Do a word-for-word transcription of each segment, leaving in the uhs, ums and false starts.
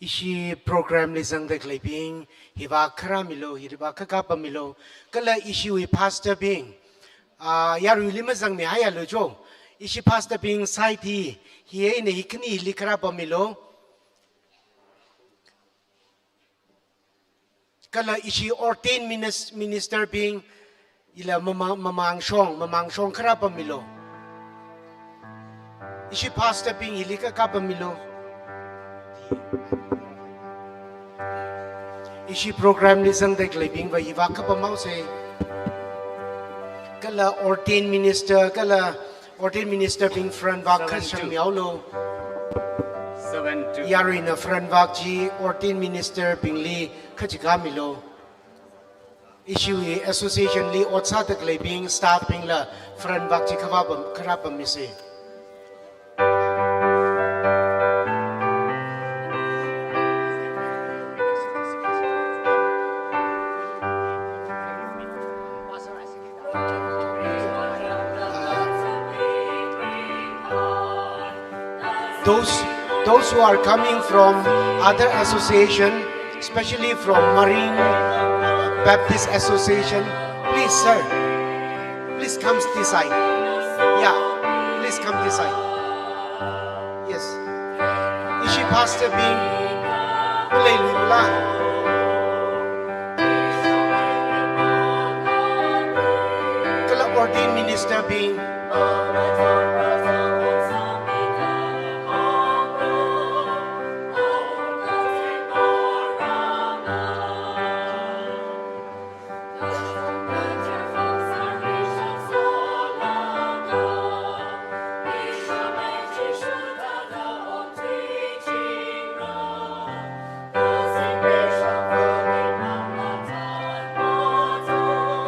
Ishi program li zangda khaleibing, hiva kharā milo, hiva khakapa milo, kala ishiwui pastor bing, ah, yaruili mazangmi haiya lo jo. Ishi pastor bing side hi, hi eina hi khani li kharā pamilo. Kala ishi ordained minis-, minister bing, ila mamang, mamangshong, mamangshong kharā pamilo. Ishi pastor bing ili kakapa milo. Ishi program li zangda khaleibing va hiva kapa maose. Kala ordained minister, kala ordained minister bing front vak kha shangmi haolo. Seven two. Yaruina front vak chi ordained minister bingli kachika milo. Ishiwui association li ot sāda khaleibing, staff bingla front vak chi khavā pam, kharā pamise. Those, those who are coming from other association, especially from Maring Baptist Association, please, sir, please come this side. Yeah, please come this side. Yes. Ishi pastor bing, malei lui mala. Kala ordained minister bing.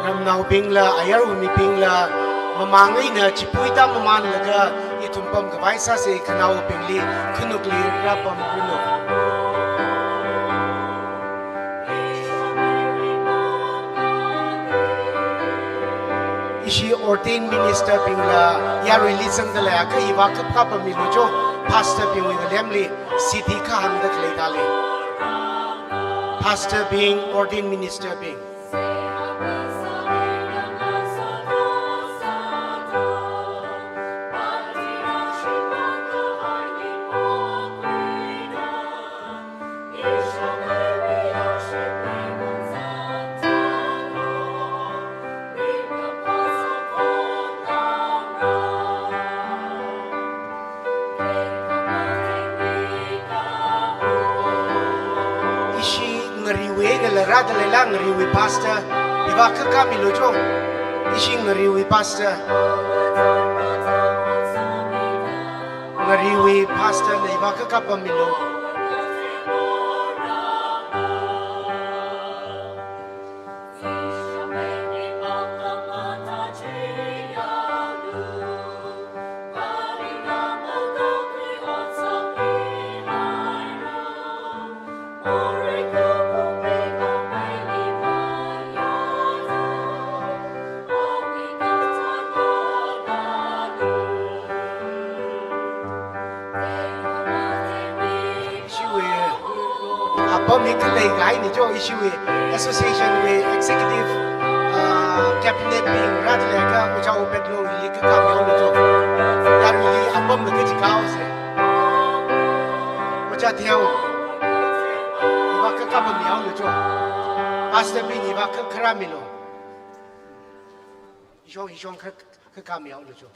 Ramnaobingla, ayarwui mibingla, mamang eina chipui tāmamanlaga, ithum pamkhavai sāse, khanaobingli, khanukli rāpamranu. Ishi ordained minister bingla yaruili zangda leiakha hiva kap kapa milo jo, pastor bingwui ngalemli, siti kha hāngda khalei thāli. Pastor bing, ordained minister bing. Ishi ngariwui eina la rāda leila, ngariwui pastor, hiva kha kami lo jo. Ishi ngariwui pastor. Ngariwui pastor na hiva kha kapa milo. Ishiwui apam hi khalei kahaina jo, ishiwui association wui executive, ah, cabinet bing rāda leiakha Ojā Obed lo hili kha kami haolo jo. Yaruili apam la kaji kaose. Ojā Theo, hiva kha kapa mi haolo jo. Pastor bing hiva kha kharā milo. Hishong, hishong kha, kha kami haolo jo.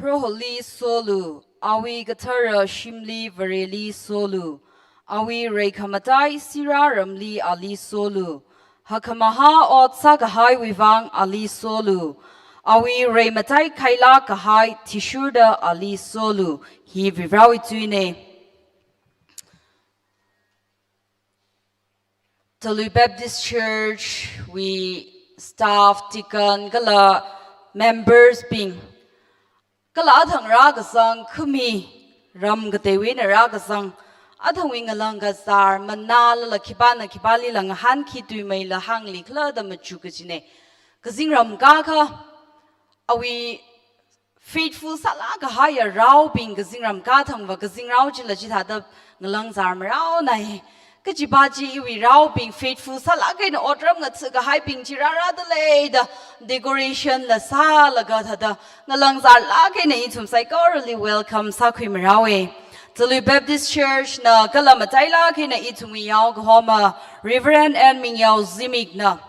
Proholi solu, awui kathara shimli Vareli solu, awui reikhamatai sirāramli ali solu, hakhamaha ot sākahaiwui vang ali solu, awui reimatai khailāk kahai thishurda ali solu. Hi Varivarāwui tuina. Talui Baptist Church wui staff, deacon, kala members bing, kala athang rākazang khami, ram kateiwui eina rākazang, athangwui ngalāng kazār manālala khipāna khipālila ngahānkhi tuimeila hānglikhala da machuk kajina. Kazingram kakā, awui faithful sālāk kahaiya raobing kazingram kathangva, kazingrao chila chithāda ngalāng zār marao nai. Kajiva chi iwui raobing faithful sālāk eina otram ngatha kahaibing chi rārada leida, decoration la sālaga thāda ngalāng zārlāk eina ithum saikorali welcome sākhui maraowa. Talui Baptist Church na kala matailāk eina ithumwui yao kahoma Reverend N Mingyao Zimikna,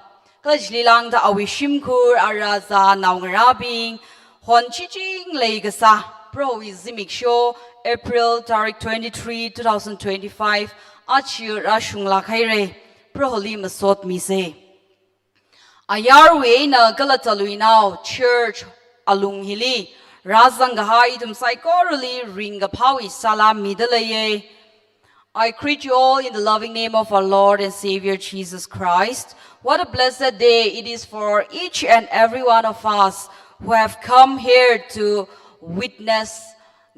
kala chili lāngda awui shimkhur, arāzā, naongarābing, hon chiching leikasā, Prohowui zimiksho, April tarik twenty-three, two thousand twenty-five, achi rāshunglāk haira. Proholi masotmisa. Ayarwui eina kala taluinao church alung hili rāzang kahai ithum saikorali ringkaphāwui salām mida leiya. I greet you all in the loving name of our Lord and Savior Jesus Christ. What a blessed day it is for each and every one of us who have come here to witness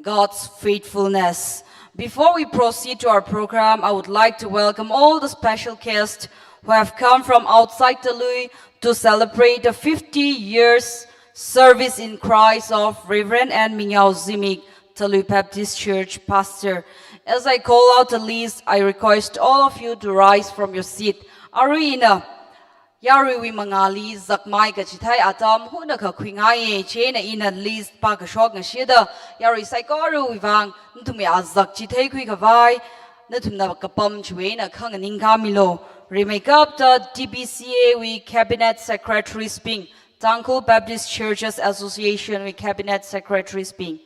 God's faithfulness. Before we proceed to our program, I would like to welcome all the special guests who have come from outside Talui to celebrate the fifty years service in Christ of Reverend N Mingyao Zimik, Talui Baptist Church Pastor. As I call out the list, I request all of you to rise from your seat. Arui ina, yaruiwui mangāli zakmai kachithei atam hunakha khuingaiya, chieina ina list pākashok ngashida, yarui saikorawui vang, nathumwui azak chitheikhui khavai, nathumna kapam chiwui eina khanganingkāmilu. Rimeikapta T B C A wui Cabinet Secretaries bing, Tangkhul Baptist Churches Association wui Cabinet Secretaries bing.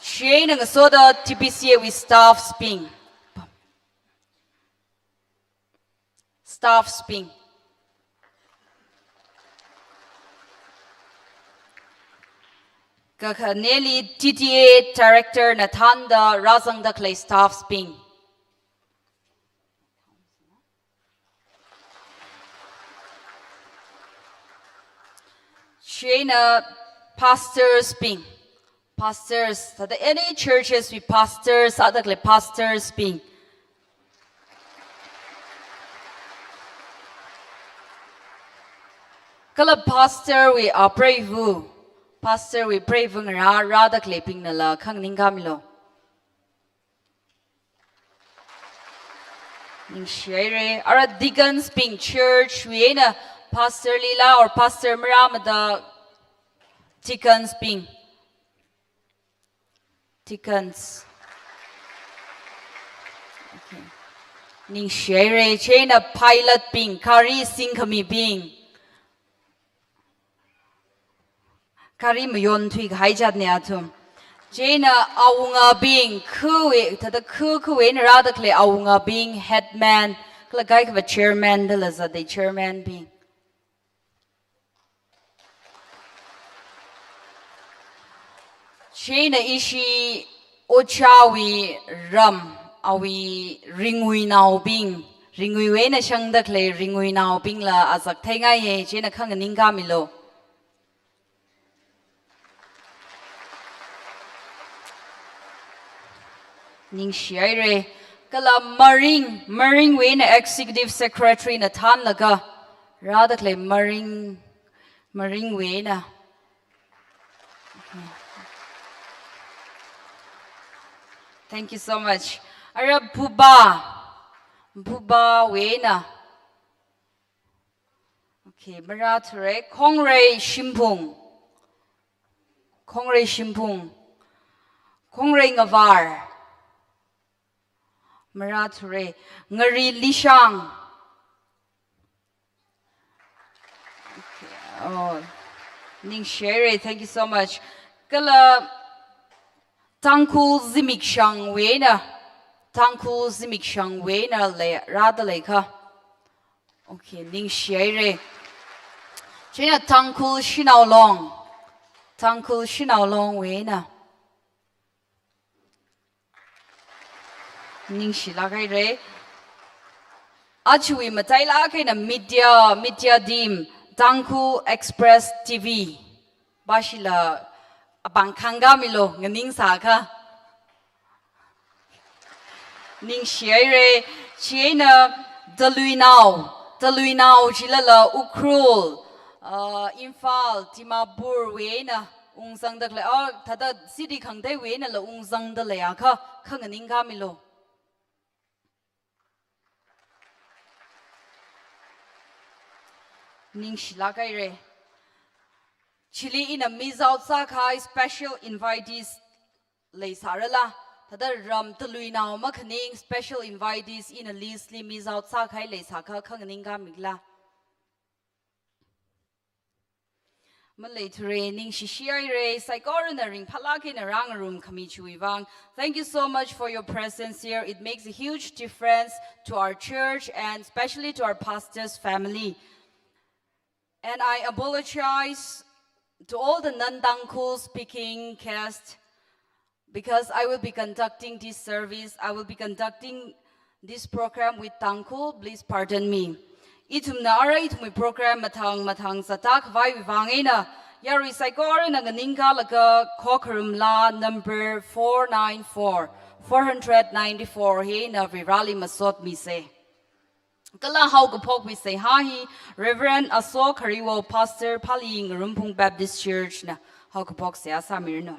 Chieina ngasoda T B C A wui staffs bing. Staffs bing. Kakhaneli T T A Director na thānda rāzangda khalei staffs bing. Chieina pastors bing. Pastors, thāda any churches wui pastors, thāda khalei pastors bing. Kala pastor wui apreiva, pastor wui preiva ngarā, rāda khaleibingnala khanganingkāmilu. Ningshihaira, ara deacons bing, church wui eina pastor lila or pastor marāmada deacons bing. Deacons. Okay. Ningshihaira, chieina pilot bing, gari singkhamibing. Gari mayonthui kahai jatna athum. Chieina awungabing, khuwui, thāda khu, khuwui eina rāda khalei awungabing, headman, kala kaikhava chairman dala zatda chairman bing. Chieina ishi Ochawui ram, awui ringuinaobing, ringuiwui eina shangda khalei ringuinaobingla azak theingaiya, chieina khanganingkāmilu. Ningshihaira. Kala maring, maringwui eina Executive Secretary na thānlaga rāda khalei maring, maringwui eina. Thank you so much. Ara Buba, Bubawui eina. Okay, marāthura, Khongrei Shimphung. Khongrei Shimphung. Khongrei Ngavar. Marāthura, Ngari Lishang. Okay, Oh, ningshihaira, thank you so much. Kala Tangkhul Zimikshangwui eina, Tangkhul Zimikshangwuina lei, rāda leikha. Okay, ningshihaira. Chieina Tangkhul Shanao Long, Tangkhul Shanao Longwui eina. Ningshilāk haira. Ajawui matailāk eina media, media team, Tangkhul Express T V. Bashila apāng khangkāmilu, nganingsākha. Ningshihaira. Chieina Taluinao, Taluinao chilala Ukhrul, uh, Imphal, Dimapurwui eina ungzangda khalei, oh, thāda city khangateiwui einala ungzangda leiakha, kha nganingkāmilu. Ningshilāk haira. Chili ina miss out sākahai special invitees leisārala, thāda ram Taluinao makhaning special invitees ina list li miss out sākahai leisākha, kha nganingkāmila. Maleithura, ningshishihaira, saikorana ringphālāk eina rāngarumkhami chiwui vang. Thank you so much for your presence here. It makes a huge difference to our church and especially to our pastor's family. And I apologize to all the non-Tangkhul speaking guests because I will be conducting this service, I will be conducting this program with Tangkhul. Please pardon me. Ithumna arui ithumwui program mathang mathang sāda khavaiwui vang eina, yarui saikorana nganingkālaga khokharum laa number four nine four, four hundred ninety-four hi eina Vareli masotmisa. Kala haokaphok seihā hi Reverend Aso Khariwo, Pastor, Phaling Ngarumphung Baptist Church na haokaphok seihā sāmiranu.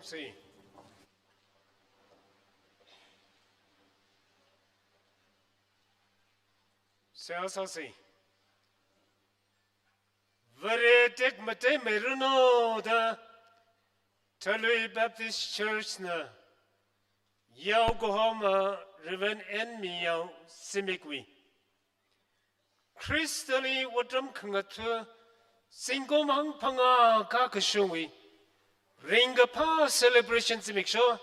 Sāsi. Seihā sāsi. Vare tekmatei meiranu da Thalui Baptist Church na yaokahoma Reverend N Mingyao zimikwui Khristali otram khangatha zingkum hangphangā kakashungwui ringkaphā celebration zimiksho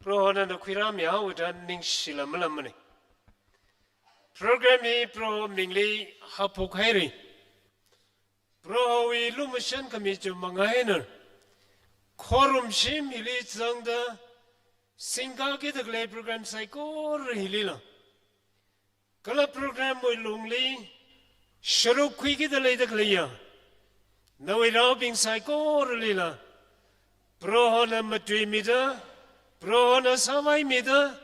Prohona nakhuirāmihaoda ningshila malamane. Program hi Proho mingli haphok haira. Prohowui lumashan khami chumang eina, khorumshim hili zangda singkakida khalei program saikora hilila, kala program wui lungli sharuk khuikida leida khaleiya nawui raobing saikoralila Prohona matuimida, Prohona sāvaimida,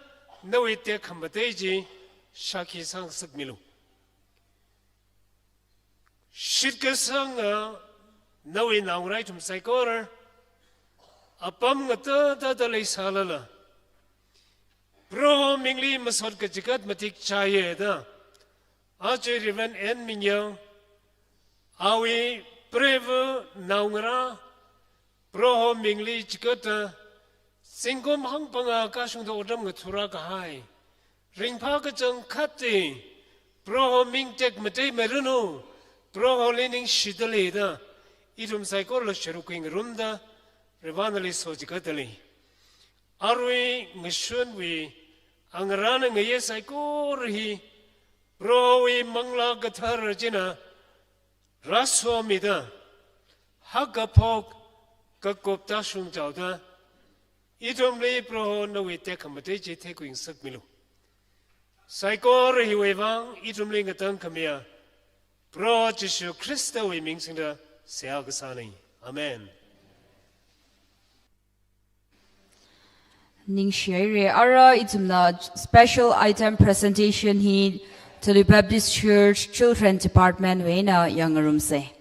nawui tekhamatei chi shākhi sāngasakmilu. Shitkasanga nawui naongarā ithum saikora apam ngatātāda leisālala, Proho mingli masot kachigat matik chāya da, aja Reverend N Mingyao, awui preiva naongarā, Proho mingli chigatda zingkum hangphangā kashungda otram ngathara kahai ringphā kachangkhatta Proho ming tekmatei meiranu, Proholi ningshida leida, ithum saikorala sharuk khuingarumda Prohonali sochigatda lei. Arui ngashunwui angarāna ngayei saikora hi Prohowui Manglā Kathara china rāsomida, hakaphok kakupta shungchaoda, ithumli Proho nawui tekhamatei chi theikhuingasakmilu. Saikora hiwui vang ithumli ngatangkhamiya Proho Jishu Khristawui ming singda seihā kasāna. Amen. Ningshi haira. Ara ithumna special item presentation hi Thalui Baptist Church Children Department wui eina yangngarumsa.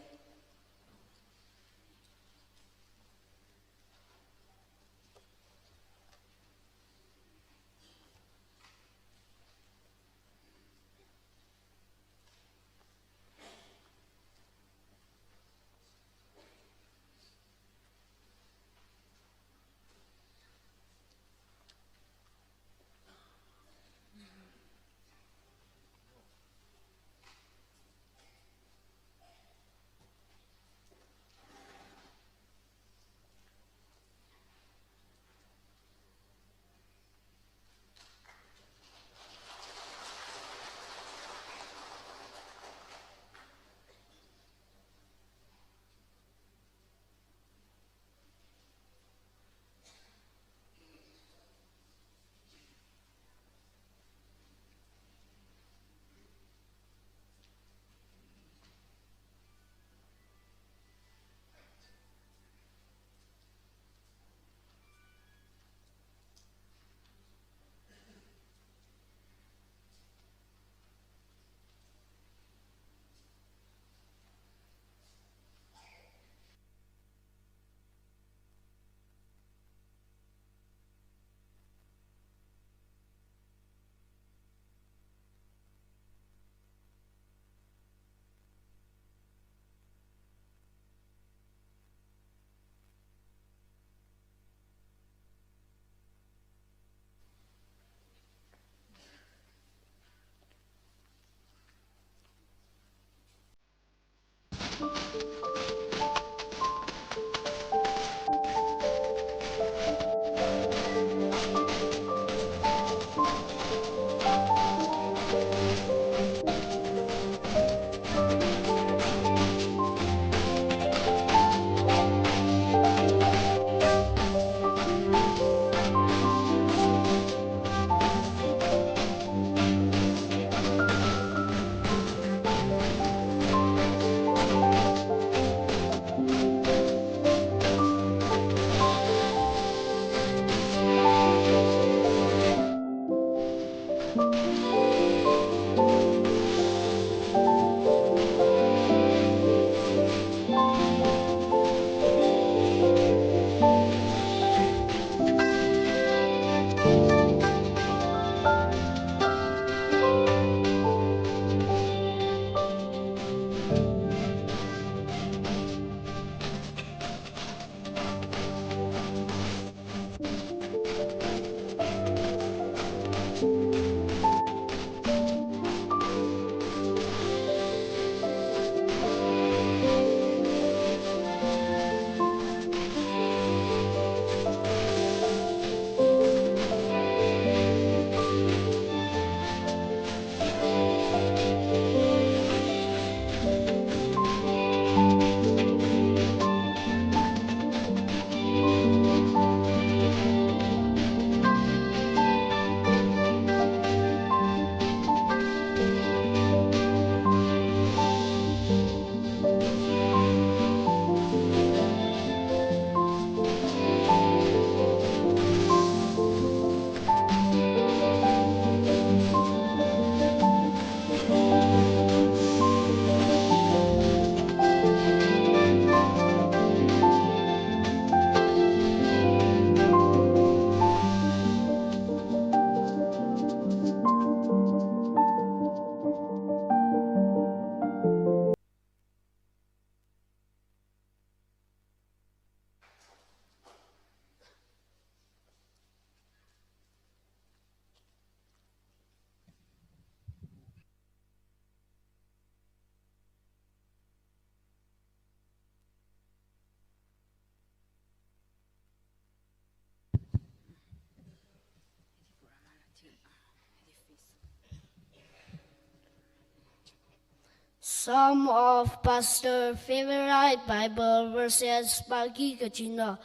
Some of Pastor favorite Bible verses pāki kachina.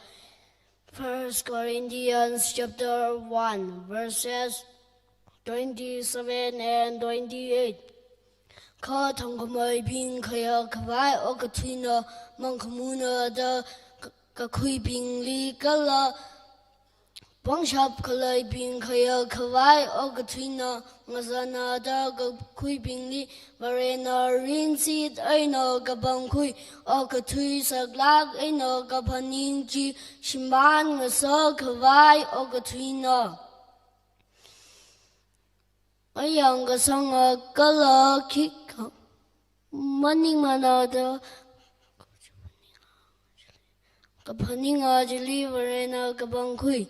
First Corinthians chapter one, verses twenty-seven and twenty-eight. Kha thangkhameibing khayā khavai okathuina mangkhamuna da k-, kakhuibingli kala pangshap khaleibing khayā khavai okathuina ngazana da kakhuibingli Varena rinsit eina kapangkhui, okathui saklāk eina kaphaning chi shimān ngasak khavai okathuina. Ayang kasanga kala khikha maningmana da kaphaninga chili Varena kapangkhui.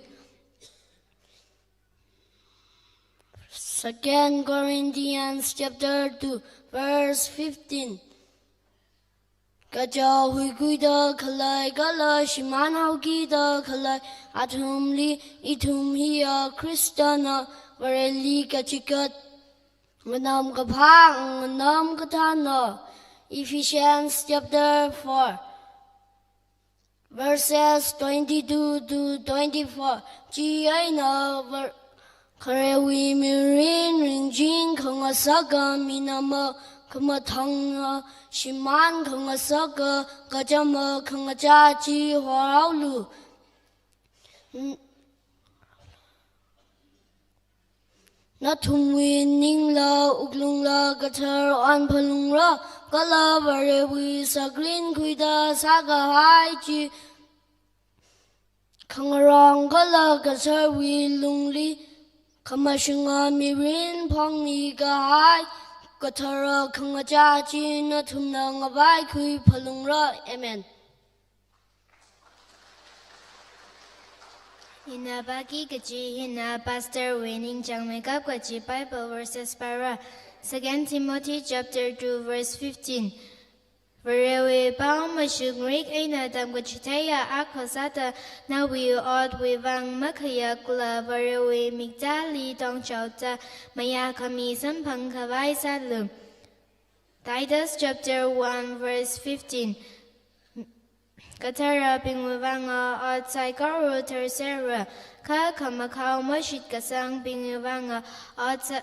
Second Corinthians chapter two, verse fifteen. Kaja huikhuida khalei kala shimānhaokida khalei athumli ithum hiya Khristana Vareli kachikat nganamkaphā nganamkathāna. Ephesians chapter four, verses twenty-two to twenty-four. Chieina Var-, kharewui mirin ringching khangasaka minama khamathāna shimān khangasaka kachama khangachā chi horhaolu. N-, nathumwui ningla wuklungla kathar onphalungra, kala Varewui sakrin khuida sākahai chi khangarong kala katharwui lungli khamashunga mirin phongmi kahai kathara khangachā chi nathumna ngavaikhui phalungra. Amen. Ina pāki kachi hina Pastor wui ningchāngmeikap kachi Bible verses pāra. Second Timothy chapter two verse fifteen. Varewui pao mashungrik eina tamkachitheiya akha sāda nawui otwui vang makhayakla Varewui miktāli tongchaoda mayākhami samphang khavai sālu. Titus chapter one verse fifteen. Katharabingwui vanga ot saikora tharserra, kha khamakhao mashitkasāngbingwui vanga ot sa-,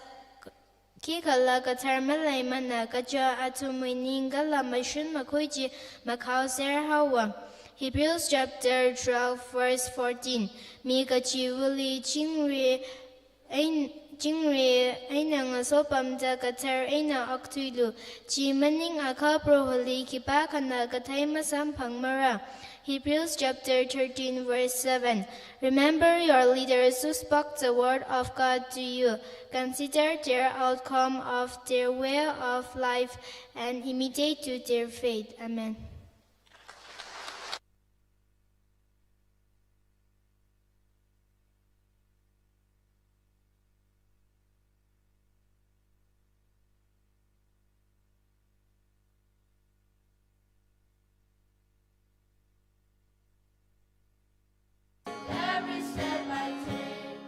khikhala kathar maleimana, kaja athumwui ning kala mashun makhui chi makhaoser haowa. Hebrews chapter twelve verse fourteen. Mi kachiva̱li chingri ein-, chingri eina ngasopamda kathar eina okthuilu. Chi maningakha Proholi khipākhana kathei masamphangmara. Hebrews chapter thirteen verse seven. Remember your leaders who spoke the word of God to you. Consider their outcome of their way of life and imitate to their faith. Amen. Every step I take,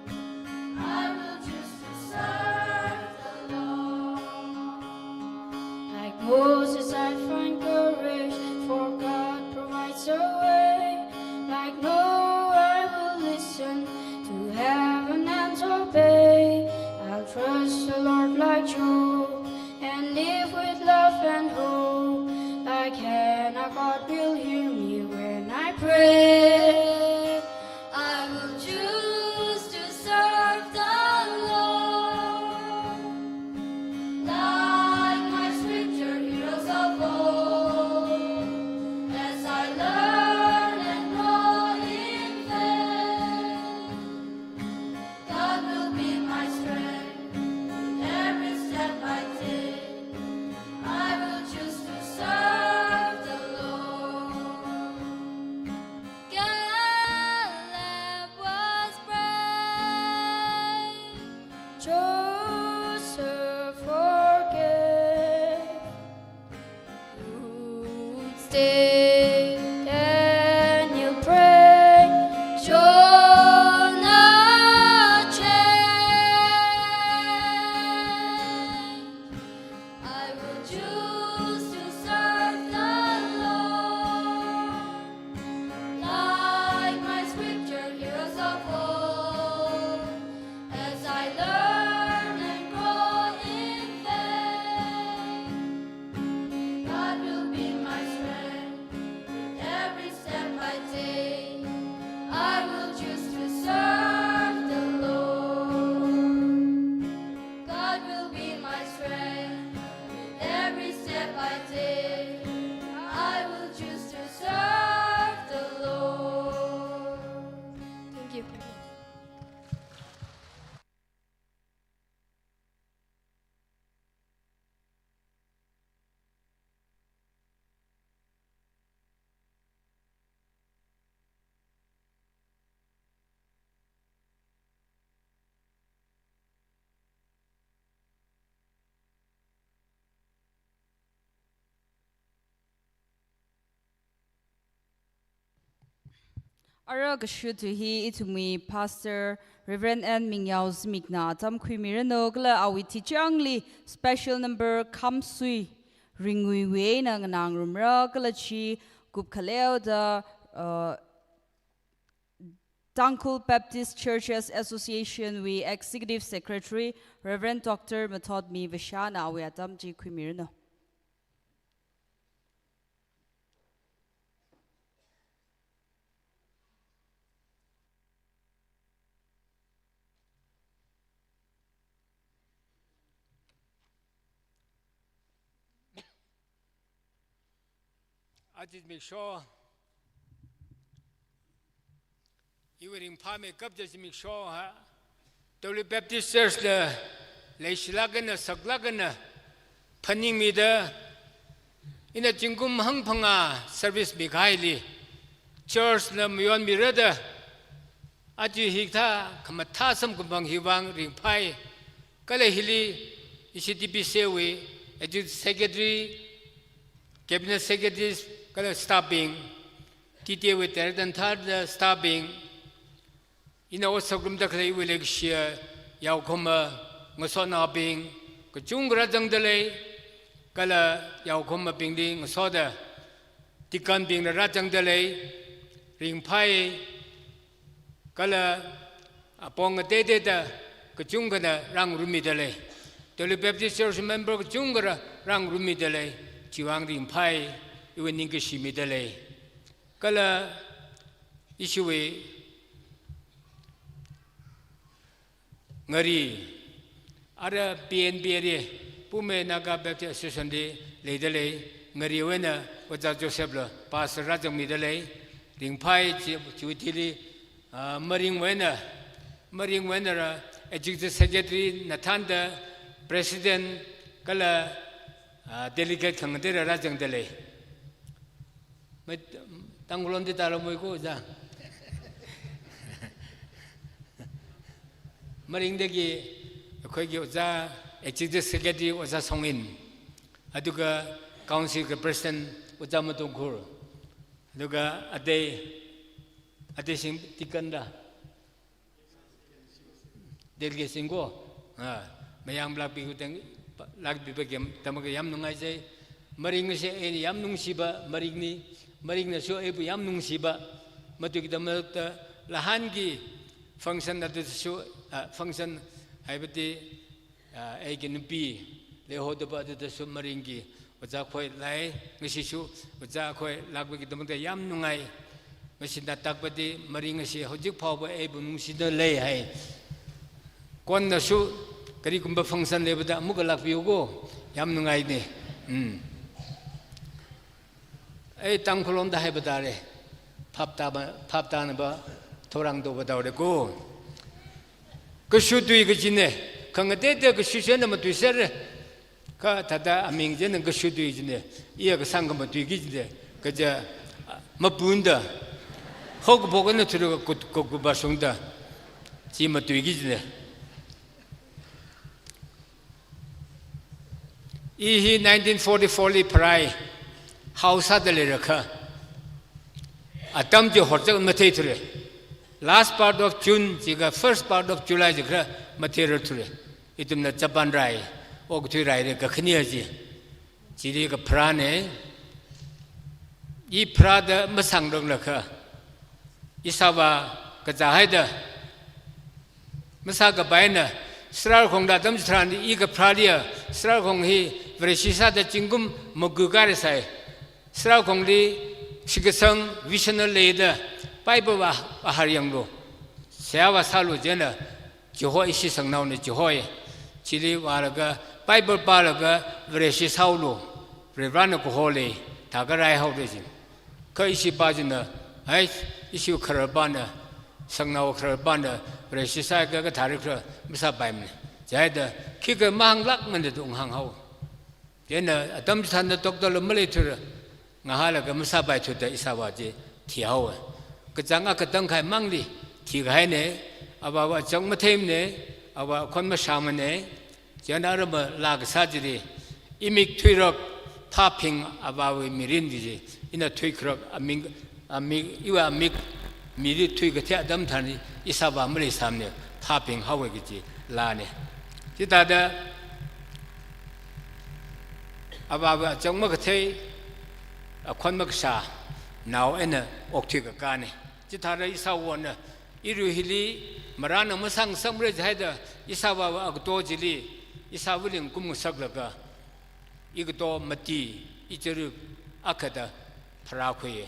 I will choose to serve the Lord. Like Moses, I find courage, for God provides a way. Like Noah, I will listen to heaven and obey. I'll trust the Lord like Job and live with love and hope. Like Hannah, God will hear me when I pray. I will choose to serve the Lord. Like my scripture heroes of old, as I learn and grow in faith, God will be my strength in every step I take. I will choose to serve the Lord. Kya Ara kashut tui hi ithumwui Pastor Reverend N Mingyao Zimikna atam khuimiranu kala awui tichangli special number Khamsui Ringuiwui eina nganāngarumra kala chi kupkhaleoda, uh, Tangkhul Baptist Churches Association wui Executive Secretary Reverend Doctor Mathotmi Vashana awui atam chi khuimiranu. Aja zimiksho, iwui ringphāmeikap chi zimiksho ha, Tawlui Baptist Church la leishilāk eina saklāk eina phaningmida, ina zingkum hangphangā service mikahaili, church na mayonmirada, aja hikathā khamathā samkaphang hiwui vang ringphai, kala hili ishi T B C wui Executive Secretary, Cabinet Secretaries, kala staff bing, T T A wui Director thāda staff bing, ina ot sāngarumda khalei iwui leikashiya yaokhama ngasotnaobing kachungkha rāzangda lei, kala yaokhamabingli ngasoda deacon bingla rāzangda lei, ringphai, kala apong ateiteida kachungkhana rāngarummida lei. Tawlui Baptist Church member kachungkha rā-, rāngarummida lei. Chiwui vang ringphai, iwui ningkashi mida lei. Kala ishiwui ngari, ara P N B area, Poumai Naga Baptist Association li leida lei, ngariwui eina Ojā Joseph la pastor rāzangmida lei, ringphai chi, chiwui thili, ah, maringwui eina, maringwui eina rā Executive Secretary Nathan da President kala, ah, delegate khangatei rā rāzangda lei. Mai, Tangkhul lomli tālāmei ko, Ojā. Maringdagi ꯑꯩꯈꯣꯏꯒꯤ ꯑꯣꯖꯥ, Executive Secretary ꯑꯣꯖꯥ ꯁꯣꯡꯏꯟ, ꯑꯗꯨꯒ Council ꯒꯤ President ꯑꯣꯖꯥ ꯃꯇꯣꯡꯈꯨꯜ, ꯑꯗꯨꯒ ꯑꯇꯩ, ꯑꯇꯩꯁꯤꯡ deacon ꯔ? Delegate ꯁꯤꯡ ꯀꯣ, ꯑꯥ, ꯃꯌꯥꯝ ꯂꯥꯛꯄꯤꯕꯗꯪ, ꯂꯥꯛꯄꯤꯕꯒꯤꯗꯃꯛꯇ ꯌꯥꯝ ꯅꯨꯡꯉꯥꯏꯖꯩ꯫ ꯃꯔꯤꯡ ꯑꯁꯦ ꯑꯩꯅ ꯌꯥꯝ ꯅꯨꯡꯁꯤꯕ ꯃꯔꯤꯡꯅꯤ, ꯃꯔꯤꯡꯅꯁꯨ ꯑꯩꯕꯨ ꯌꯥꯝ ꯅꯨꯡꯁꯤꯕ, ꯃꯗꯨꯒꯤꯗꯃꯛꯇ ꯅꯍꯥꯟꯒꯤ function ꯑꯗꯨꯗꯁꯨ, ꯑꯥ, function ꯍꯥꯏꯕꯗꯤ, ꯑꯥ, ꯑꯩꯒꯤ ꯅꯨꯄꯤ ꯂꯩꯍꯧꯗꯕ ꯑꯗꯨꯗꯁꯨ ꯃꯔꯤꯡꯒꯤ ꯑꯣꯖꯥꯈꯣꯏ ꯂꯥꯛꯑꯦ꯫ ꯉꯁꯤꯁꯨ ꯑꯣꯖꯥꯈꯣꯏ ꯂꯥꯛꯄꯒꯤꯗꯃꯛꯇ ꯌꯥꯝ ꯅꯨꯡꯉꯥꯏ꯫ ꯃꯁꯤꯅ ꯇꯥꯛꯄꯗꯤ ꯃꯔꯤꯡ ꯑꯁꯤ ꯍꯧꯖꯤꯛ ꯐꯥꯎꯕ ꯑꯩꯕꯨ ꯅꯨꯡꯁꯤꯅ ꯂꯩ ꯍꯥꯏ꯫ ꯀꯣꯟꯅꯁꯨ ꯀꯔꯤꯒꯨꯝꯕ function ꯂꯩꯕꯗ ꯑꯃꯨꯛꯀ ꯂꯥꯛꯄꯤꯌꯨꯀꯣ꯫ ꯌꯥꯝ ꯅꯨꯡꯉꯥꯏꯅꯦ꯫ ꯎꯝ꯫ ꯑꯩ ꯇꯥꯡꯈꯨꯜ ꯂꯣꯟꯗ ꯍꯥꯏꯕ ꯇꯥꯔꯦ꯫ ꯚꯥꯞ ꯇꯥꯕ, ꯚꯥꯞ ꯇꯥꯅꯕ ꯊꯧꯔꯥꯡ ꯇꯧꯕ ꯇꯧꯔꯦꯀꯣ꯫ ꯀꯁꯨ ꯇꯨꯏ ꯀꯥꯖꯤꯅꯦ, ꯈꯪꯉꯗꯦꯗ ꯀꯁꯨ ꯁꯦꯅ ꯃꯇꯨꯏ ꯁꯦꯔꯦ꯫ ꯀ ꯊꯥꯗ ꯑꯃꯤꯡ ꯁꯦꯅ ꯀꯁꯨ ꯇꯨꯏ ꯀꯥꯖꯤꯅꯦ, ꯏꯌꯥ ꯀꯁꯥꯡ ꯀ ꯃꯇꯨꯏ ꯀꯥꯖꯤꯅꯦ, ꯀꯖ ꯃꯄꯨꯟꯗ ꯍꯧ ꯀ ꯄꯣꯛ ꯀꯅ ꯊꯨꯔꯒ ꯀꯨꯠ, ꯀꯨꯠ, ꯀꯨꯠ ꯕꯥꯁꯨꯡꯗ ꯁꯤ ꯃꯇꯨꯏ ꯀꯥꯖꯤꯅꯦ꯫ ꯑꯩ ꯍꯤ nineteen forty-four ꯂꯤ ꯐꯔꯥꯏ ꯍꯥꯎꯁꯥꯗ ꯂꯩꯔꯛꯈ꯫ ꯑꯇꯝ ꯆꯤ ꯍꯣꯔꯆꯛ ꯃꯊꯦ ꯊꯨꯔꯦ꯫ Last part of June ꯆꯤꯒ first part of July ꯆꯤ ꯈꯔ ꯃꯊꯦ ꯔ ꯊꯨꯔꯦ꯫ ꯏꯇꯨꯝꯅ ꯆꯄꯥꯟ ꯔꯥꯏ, ꯑꯣꯛ ꯊꯨꯏ ꯔꯥꯏ ꯔꯦ ꯀꯈꯅꯤ ꯍꯥꯏꯁꯤ꯫ ꯆꯤꯔꯤ ꯀ ꯐꯔꯥꯅꯦ꯫ ꯑꯩ ꯐꯔꯥꯗ ꯃꯁꯥꯡ ꯔꯛꯂꯛꯈ꯫ ꯏꯁꯥꯕ ꯀꯆꯥ ꯍꯥꯏꯗ ꯃꯁꯥ ꯀ ꯕꯥꯏꯅ ꯁ꯭ꯔꯥꯔ ꯈꯣꯡꯗ ꯑꯗꯨꯝ ꯁ꯭ꯔꯥꯟꯗꯤ ꯏ ꯀ ꯐ꯭ꯔꯥꯗꯤꯌꯥ ꯁ꯭ꯔꯥꯔ ꯈꯣꯡ ꯍꯤ ꯕ꯭ꯔꯦꯁꯤꯁꯥꯗ ꯆꯤꯡꯒꯨꯝ ꯃꯒꯨ ꯀꯥꯔꯦ ꯁꯥꯏ꯫ ꯁ꯭ꯔꯥꯔ ꯈꯣꯡꯗꯤ ꯁꯤꯀꯁꯪ ꯚꯤꯁꯟꯅ ꯂꯩꯗ ꯄꯥꯏꯕ ꯋꯥ ꯑꯍꯥꯔ ꯌꯥꯡꯂꯨ꯫ ꯁꯦꯌꯥ ꯋꯥ ꯁꯥꯂꯨ ꯖꯦꯅ ꯆꯤꯍꯣꯏ ꯏꯁꯤ ꯁꯪꯅꯥꯎꯅ ꯆꯤꯍꯣꯏ꯫ ꯆꯤꯂꯤ ꯋꯥꯔꯒ ꯄꯥꯏꯕ ꯄꯥꯔꯒ ꯕ꯭ꯔꯦꯁꯤꯁꯥꯎꯂꯨ꯫ ꯔꯦꯕ꯭ꯔꯥꯟꯅ ꯀꯨꯍꯣꯂꯦ ꯊꯥꯒ ꯔꯥꯏ ꯍꯧꯔꯦ ꯖꯤꯟ꯫ ꯀ ꯏꯁꯤ ꯄꯥꯖꯤꯅ, ꯍꯥꯏ, ꯏꯁꯤ ꯈꯔ ꯄꯥꯅ, ꯁꯪꯅꯥꯎ ꯈꯔ ꯄꯥꯅ, ꯔꯦꯁꯤꯁꯥꯏ ꯀ ꯊꯥꯔꯛꯈ꯭ꯔ ꯃꯁꯥ ꯄꯥꯏꯝꯅꯦ꯫ ꯖꯥꯏꯗ, ꯈꯤꯒ ꯃꯍꯥꯡ ꯂꯥꯛꯃꯟꯗ ꯇꯨꯡ ꯍꯥꯡ ꯍꯥꯎ꯫ ꯌꯦꯅ ꯑꯇꯝ ꯁꯥꯟꯗ ꯇꯣꯛꯇ ꯂꯨꯝꯕ ꯂꯩꯊꯨꯔ, ꯉꯥꯍꯥꯂꯒ ꯃꯁꯥ ꯄꯥꯏꯊꯨꯗ ꯏꯁꯥ ꯋꯥꯖꯤ ꯊꯤ ꯍꯥꯎꯋꯦ꯫ ꯀꯆꯥꯡ ꯑꯀ ꯇꯪꯈꯥꯏ ꯃꯥꯡꯂꯤ, ꯊꯤ ꯍꯥꯏꯅꯦ, ꯑꯕꯥ ꯋꯥ ꯆꯪ ꯃꯊꯦꯝꯅꯦ, ꯑꯕꯥ ꯈꯣꯟ ꯃꯁꯥꯃꯅꯦ, ꯆꯦꯅꯥꯔꯝꯕ ꯂꯥꯛ ꯁꯥꯖꯤꯔꯤ, ꯏꯃꯤꯛ ꯊꯨꯏꯔꯛ ꯐꯥꯐꯤꯡ ꯑꯕꯥꯋꯤ ꯃꯤꯔꯤꯟꯗꯤꯖꯤ, ꯏꯅ ꯊꯨꯏꯈ꯭ꯔꯛ ꯑꯃꯤꯡ, ꯑꯃꯤꯛ, ꯏꯋꯥ ꯑꯃꯤꯛ, mili thuikathei atam tharan ishāvā maleisāmana, phābing haowa kaji lāna. Chithāda avāva achang makathei, akhon makashā nao eina okthui kakāna. Chithāda ishāvāna, irui hili marān masāngasakmara jihaida, ishāvāva agato chili, ishāvali ngakumngasaklaga, igato mati, icharuk akhada pharākhuiya.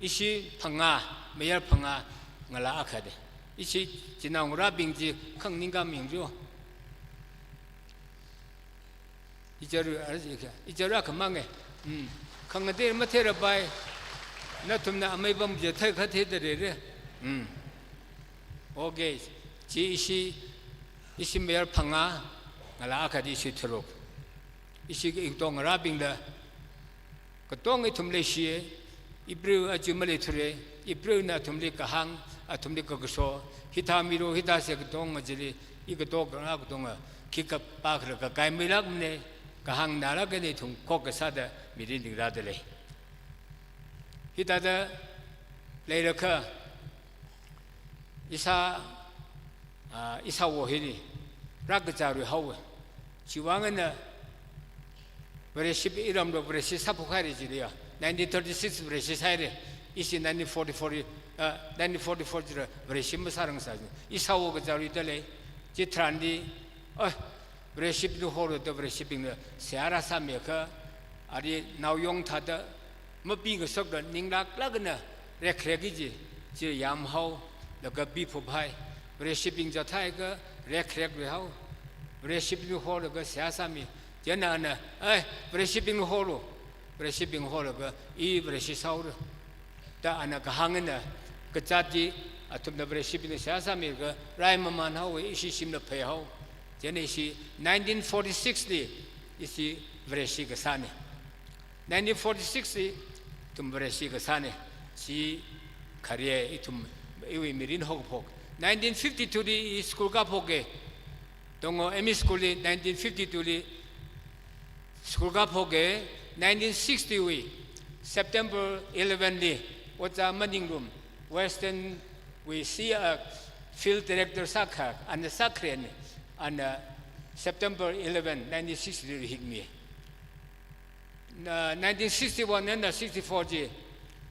Ishi phangā, mayar phangā, ngalā akhada. Ishi chinaongarābing chi khanganing kha ming jo. Icharu, icharu akhamang e. Hmm. Khangatei matheira pai. Nathumna amei pam je thei kha theida leira. Hmm. Okay. Chi ishi, ishi mayar phangā, ngalā akhada ishi tharuk. Ishi igato ngarābingda katonga ithum leishiya, April aja maleithura, Aprilna athumli kahāng, athumli kakaso, hithā miro, hithāsa katonga chili, igato ngarā katonga khikha pākhala kakai meilākmana, kahāng ngalākna ithum khokkha sāda mirin dingrāda lei. Hithāda leilakha, ishā, ah, ishāvā hili rākazārui haowa. Chiwuivang eina Vareshi iramlo Vareshi sāphok haira chiliya. Nineteen thirty-six Vareshi sāhaira. Ishi nineteen forty-four, ah, nineteen forty-four chila Vareshi masārangsā. Ishāvā kazāruida lei. Chitharanli, ah, Vareshibingli holo da Vareshibingna seihā rāsāmiakha, ari naoyong thāda mapingasakla ninglāklāk eina rekrekki kaji, chi yamhaolaga piphuphai. Vareshibing zathaiakha rekrekluihao. Vareshibingli holaga seihā sāmi. Chieina ana, "Ai, Vareshibingli holo." Vareshibing holaga, "I Vareshi sāhaora." Da ana kahāng eina, kazāt chi athumna Vareshibingli seihā sāmiakha rai mamānhaowa, ishi shimla pheihao. Chieina ishi nineteen forty-six li ishi Vareshi kasāna. Nineteen forty-six li ithum Vareshi kasāna. Chi khare ithum iwui mirin haokaphok. Nineteen fifty-two li i school kāphoka. Tongo M E school li nineteen fifty-two li school kāphoka. Nineteen sixty wui September eleven li Ojā Maninglum, Western wui C, uh, field director sākha, ana sākharena, ana September eleven, nineteen sixty li hikmi. Na, nineteen sixty-one eina sixty-four chi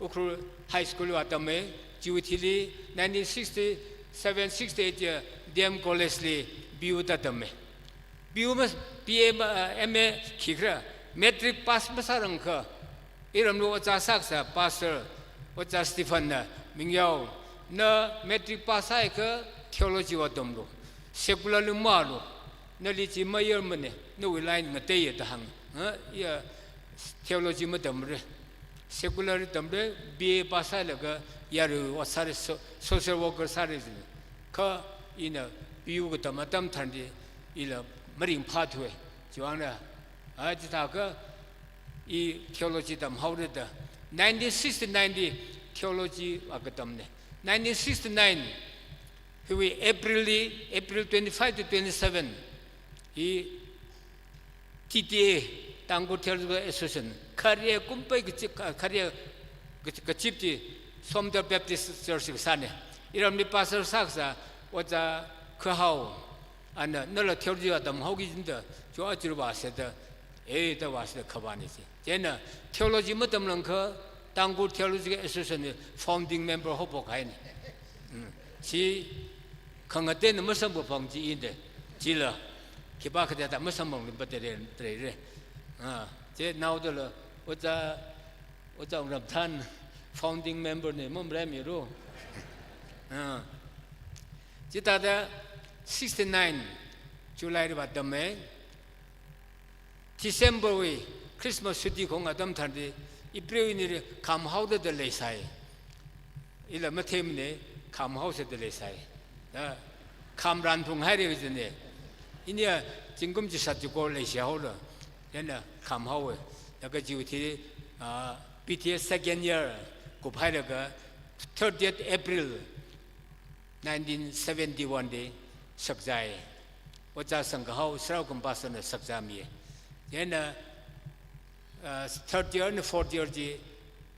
Ukhrul High School li vātama, chiwui thili nineteen sixty-seven sixty-eight chi D M College li B U da tama. B U mas, B A ma, M A khikhala, matric pass masārangakha, iramlu ojā sākasā Pastor Ojā Stephen na, "Mingyao, na matric pass sāhaiakha theology vātamlu, secular li mavālu, nali chi mayarmana, nawui line ngateiya," da hānga. Ha, iya, theology matamra. Secular tamra, B A pass sālaga yarui ot sāra, so-, social worker sāra jina. Kha ina B U katam atam tharanli ila maringphāthuwa. Chiwuivangna, a, chithākha i theology tamhaora da. Nineteen sixty-nine li theology vākatamna. Nineteen sixty-nine hiwui April li, April twenty-five to twenty-seven, hi T T A, Tangkhul Theological Association, khare kumpai kachip, khare kachip, kachip chi Somdal Baptist Church kasāna. Iramli pastor sākasā Ojā Khahao, ana, "Nala theology vātamhaoki," jinda, "Cho achur vāsa," da, "E," da vāsa da khavāna chi. Chieina theology matamrangakha Tangkhul Theological Association wui founding member haophok haina. Mm. Chi khangateina masamkaphang chi ina da. Chila khipākha thāda masamphangli pa tere, tere. Ah, chi naodala Ojā, Ojā Wungramthan founding member na, mamareimilu. Ah. Chithāda sixty-nine July li vātama. December wui Christmas chutti khaung atam tharanli, April nili khamhaoda da leisai. Ila matheimana, khamhaosa da leisai. Da khamran phunghaira kajina. Ina zingkum chishat chiko leishihaola, chieina khamhaowa. Laga chiwui thili, ah, B T S second year kuphailaga thirtieth April nineteen seventy-one li shakzai. Ojā Sangkhahao Saraokham pastor na shakzāmi. Chieina, uh, third year na fourth year chi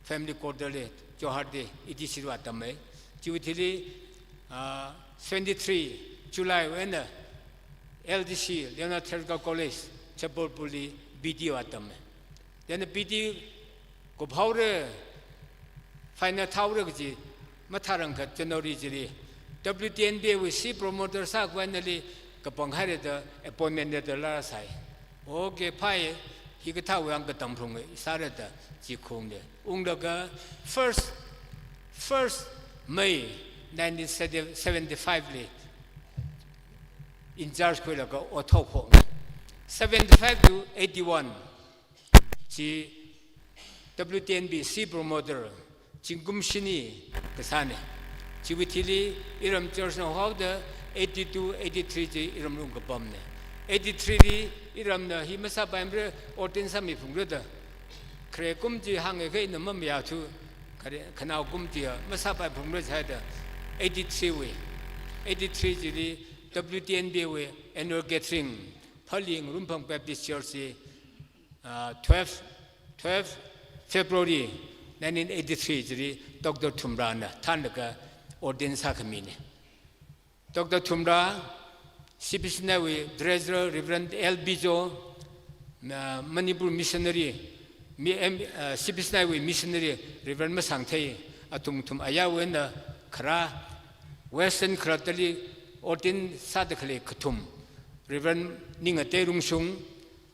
Family Quarter li, Jorhat li, E T C li vātammei. Chiwui thili, ah, seventy-three July wui eina L T C, Leonard Theological College, Jabalpur li B T vātammei. Then B T kuphaora, final thāhaora kaji mathārangkha January chili W T N B wui C promoter sākhavai eina ali kapanghaira da appointment letter laa sai. Okay, phāya, hikathāwui vang katam phalunga sāra da chi khaunga. Unglaga first, first May nineteen seventy-five li in charge khuilaga ot haophok. Seventy-five to eighty-one chi W T N B C promoter zingkum shini kasāna. Chiwui thili iram church na haoda eighty-two, eighty-three chi iram lung kapamna. Eighty-three li iramna hi masāpaimara, ordain sāmiphungra da khare kum chi hānga kha ina mamayāthu, khare, khanao kum chi masāpaiphungra jihaida eighty-three wui, eighty-three chili W T N B wui annual gathering, Phalee Ngarumphang Baptist Church li, ah, twelve, twelve February nineteen eighty-three chili Doctor Thumrana thānlaga ordain sākhamina. Doctor Thumra, C P C nine wui treasurer Reverend L Bijo, ah, Manipur missionary, mi-, em, ah, C P C nine wui missionary Reverend Masangthei, athum kathum ayarwui eina khara, Western Kharartali ordain sāda khalei kathum, Reverend Ningatei Rungshung,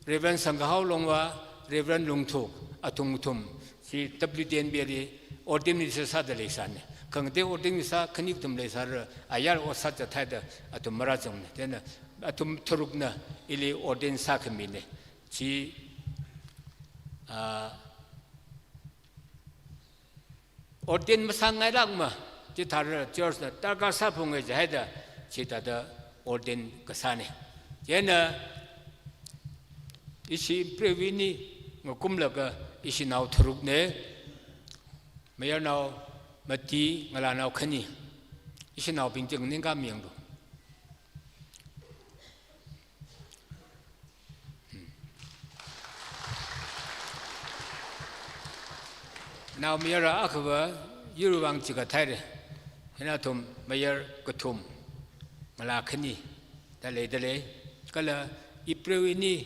Reverend Sangkahao Longva, Reverend Lungthuk, athum kathum chi W T N B li ordain minister sāda leisāna. Khangatei ordain sā khani kathum leisāra, ayar ot sāzat haida athum marāzangna. Chieina athum tharukna ili ordain sākhamina. Chi, ah, ordain masāngailākmana, chithāra church na darkar sāphunga jihaida, chithāda ordain kasāna. Chieina ishi April wui ni ngakumlaga ishinao tharukna, mayarnao mati, ngalānao khani. Ishinaobing chi nganingkāmiyanglu. Naomayara akhava yurwui vang chigathaira. Hina athum mayar kathum, ngalā khani da leidalei. Kala April wui ni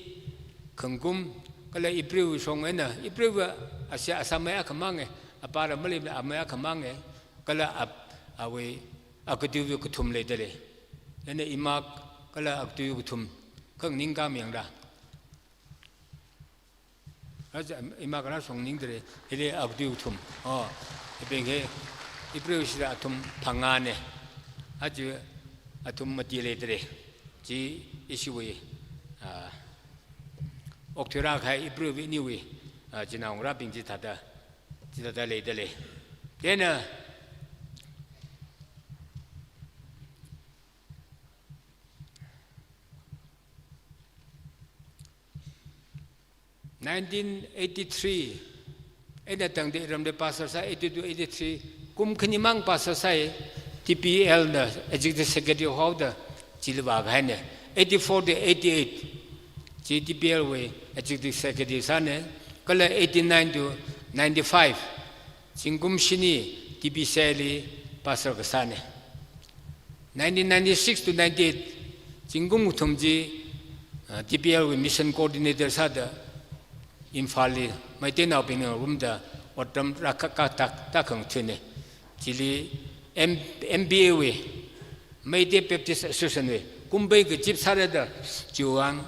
khangkum, kala April wui shong eina, April wui ashi asāmei akhamanga, apara maleimana, amei akhamanga, kala ap-, awui akatuiwui kathum leidalei. Chieina imak kala akatuiwui kathum kha nganingkāmiyangla. Aja, imak kala shong nganingdalei, hili akatui kathum. Oh, hibing hi, April shida athum phangāna. Aja athum mati leidalei. Chi ishiwui, ah, okthui rākahai April wui niwui, ah, chinaongarābing chithāda, chithāda leidalei. Chieina, nineteen eighty-three, eina tangda iramli pastor sā, eighty-two, eighty-three, kum khanimang pastor sāi, T P L na executive secretary haoda chili vākahaina. Eighty-four to eighty-eight, chi T P L wui executive secretary sāna, kala eighty-nine to ninety-five, zingkum shini T P C I li pastor kasāna. Nineteen ninety-six to ninety-eight, zingkum kathum chi, ah, T P L wui mission coordinator sāda, Imphal li Meiteinaobingna ngarumda otram rākakā tak, tak khangathana. Chili M-, M B A wui, Meitei Baptist Association wui, kumpei kazip sāra da, chiwui vang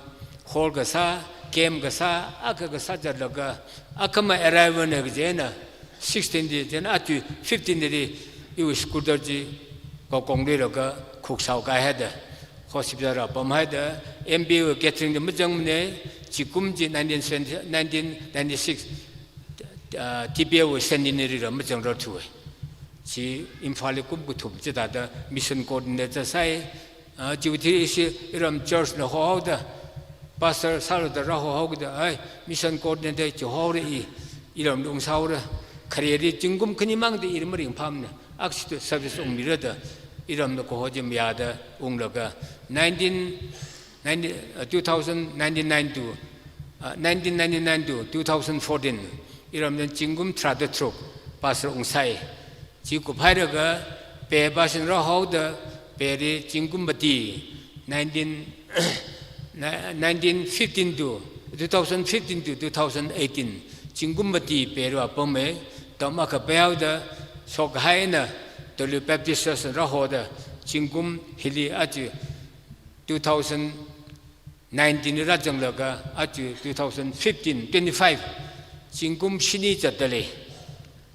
hall kasā, camp kasā, akha kasā zatlaga, akhama arrival na kaji eina, sixteen li, chieina aja fifteen li, iwui scooter chi kakongluilaga khuksao kāhaida, hospital rāpamhaida, M B A wui gathering li mazangmana, zingkum chi nineteen seventy, nineteen ninety-six, ah, T P L wui centenary la mazangrarthuwa. Chi Imphal li kum kathum chithāda mission coordinator sāi, ah, chiwui thili ishi iram church na haohaoda, pastor sālu da rāhaohaoda, ai, mission coordinator chihaora i, iramli ungsāhaora, khareli zingkum khanimang da ili maringphāmana, akha chi service ungmira da, iramli kaho chi mayāda unglaga, nineteen, nineteen, uh, two thousand, nineteen ninety-two, uh, nineteen ninety-nine to two thousand fourteen, iramna zingkum tharāda tharuk pastor ungsai. Chi kuphailaga pe passion rāhaoda peri zingkum mati nineteen, nineteen fifteen to two thousand fifteen to two thousand eighteen zingkum mati peru apam e. Atam akha peihaoda shokhaina W Baptist Church rāhaoda zingkum hili aja two thousand nineteen rāzanglaga aja two thousand fifteen twenty-five zingkum shini zatdalei.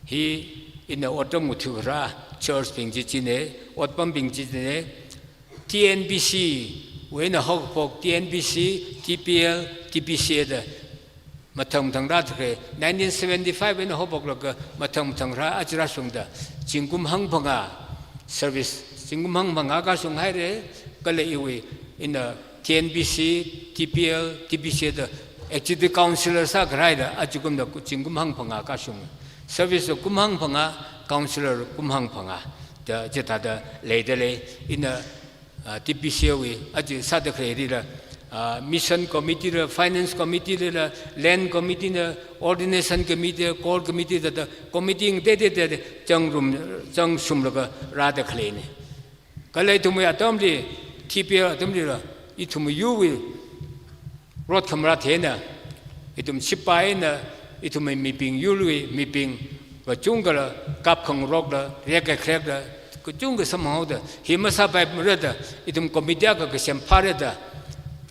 Hi ina otram ngathukharā church bing chi chine, otpam bing chi chine. T N B C wui eina haophok T N B C, T P L, T P C A da mathang mathang rāda khalei. Nineteen seventy-five eina haophoklaga mathang mathang rā aja rāshungda zingkum hangphangā service, zingkum hangphangā kashung haire. Kala iwui ina T N B C, T P L, T P C A da executive councillor sākharāida aja kumda zingkum hangphangā kashung. Service kum hangphangā, councillor kum hangphangā da chithāda leidalei. Ina ah, T P C A wui aja sāda khaleilila, ah, mission committee la, finance committee lila, land committee na, ordination committee, core committee da, da committee ngatei tei tei zangrum, zangshumlaga rāda khaleine. Kala ithumwui atamli, T P L atamlila, ithum yurwui rot khamarā thena, ithum sipaina, ithum mibing, yurwui mibing kachungkhala kapkhangarokla, rekkharekla, kachungkha samhaoda, hi masāpaimarada ithum committee akha kasem phārada,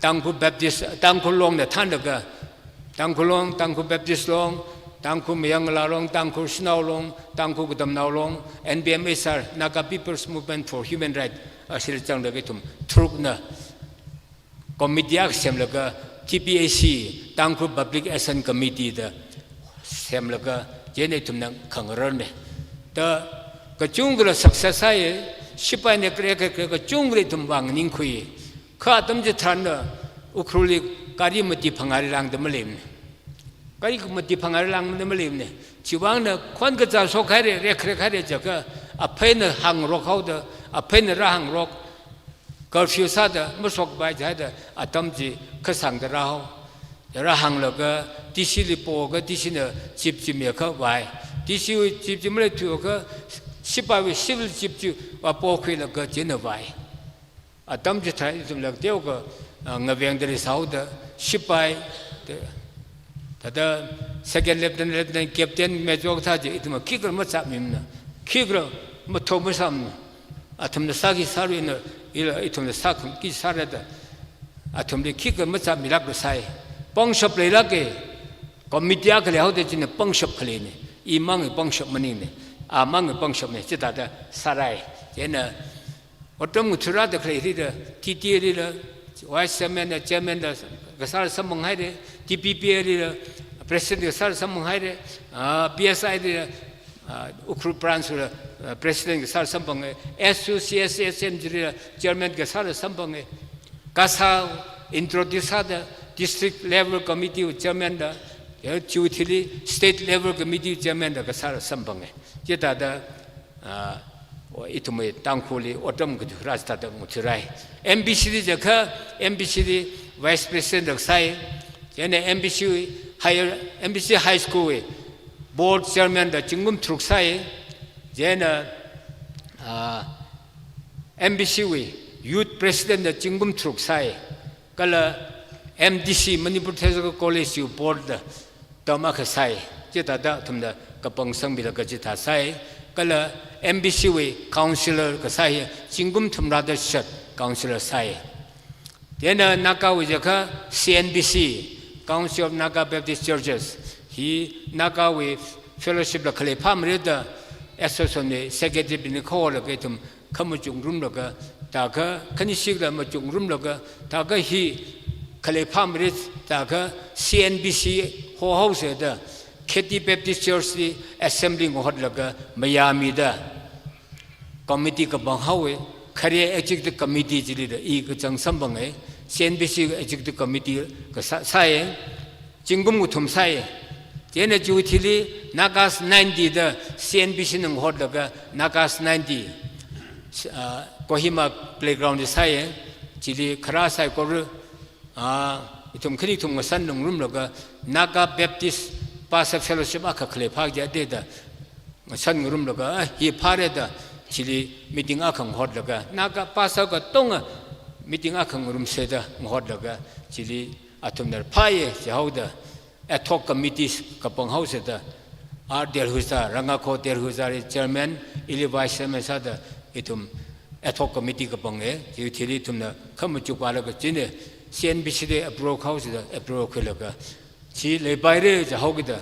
Tangkhul Baptist, Tangkhul Long da thānlaga, Tangkhul Long, Tangkhul Baptist Long, Tangkhul Mayangkala Long, Tangkhul Shanao Long, Tangkhul Katamnao Long, N B M S R, Naga People's Movement for Human Rights, asila zanglaga ithum tharukna committee akha semlaga T P A C, Tangkhul Public Action Committee da semlaga, chieina ithumna khangararne. Da kachungkhala success sāi, sipaina kare kare kachungkhala ithum vang ningkhui. Kha atam chitharanna Ukhrulli gari mati phangāli lāngda maleimane. Gari mati phangāli lāngda maleimane. Chiwuivangna khon kazā shokhaire, rekkharek haire jiakha, apheina hāngarok haoda, apheina rāhāngarok, curfew sāda mashokpai jihaida atam chi khasangda rāhao. Rāhānglaga D C li poga D C na chief chi miakha vai. D C wui chief chi maleithuakha sipaiwui civil chief chi vāpokhuilaga chieina vai. Atam chitharan ithum lāk teokha, ah, ngavengda leisāhaoda sipai, te, thāda second lieutenant, lieutenant, captain, major thā chi ithum khikhala machāpmimana, khikhala mathotmasāmana. Athumna sāki sāluina, ila ithumna sāki sāra da, athumli khikha machāpmilākla sai. Pangshap leilāke, committee akha leihaoda china pangshap khaleine, imangwui pangshap maningne, amangwui pangshapne, chithāda sārai. Chieina otram ngathurāda khalei hili da, T T A lila, vice chairman da, chairman da kasāla samphang haire, T P P A lila, president kasāla samphang haire, ah, P S I lila, ah, Ukhrul branch la, ah, president kasāla samphange, S U C S S M chilila chairman kasāla samphange, kasā introduce sāda district level committee wui chairman da, ya, chiwui thili state level committee wui chairman da kasāla samphange. Chithāda, ah, o, ithumwui Tangkhulli otram ngathurā chithāda ngathurai. M B C li jiakha, M B C li vice president da sai, chieina M B C higher, M B C High School wui board chairman da zingkum tharuk sai, chieina, ah, M B C wui youth president da zingkum tharuk sai, kala M T C, Manipur Theological College wui board da atam akha sai, chithāda athumna kapang sangmilaga chithā sai, kala M B C wui councillor kasā hi zingkum thumrāda shat councillor sai. Chieina Nagawui jiakha C N B C, Council of Naga Baptist Churches, hi Nagawui fellowship la khalei phāmara da, association wui secretary bingna khaolaga ithum khamachuk ngarumlaga, thākha khanishikla machuk ngarumlaga, thākha hi khalei phāmara, thākha C N B C hohaosa da, Kheti Baptist Church li assembly ngahotlaga mayāmida committee kapang haowe, khare executive committee chili da i kachang samphange, C N B C executive committee kasā, sāye, zingkum ngathum sāye. Chieina chiwui thili Nagas ninety da C N B C na ngahotlaga Nagas ninety, ah, Kohima playground li sāye, chili kharā saikora, ah, ithum khani ithum ngasan ngarumlaga Naga Baptist Pastor fellowship akha khalei phak jade da, san ngarumlaga, "Ah, hi phare" da, chili meeting akha ngahotlaga, Naga pastor katonga meeting akha ngarumse da ngahotlaga, chili athumna phāye jihaoda, ad hoc committees kapang haose da, R Delhuza, Rangakho Delhuza ri chairman, ili vice chairman sāda, ithum ad hoc committee kapange, chi thili ithumna khamachuk pālaga chine, C N B C li approve haose da, approve khuilaga, chi leipaire jihaokida,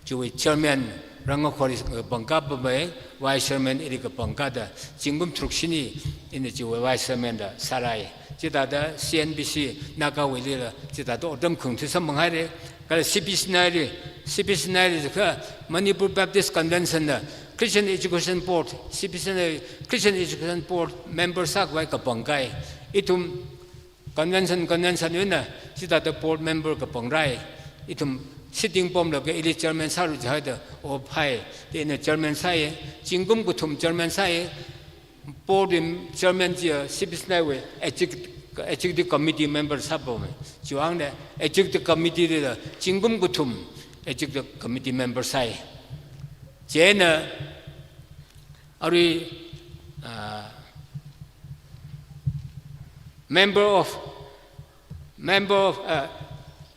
chiwui chairman Rangakho li kapangkā pamei, vice chairman ili kapangkāda, zingkum tharuk shini ina chiwui vice chairman da sārai. Chithāda C N B C Nagawuilila chithāda otram khangatha samphanghaire. Kala C P C N I li, C P C N I li kha Manipur Baptist Convention na Christian Education Board, C P C N I Christian Education Board member sākhavai kapangkai. Ithum convention, convention wui eina chithāda board member kapangrai. Ithum sitting pamlaga ili chairman sālu jihaida, o phāi, da ina chairman sāye, zingkum kathum chairman sāye. Board wui chairman chiya C P C N I wui exec-, executive committee member sāpamei. Chiwui vangna executive committee lila zingkum kathum executive committee member sāi. Chieina arui, ah, member of, member of, ah,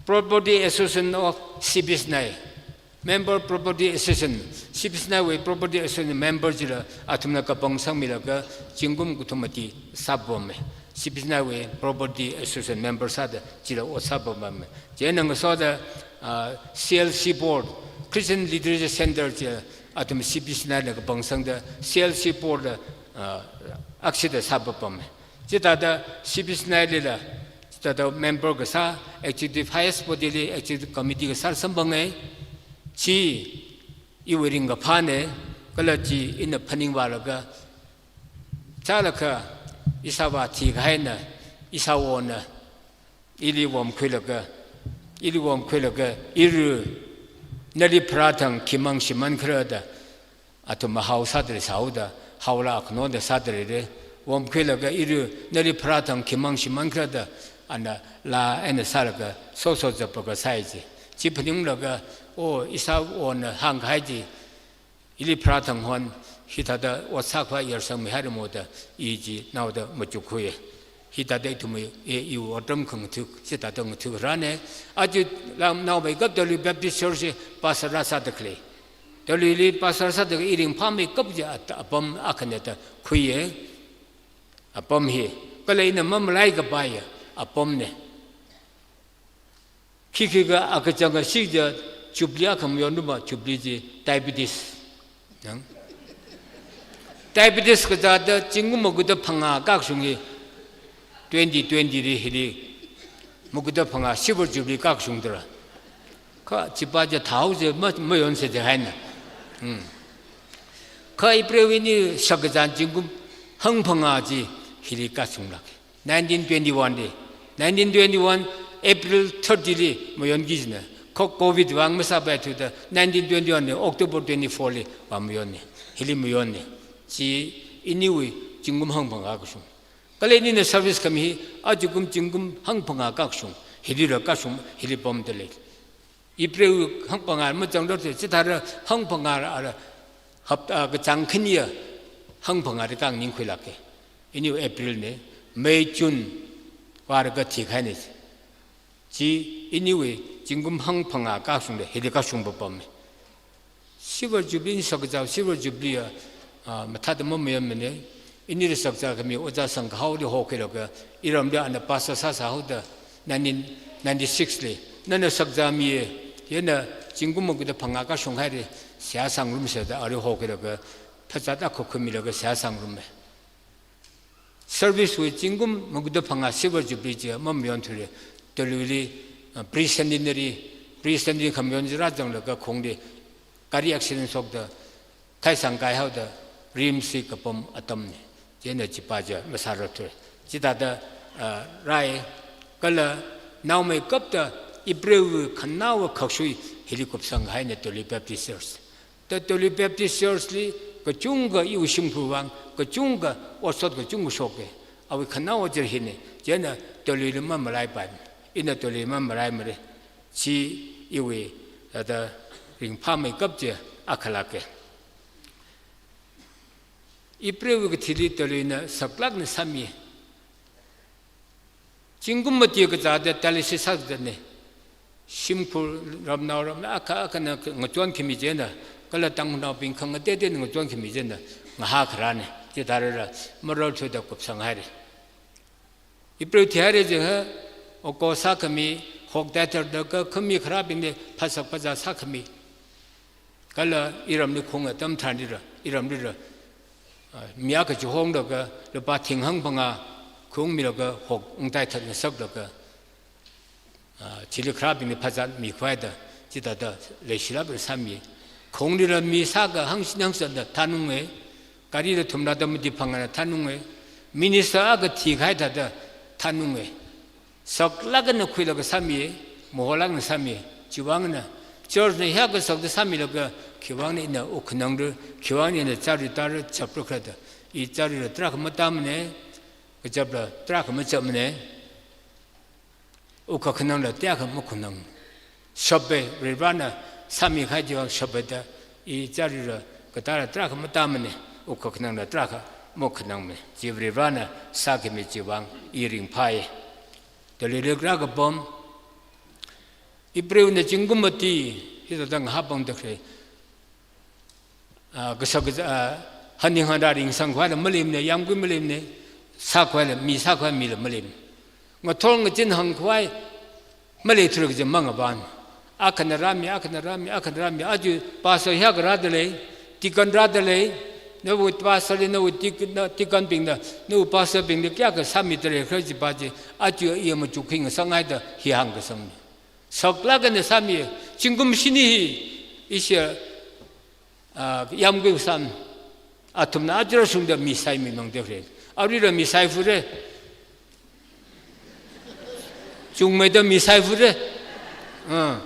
Property Association of C P C N I. Member Property Association, C P C N I wui Property Association member chila athumna kapangsangmilaga zingkum kathum mati sāpamei. C P C N I wui Property Association member sāda chila ot sāpamei. Chieina ngasoda, ah, C L C Board, Christian Literature Center chi athum C P C N I na kapangsangda C L C Board la, ah, akshida sāpamei. Chithāda C P C N I lila, chithāda member kasā, executive highest body li executive committee kasā samphange, chi iwui ringkaphāne, kala chi ina phaningvālaga, chālakha ishāvā thikahaina, ishāvāna ili vomkhuilaga, ili vomkhuilaga, iru nali pharāthang khimang shimānkhala da, athum mahao sādalei sāhaoda, haola akhano da sādaleire. Vomkhuilaga iru nali pharāthang khimang shimānkhala da, ana laa eina sālaga, soso zapaga sāi ji. Chi phaninglaga, o, ishāvāna hāngkahai chi, ili pharāthang hon, hithāda ot sākhavai yarsangmihairamo da, i chi naoda machukkhuiye. Hithāda ithumwui, e, iwui otram khangatha, chithāda ngatha rāne. Aja lam naomeikap Delhi Baptist Church li pastor rāsāda khalei. Delhi li pastor sāda i ringphāmeikap chi at-, apam akhane da khuiye. Apam hi, kala ina mamalaikapaiya apamne. Khikhikha akachang kashi ja Jubilee akha mayonruma, Jubilee chi diabetes. Nang? Diabetes kazāda zingkum maguda phangā kakashung hi twenty twenty li hili maguda phangā Silver Jubilee kakashung dara. Kha chipa ja thao ja ma-, mayonse jihaina. Hmm. Kha April wui eina shakazan zingkum hangphangā chi hili kakashunglāke. Nineteen twenty-one li, nineteen twenty-one April thirty li mayonki jina. Kha covid vang masāpaithuda nineteen twenty-one li October twenty-four li vāmayonne. Hili mayonne. Chi iniwui zingkum hangphangā kashung. Kala inina service khami hi, ajakum zingkum hangphangā kakashung, hilila kashung, hili pamdalei. April hangphangā mazangda, chithāda hangphangā ara hapta kachāng khaniya hangphangāli khaningkhuilāke. Iniwui April ne, May, June vālaga thikahaine. Chi iniwui zingkum hangphangā kakashungda hili kashung papamne. Silver Jubilee shakazā, Silver Jubilee ya, ah, mathāda mamayonmane. Inili shakazā khami Ojā Sangkahao li hokhuilaga, iramli ana pastor sāsāhaoda nineteen ninety-six li. Nana shakazāmiye, yana zingkum maguda phangā kashunghaire, seihā sāngarumse da ali hokhuilaga, phazāda khokhuimilaga seihā sāngarumme. Service wui zingkum maguda phangā Silver Jubilee chi mamayonthuile, Delhi li, ah, pre-centenary, pre-centenary khamayon chi rāzanglaga khongli gari accident shokda, khaisang kaihaoda, RIMS li kapam atamne, chieina chipa ja masārarthu. Chithāda, ah, rai, kala naomeikapta April wui khanaowa khakshui hili kupsanghaine Delhi Baptist Church. Da Delhi Baptist Church li kachungkha iwui shimkhur vang, kachungkha otshot kachungkha shoke. Awui khanaowa chi hine, chieina Delhi li mamalaipai. Ina Delhi mamalaimare. Chi iwui, ah, da ringphāmeikap chi akhalāke. April wui kathili Talui eina saklākna sāmi. Zingkum mati kazāda dialysis sāzatne. Shimkhur ramnao ram akha akhana ngachon khami china, kala Tangkhulnaobing khangateiteina ngachon khami china, ngahā kharāne. Chitharan mararthuda kupsang haire. April thihaire jiakha, August sākhami, hok taithar da ka khami kharābingli phāsak phāzā sākhami. Kala iramli khong atam tharanlira, iramlira, ah, mi akha chihonglaga, lupā thing hangphangā khong milaga, hok ngataithat ngasaklaga, ah, chili kharābingli phāzatmi khavai da, chithāda leishilāk eina sāmi. Khonglila mi sākha hangsin hangsan da thanunge, garila thumrāda mati phangāna thanunge, minister akha thikahai thāda thanunge. Saklāk eina khuilaga sāmi, maholāk eina sāmi, chiwuivang eina, church na hiyākha sakda sāmilaga, khiwuivang eina ina wukkhananglu, khiwuivang eina ina chari tara chaplu khala da, i charila tarākha matamane, kachapla tarākha machapmane, wukkakhanangla tiyākha makhanang. Shape, Varivarana sāmikahai chiwuivang shape da, i charila katara tarākha matamane, wukkakhanangla tarākha makhanangmane. Chi Varivarana sākhami chiwuivang i ringphāi. Talui lek rākapam, April na zingkum mati, hithāda ngahāpamda khalei. Ah, kashak kazā, ah, haninghanra ringsang khavaila maleimane, yāmgui maleimane, sākhavaila, mi sākhavai mila maleimane. Ngathor ngazin hāngkhavai maleithura kaji mangapam. Akhana rāmi, akhana rāmi, akhana rāmi, aja pastor hiyākha rādalei, deacon rādalei, nawui pastor li, nawui deacon, na, deacon bingna, nawui pastor bingna kayākha sāmidalei khala chipa chi, aja iya machukkhing sāngaida hi hāngkasangmi. Saklāk eina sāmi, zingkum shini hi, ishi, ah, yāmgui sam, athumna aja rāshungda mi saimimangda khalei. Aruila mi saifure. Chungmeida mi saifure. Ah.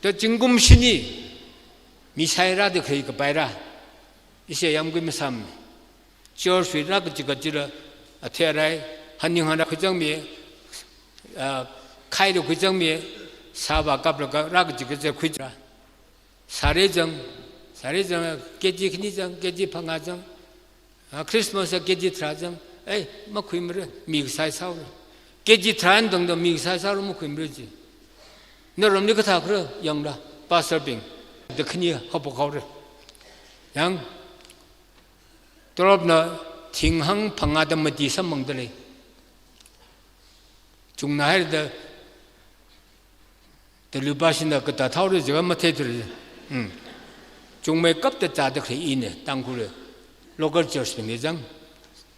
Da zingkum shini, mi sairāda khalei kapaira. Ishi yāmgui masam. Church wui rākachikathā chila, athei arai, haninghanra khuizangmi, ah, khaila khuizangmi, sāvā kaplaga rākachikathā khuizang. Sāra zang, sāra zang, K G khani zang, K G phangā zang, ah, Christmas K G tharā zang, ei, makhuimara, mi kasai sāura. K G tharā eina tangda mi kasai sāura makhuimara chi. Naramli kathā khala yangla, pastor bing, da khani haophok haora. Yang, Tolopna thing hangphangāda mati samphangdalei. Chungna haida, Talui pashina katā thaora jiakha matheithura. Hmm. Chungmeikapta zāda khalei ina, Tangkhul local church bingli zang.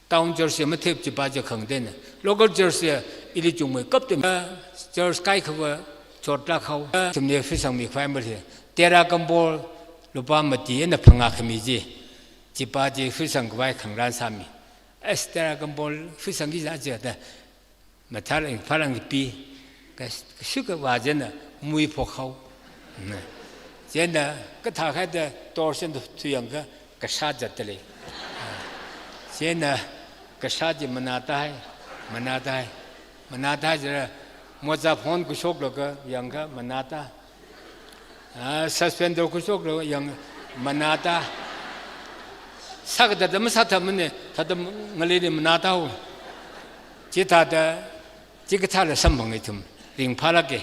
Town church ya mathei chipa chi khangateina. Local church ya ili chungmeikapta church kaikhava chotlāk haowa. Thumne fusangmi khavai male. Tera kambol lupā mati eina phangā khami chi. Chipa chi fusang khavai khangarān sāmi. As tera kambol fusangki za jiakha da. Mathālāk phalāk pi. Ka, kashuk kavā china muiphok hao. Na. China kathā khaida tor shen tu yangakha kashā zatdalei. China kashā chi manātahai, manātahai, manātahai jira moja phon khuishoklaga yangakha manāta. Ah, suspender khuishoklaga yang manāta. Sākathāda masāthatmane, thāda ngaleili manāta haowa. Chithāda, chikathāla samphanga ithum, ringphālāke.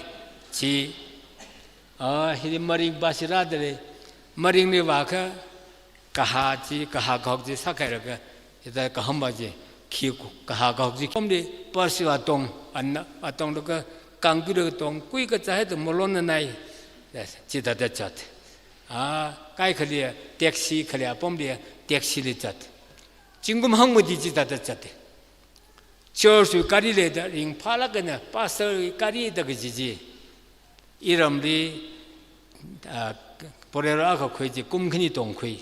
Chi, ah, hili maring pasi rādalei, maringli vākha, kahā chi, kahā kahok chi sākhailāka, hithā kahāmva chi, khi kahā kahok chi, khomli, pasi atong, ana, atonglaga, kangkhuilaga tong, kui kazā haida malonnanai, chithāda zat. Ah, kaikhali, taxi khali apamli, taxi li zat. Zingkum hangmati chithāda zat. Church wui gari leida ringphālāk eina, pastor wui gari da kaji chi. Iramli, ah, Bolero akha khui chi kum khani tongkhui.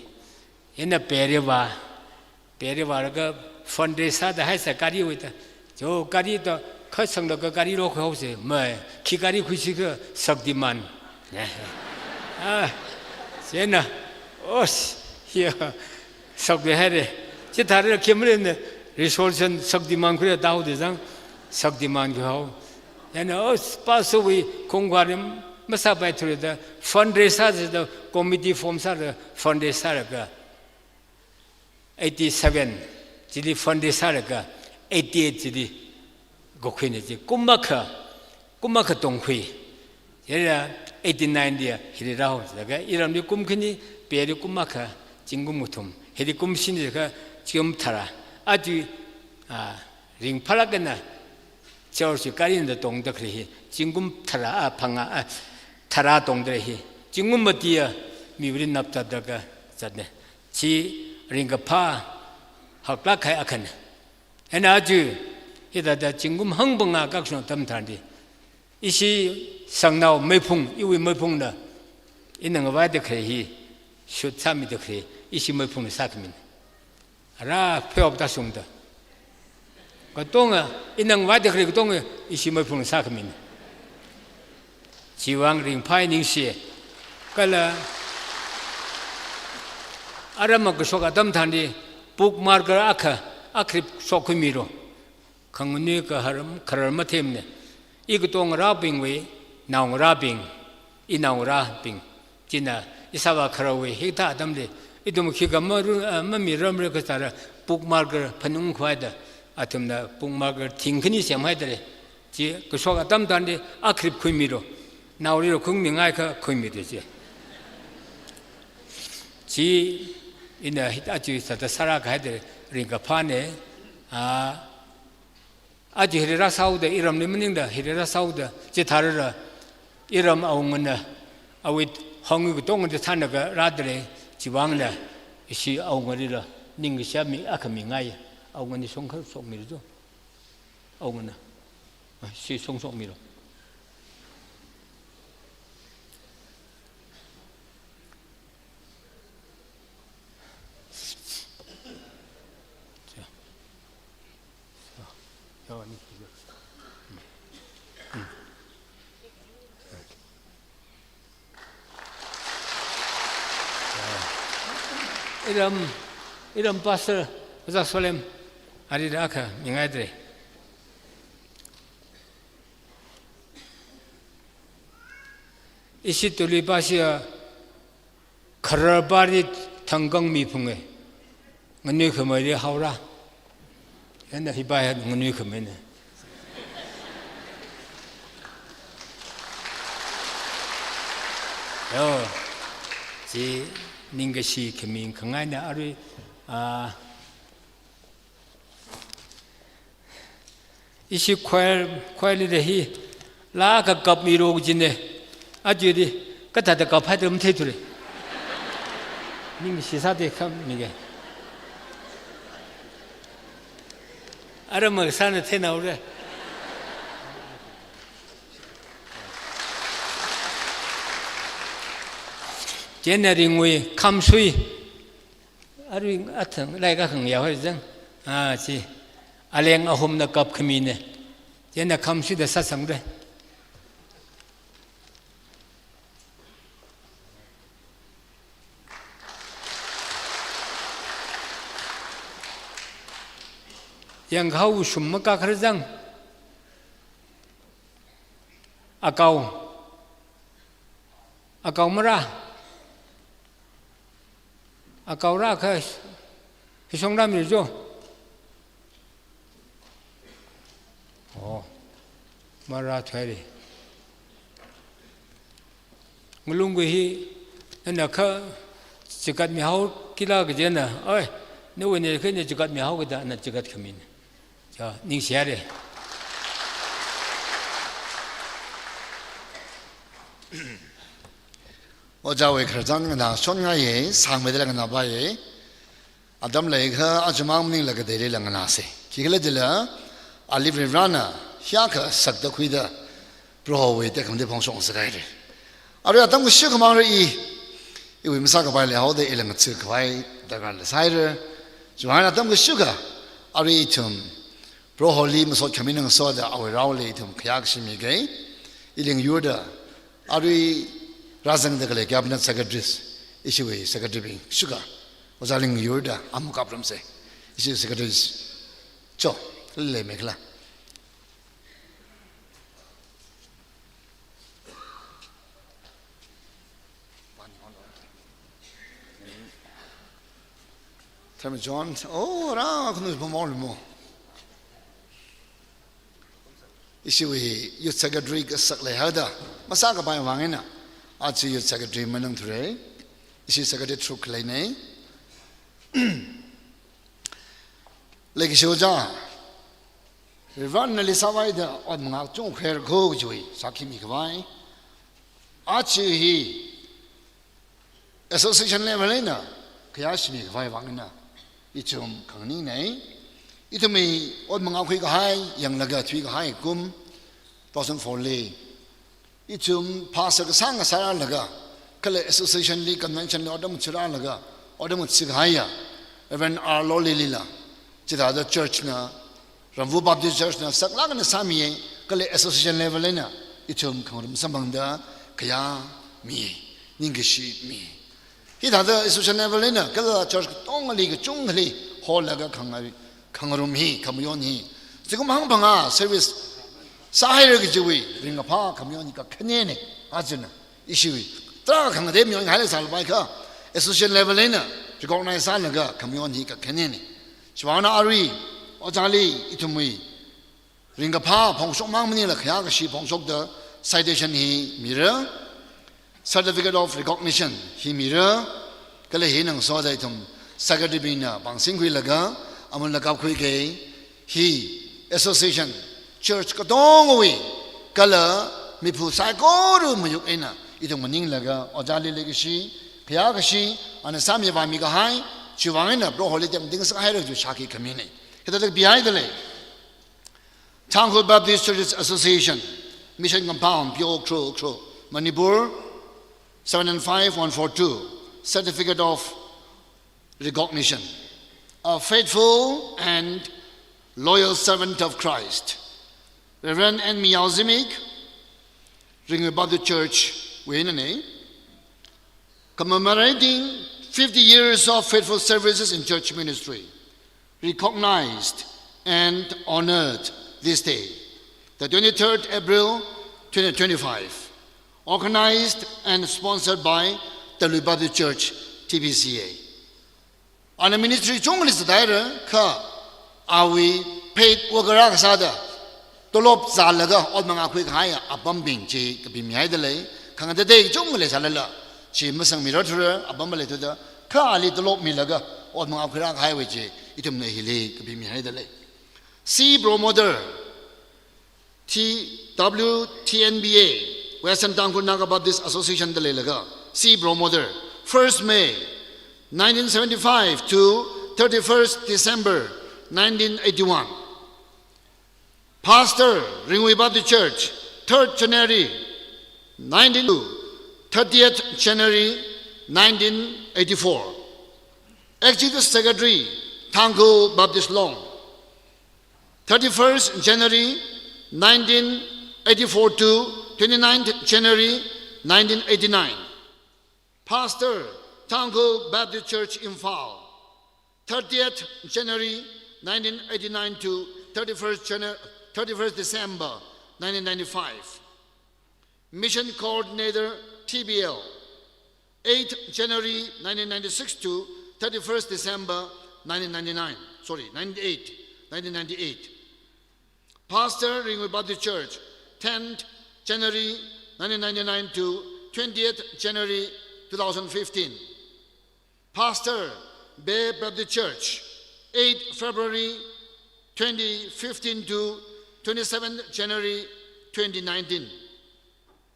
Ina pere vā, pere vālaga fundraise sāda haisa gari wuida. Cho gari da kha sanglaga gari lokhui haosa, mai, khi gari khuisi kha Shaktiman. Ah, china, os, hiya, Shakti haire. Chithāda khi maleimane, resolution Shaktiman khuida tao de zang, Shaktiman khui hao. China, os, pastor wui khongkhari Masāpaithura da fundraise sāda committee form sāda fundraise sālaga eighty-seven chili fundraise sālaga eighty-eight chili kakhuina chi. Kum akha, kum akha tongkhui. Chieina eighty-nine li hili rāhao. Laga iramli kum khani, peli kum akha, zingkum kathum. Hili kum shini kha zingkum tharā. Aja, a, ringphālāk eina chao shi gari nda tongda khalei hi, zingkum tharā, a, phangā, a, tharā tongda hi. Zingkum mati a, miwuili naptapda kazatna. Chi ringkaphā haklāk kahai akhana. Eina aja, hithāda zingkum hangphangā kakashung atam tharanli, ishi shangnao meiphung, iwui meiphungna, ina ngavaida khalei hi, shoot sāmida khalei, ishi meiphungna sākhamina. Ara pheop da sungda. Katonga, ina ngavaida khalei katonga, ishi meiphungna sākhamina. Chiwuivang ringphāi ningshi. Kala aram akashok atam tharanli bookmarker akha, akhrip shokkhuimilu. Khanganui kahar, kharar mathemna. Ikatongarābingwui naongarābing, inaongarābing. China ishāvā khararwui hikathā atamli, ithum khikha maru-, a, mamirarmara kachithāra bookmarker phanungkhavai da, athumna bookmarker thing khani semhaida lei. Chi kashok atam tharanli akhrip khuimilu. Naolila khungmingai kha khuimilu chi. Chi ina hithā aja sāda sārā kahaida ringkaphāna, a, aja hili rāsāhaoda, iramli maningda hili rāsāhaoda, chithārala iram awungana, awui hangwui katongana thānlaga rāda lei, chiwuivangna, ishi awungalila ningkashā mi akha mingai, awungana shongkha shokmilu. Awungana. Ah, ishi shong shokmilu. Iram, iram pastor, Ojā Solem, arida akha mingaida lei. Ishi Tuili pāshi a, khararpāli thangkang miphunga, nganuikhameili haora. Chieina hipa hi nganuikhameina. Yo, chi ningkashi khami khangaina arui, a, ishi choir, choir leader hi, laa kakapmilu kajina. Ajali, kathāda kaphaida matheithura. Ningshi sāda khamige. Aram kasāna theinaora. Chieina ringwui, Khamsui. Arui athang, lai kakhang yaohai zang. Ah, chi. Aleng ahumna kapkhamina. Chieina Khamsuida sāsangra. Yangkhao shum makakhar zang. Akao. Akao mara. Akao rākha, hi shong rāmilu jo. Oh, marāthuili. Ngalunggui hi, nana kha chikatmihao kila kajina, oi, nawui eina kha ina chikatmihao kada, na chikatkhamina. Cha, ningshihaira. Ojāwui khararchan nganāshon ngaiya, sāngmeida la nganāpaiya. Atam leikha, ajamang maningla kateilila nganāsa. Khikhalajila, ali Varivarana, hiyākha sakda khuida, Prohowui tekhamatei phongshok sākahaira. Arui atam kashukhamang ra i, iwui masākapai leihaoda ila ngathakhavai darkar leisāhaira. Chiwuivang atam kashukha, arui ithum, Proholi masot khami ngasoda awui raoli ithum khayākashi miga, i lingyurda, arui rāzangda khalei cabinet secretaries, ishiwui secretary bing shukha, Ojā lingyurda, amuk kaprumsa, ishi secretaries, cho, leimei khala. Thermidor John, oh, rākhanu pamol mo. Ishiwui Youth Secretary kasak leihaida, masākapai vang eina, aja Youth Secretary maningthure. Ishi Secretary tharuk leina. Leikashi ojā, Reverend nali sāvaida ot mangā kachungkha khuikhui sākhami khavai, aja hi association level eina khayā shimikhavai vang eina ithum khanganingna. Ithumwui ot mangā khuikahai yanglaga thuikahai kum two thousand four li ithum pastor kasāng sārālaga, kala association li, convention li otram chirālaga, otram chikahaiya Reverend R Lolilila, chithāda church na, Ramvu Baptist Church na saklāk eina sāmiya, kala association level eina ithum khangarum samphangda khayā mi, ningkashi mi. Hithāda association level eina kala church katongali kachungkhali holaga khanga-, khangarum hi, khamayon hi, zingkum hangphangā service sāhaira kajiwui ringkaphā khamayon hi kakhanena. Ajana ishiwui tarākha khangatei mayon haila sālapai kha, association level eina recognize sālaga khamayon hi kakhanena. Chivāngna arui ojāli ithumwui ringkaphā phongshok mang maningla khayākashi phongshokda citation hi mira, Certificate of Recognition hi mira, kala hi ngasoda ithum secretary bingna pāngsingkhuilaga, amun lakap khuiki. Hi association, church katongawui kala miphu saikora mayuk eina ithum maninglaga, ojāli leikashi, khayākashi, ana sāmi vāmi kahai, chivāng eina Proholi tekmating sāhaira kaji shākhi khamina. Hithāda kapihaida lei. Tangkhul Baptist Churches Association, Mission Compound, P O Ukhrul, Ukhrul, Manipur, seven nine five one four two, Certificate of Recognition. A faithful and loyal servant of Christ, Reverend N Miyao Zimik, Ringui Baptist Church, Weinane, commemorating fifty years of faithful services in church ministry, recognized and honored this day, the twenty-third April twenty twenty-five, organized and sponsored by the Lui Baptist Church, T B C A. Ana ministry chungli sādaira kha, awui paid worker akha sāda tolop zālaga ot mangā khuikahai apambing chi kapimihaida lei. Khangatei kachungkha leisālala, chi masangmirarthura, apam maleithuda, kha ali tolop milaga ot mangā khuirākahaiwui chi ithumna hili kapimihaida lei. C Promoter, T W T N B A, Western Tangkhul Naga Baptist Association da leilaga, C Promoter, first May nineteen seventy-five to thirty-first December nineteen eighty-one. Pastor, Ringui Baptist Church, third January nineteen to thirtieth January nineteen eighty-four. Executive Secretary, Tangkhul Baptist Long, thirty-first January nineteen eighty-four to twenty-ninth January nineteen eighty-nine. Pastor, Tangkhul Baptist Church, Imphal, thirtieth January nineteen eighty-nine to thirty-first Janu-, thirty-first December nineteen ninety-five. Mission Coordinator, T B L, eighth January nineteen ninety-six to thirty-first December nineteen ninety-nine, sorry, ninety-eight, nineteen ninety-eight. Pastor, Ringui Baptist Church, tenth January nineteen ninety-nine to twentieth January two thousand fifteen. Pastor, Bay Baptist Church, eighth February twenty fifteen to twenty-seventh January twenty nineteen.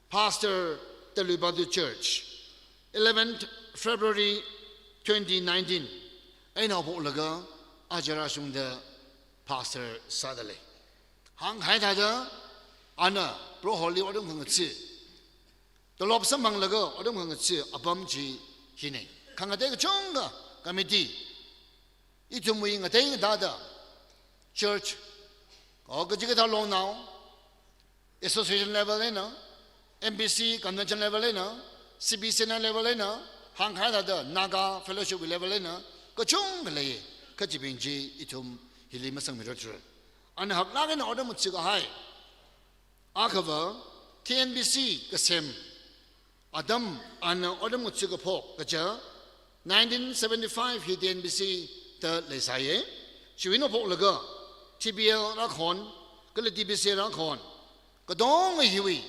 Pastor, Talui Baptist Church, eleventh February twenty nineteen. Eina haophoklaga aja rāshungda pastor sāda lei. Hāngkahai thāda, ana Proholi otram khangatha, tolop samphanglaga otram khangatha apam chi hina. Khangatei kachungkha committee, ithumwui ngatei ngathāda church, o kachikathā longnao, association level eina, M B C convention level eina, C B C N level eina, hāngkahai thāda Naga fellowship level eina, kachungkha lei, kachibing chi ithum hili masangmirarthura. Ana haklāk eina otram ngathakahai, akhava T N B C kasem atam ana otram ngathakaphok kaja, nineteen seventy-five hi T N B C da leisāya. Chiwui eina phoklaga T B L rākhon, kala T B C rākhon, katonga hiwui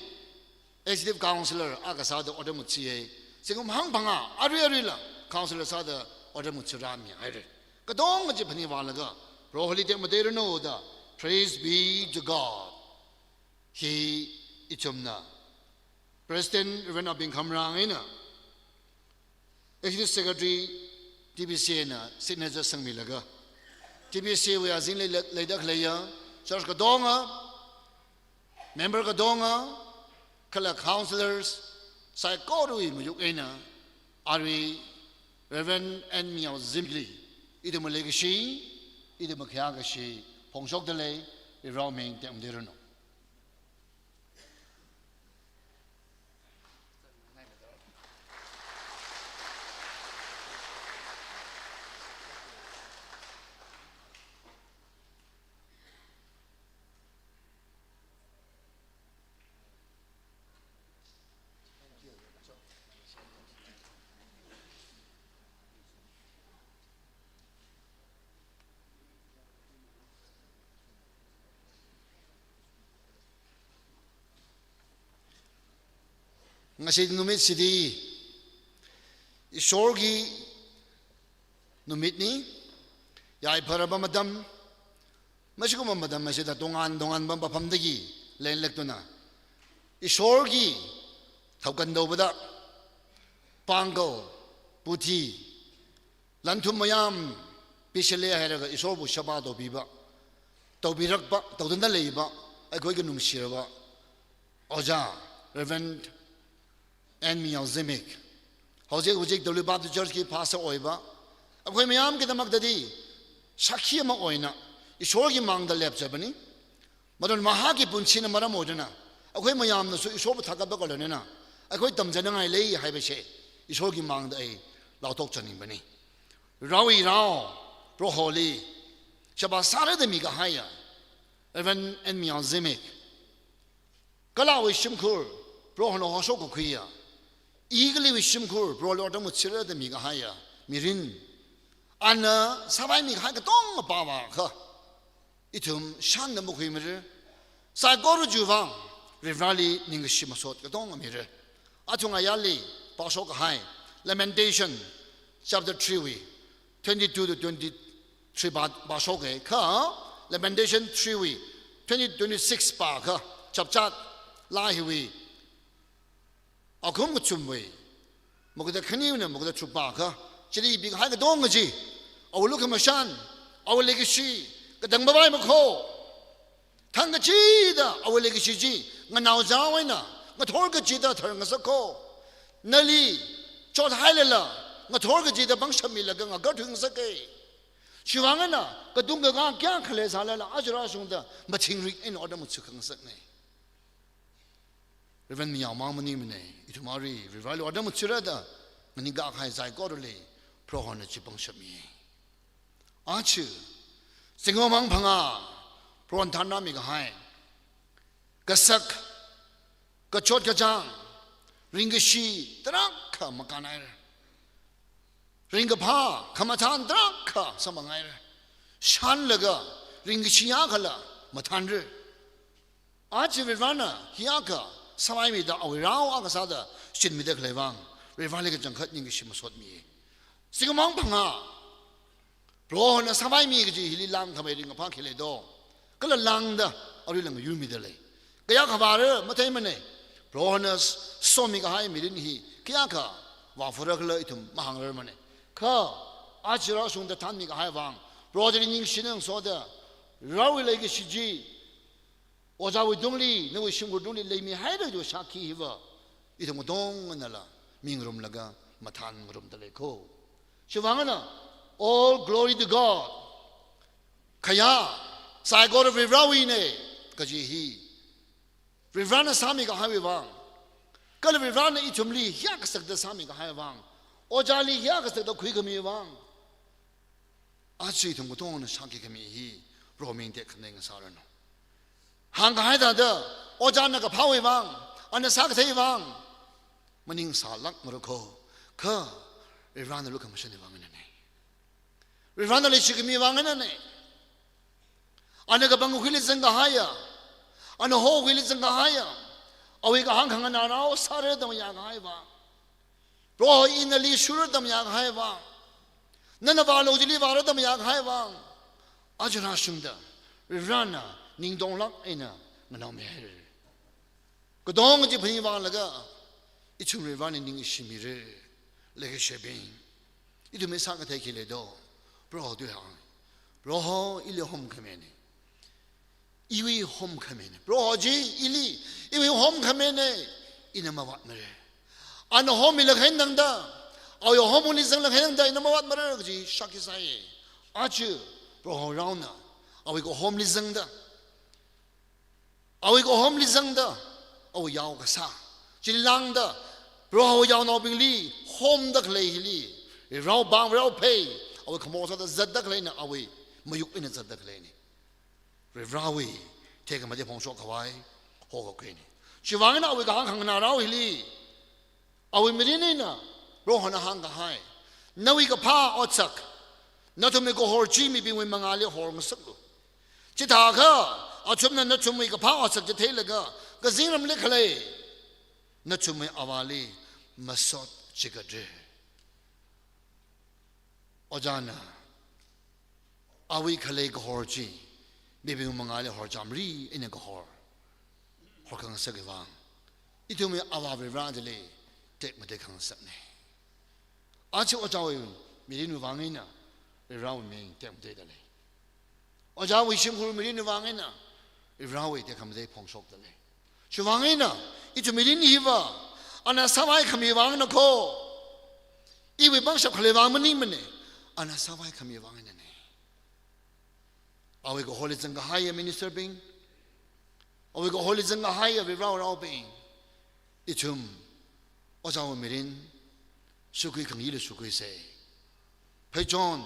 executive councillor akha sāda otram ngathaiya. Zingkum hangphangā arui aruila councillor sāda otram ngathai rāmihaira. Katonga chi phaningvālaga Proholi tekmateiranu da, praise be to God. Hi ithumna President Reverend Abing Khamrang eina Executive Secretary T B C na signature sangmilaga, T B C wui azing lei, leida khaleiya church katonga, member katonga, kala councillors saikorawui mayuk eina, arui Reverend N Miyao Zimik li ithumwui leikashi, ithumwui khayākashi phongshokda lei, Varewui ming tekmateiranu. Ngashi numit chili Ishorwui numitna, yaipharaba matam, mashikuma matam mashida tongan tonganba mafamdagi lenlek tuna, Ishorwui thoukan taupada, pāngkal, puthi, lanthum mayam pishilei hailaga Ishorwui sheba taupiba, taupirakpa, tautanda leiba, aikhoi khanungshiraba Ojā Reverend N Miyao Zimik, hojik hojik W Baptist Church ki pastor oiba, aikhoi mayamkidamaktadi shākhi ama oina Ishorwui mangda lepzatpana. Madan mahāki punchina maram oidana, aikhoi mayamnasu Ishorwui thākatpa kala nena, aikhoi tamzatngai lei haibase, Ishorwui mangda ei laothok chaningbana. Varewui rao, Proholi sheba sārada mikahaiya Reverend N Miyao Zimik, kala awui shimkhur Prohona hoshok kakhuiya, I kaliwui shimkhur Proholi otram ngathai rada mikahaiya mirin, ana sāpaimi kahai katonga pāvākha, ithum shānda makhuimara. Saikora chiwui vang Vareli ningkashi masot katonga mira. Athumwui ngayāli pāshok kahai Lamentation chapter three wui twenty-two to twenty-three pā, pāshoka, kha Lamentation three wui twenty, twenty-six pākha, chapchat laa hiwui akhum kachumwui makuda khani eina makuda tharuk pākha, chili ipi kahai katonga chi, awui lukhamashan, awui leikashi, katang pavai makho, thang kachida awui leikashi chi nganaoza eina ngathor kachida thar ngasakko. Nali chothailala ngathor kachida pangshap milaga ngakarthui ngasaka. Chiwui vang eina katung kaka kayākha leisālala aja rāshungda mathingrik eina otram ngathai khangasakna. Reverend Miyao mang maningmana, ithum arui Vareli otram ngathai rada nganingkahai saikorali Prohona chi pangshap mi. Aja, zingkum hangphangā Prohona thanrāmi kahai kasak, kachot kachāng, ringkashi tarākha makānhaira. Ringkaphā, khamathān tarākha samphanghaira. Shānlaga ringkashi akhala mathānra. Aja Varena hiyākha sāpaimida awui rao akha sāda shichinmida khalei vang, Vareli kachangkhat ningkashi masot mi. Zingkum hangphangā Prohona sāpaimi kaji hili langkhamei ringkaphā khi lei do, kala langda aruila ngayurmida lei. Kayākha vāra matheimana, Prohona somi kahai mirin hi kayākha vāfura khala ithum mahāngrarmana. Kha aja rāshungda thanmi kahai vang, Proholi ningshina ngasoda, raowui leikashi chi, ojāwui tungli, nawui shimkhur tungli leimihaira kaji shākhi hiva ithum katonganala mingarumlaga mathānngarumda leiko. Chiwui vang eina, all glory to God. Khayā saikora Varewuina kaji hi, Varena sāmi kahaiwui vang, kala Varena ithumli hiyākha kasakta sāmi kahaiwui vang, ojāli hiyākha kasakta khuikhamiwui vang, aja ithum katongana shākhi khami hi Proho ming tekhaning sāranu. Hāngkahai thāda, ojāna kaphāwui vang, ana sākatheiwui vang maningsālākmara ko, kha Varena lukhamashaniwui vang einana. Varivarana leishikhami vang einana. Ana kapangwui khuili zangkahaiya, ana howui khuili zangkahaiya, awui kahāng khanganā rao sāra da mayākahai vang, Proho ina nali shurra da mayākahai vang, nana vālu chili vāra da mayākahai vang, aja rāshungda Varivarana ningtonglāk eina nganaomihaira. Katonga chi phaningvālaga, ithum Varivarali ningshimira. Leikashibing, ithumwui sākathei khi leido? Proho tui hāng. Proho ili homkhamina. Iwui homkhamina. Proho chi ili, iwui homkhamina. Ina mavātmara. Ana hommilakhai tangda, awui homli zanglakha tangda ina mavātmara kaji shākhi sāya. Aja Proho raona awui kahomli zangda, awui kahomli zangda, awui yao kasā chili lāngda, Proho yaonaobingli homda khalei hili, rao bang rao phei, awui khamor sāda zatda khaleina, awui mayuk eina zatda khaleina. Varivarawui tekhamatei phongshok khavai hokakuina. Chivang eina awui kahāng khanganā rao hili, awui mirin eina Prohona hāngkahai, nawui kaphā otsak, nathumwui kahor chi mibingwui mangāli horngasaklu. Chithākha athumna nathumwui kaphā otsak chi theilaga kazingramli khalei nathumwui Avāli masot chigatra. Ojāna awui khalei kahor chi mibing mangāli horchamri eina kahor horkhangasak vang, ithumwui Avā Varivara chili tekmatei khangasakna. Aja ojāwui mirinwui vang eina Varivarawui ming tekmateida lei. Ojāwui shimkhur mirinwui vang eina Varivarawui tekhamatei phongshokda lei. Chivang eina ithum mirin hiva ana sāvaikhami vang eina kho, iwui pangshap khalei vang maningmana, ana sāvaikhami vang einana. Awui kaholi zangkahaiya minister bing, awui kaholi zangkahaiya Varivara raobing, ithum ojāwui mirin sukhui khangayila sukhuisa. Pheichon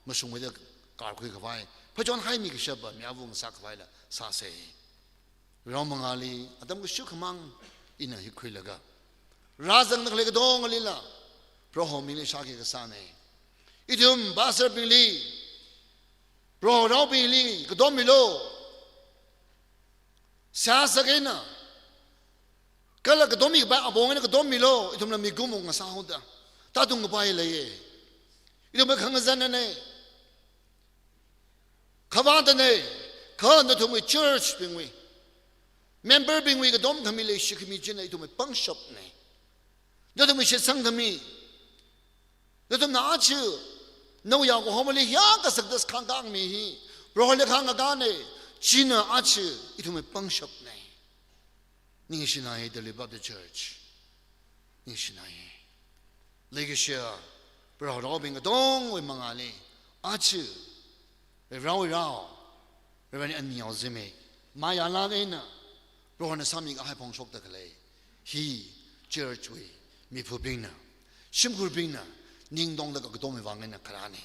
mashungmeida karkhui khavai, pheichon haimi kashapa mi avung sākhavaila sāsa. Rao mangāli atam kashu khamang ina hi khuilaga, rāzangda khalei katongalila Proho mingli shākhi kasāna. Ithum pastor bingli, Proho raobingli katommilu. Sāsā eina, kala katommi kapai apong eina katommilu, ithumla mikumo ngasāhaoda. Tātung kapai leiya. Ithumwui khangazanna. Khavātana, kha nathumwui church bingwui member bingwui katomkhami leishikhami china ithumwui pangshapna. Nathumwui shitsangkhami, nathumna aja nawui yao kahomli hiyākha success khangkāngmi hi Proholi khangakāna, china aja ithumwui pangshapna. Ningshinaiya Delhi Baptist Church. Ningshinaiya. Leikashiya Proho raobing katongwui mangāli aja Varivarawui rao, Varivarana anmi yaozimei mayālāk eina Prohona sāmikahai phongshokda khalei hi church wui miphabingna, shimkhurbingna ningtongda kakatommi vang eina kharāna.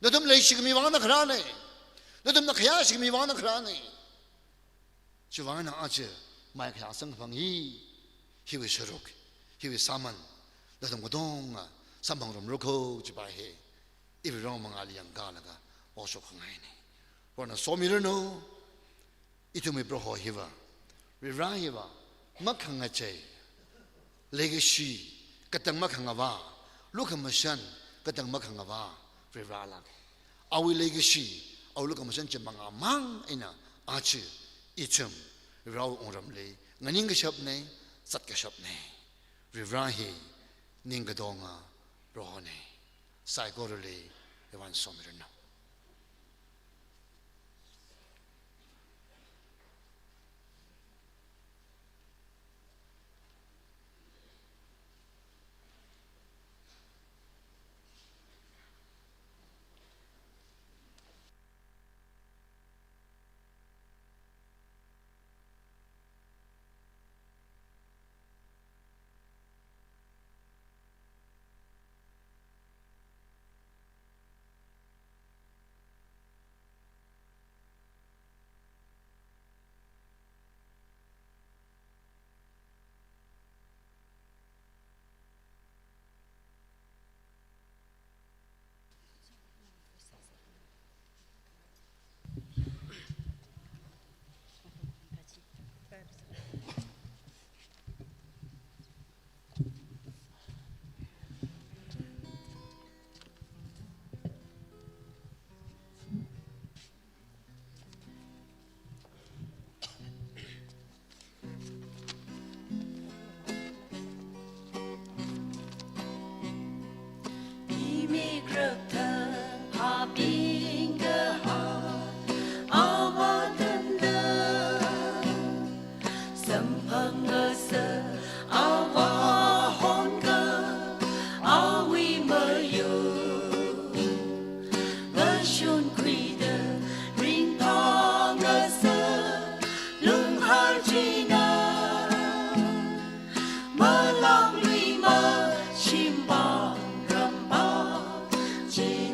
Nathum leishikhami vang eina kharāna. Nathumna khayāshikhami vang eina kharāna. Chivang eina aja mai khayā samkaphang hi, hiwui sharuk, hiwui sāman, nathum katonga samphangrumlu kho chipai hi, iwui rao mangāli yangkalaga oshok khangaina. Prohona somiranu, ithumwui Proho hiva, Varivara hiva makhangachei, leikashi katang makhangavā, lukhamashan katang makhangavā Varivara lāka. Awui leikashi, awui lukhamashan chi mangāmang eina aja ithum Varivarawui wungramli nganingkashapna, zatkashapna. Varivara hi ningkatonga Prohona. Saikorali Varivarana somiranu.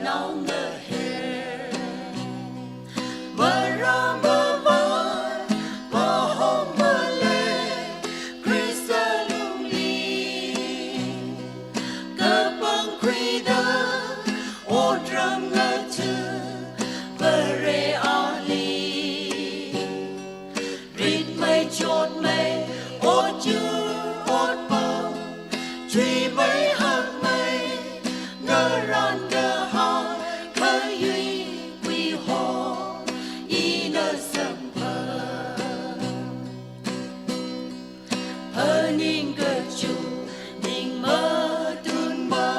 Naongaher. Maramavai, mahongmale, Khrista lungli. Kapangkhuida, otram ngatha, Vare ali. Ritmei chotmei, ot yur ot pao, chuimei hakmei, ngaran kahai, khayui kuiho, ina samphang. Phaning kachung, ning matunma,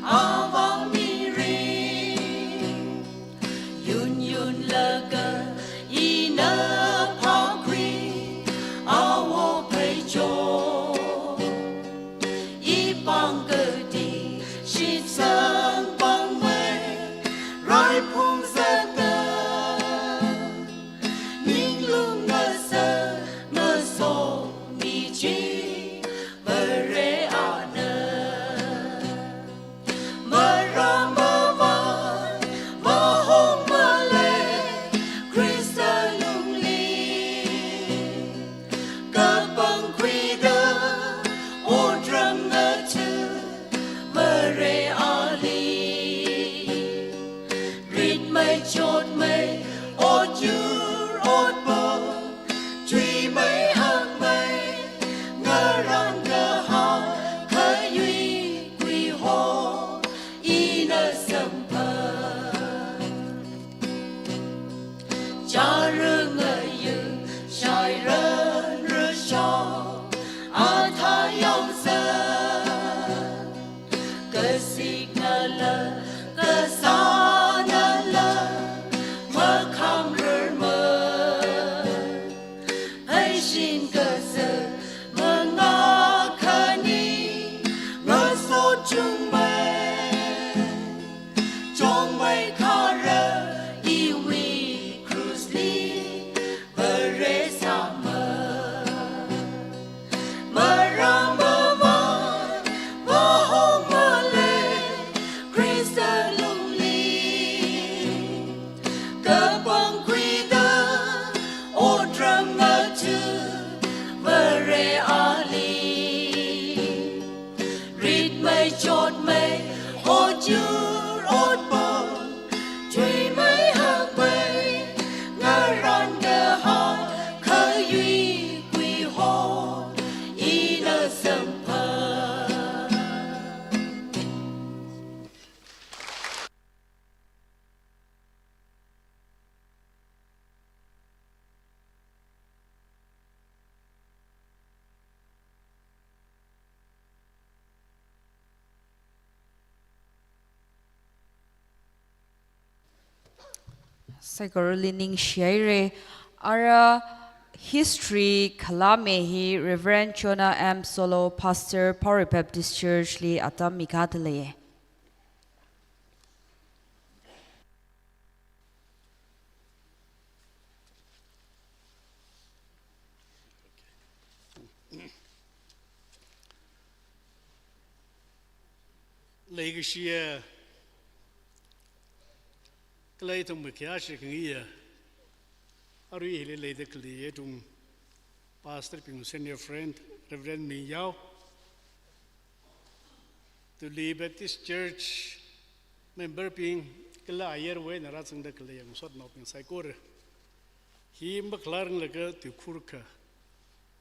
Avā mirin. Yun yunlaga ina phākhui, Awo pheicho. Ipāng kati, shitsang pāngmei, raiphung zatda. Ninglung ngasa, ngaso michi, Vare ana. Maramavai, mahongmale, Khrista lungli. Kapangkhuida, otram ngatha, Vare ali. Ritmei chotmei, ot yur ot pao, chuimei hakmei, ngaran kahai, khayui kuiho, ina samphang. Chara ngayung, shairan rasho, athā yaosa. Kasiknala, kasānala, makhamrarma. Pheishin kasa, mangakhani, ngaso chungmei. Chongmei khara, iwui krusli, Vare sāma. Maramavai, mahongmale, Khrista lungli. Kapangkhuida, otram ngatha, Vare ali. Ritmei chotmei, ot yur ot pao, chuimei hakmei, ngaran kahai, khayui kuiho, ina samphang. Saikorali ningshihaira. Ara history khalāme hi Reverend Jonah M Solo, Pastor, Pauri Baptist Church li atam mikādalei. Leikashiya, khalei thang makhayāshi khangayiya, arui hili leida khalei ithum pastor bing, senior friend, Reverend Mingyao, Tuli Baptist Church member bing, kala ayarwui eina rāzangda khalei yangsotnaobing saikora. Hi makhalaranglaga tuikhur akha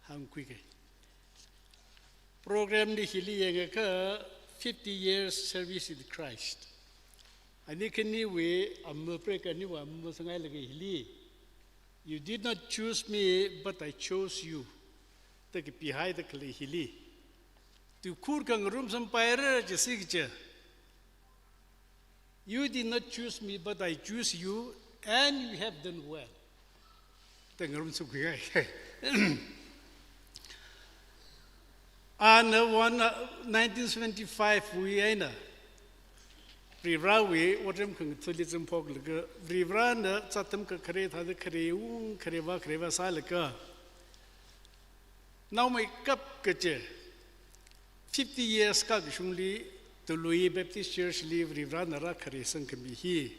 hāngkhuiga. Program li hili yangakha fifty years service in Christ. Ani khaniwui amamā break, aniwui amamā sangailaga hili. "You did not choose me, but I chose you," da kapihaida khalei hili. Tuikhur akha ngarumsampaira jisi kaja. "You did not choose me, but I choose you, and you have done well." Da ngarumsam khuingai. Ana one, uh, nineteen seventy-five wui eina Varivarawui otram khangathali zangphoklaga, Varivarana zat atam kakhare thāda khareung khareva khareva sālaga, naomeikap kaje, fifty years kakashungli Tului Baptist Church li Varivarana rākharesang khami hi,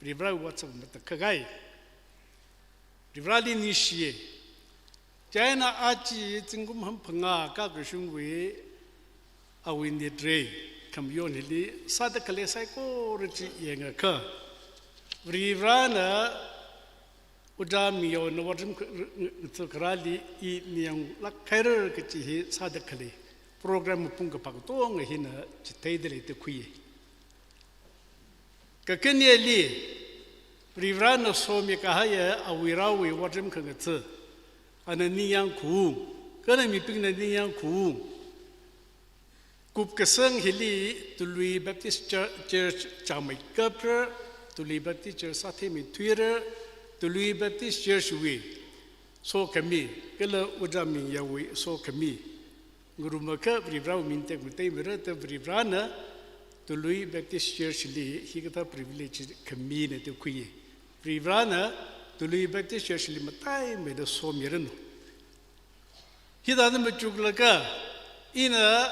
Varivarawui otsak matakhak kahai. Varivarali ningshiya. China aja zingkum hangphangā kakashungwui awui nitrei khamayon hili sāda khalei saikora chi yangakha, Varivarana Ojā Mingyaona otram kh-, kh-, kh-, kharāli i ningyānglāk haira kachi hi sāda khalei program mapung kaphā katonga hina chitheida lei da khuiya. Kakhaneli, Varivarana somi kahaiya awui raowui otram khangatha, ana ningyāng khaung, kala mibingna ningyāng khaung. Kupkasang hili Tului Baptist Chur-, Church chāngmeikapra, Tului Baptist Church sātheimeithuira, Tului Baptist Church wui sokhami, kala Ojā Mingyaowui sokhami ngarumakha Varivarawui ming tekmateimara da Varivarana Tului Baptist Church li hikathā privilege khamina da khuiya. Varivarana Tului Baptist Church li mataimeida somiranu. Hithāda machuklaga, ina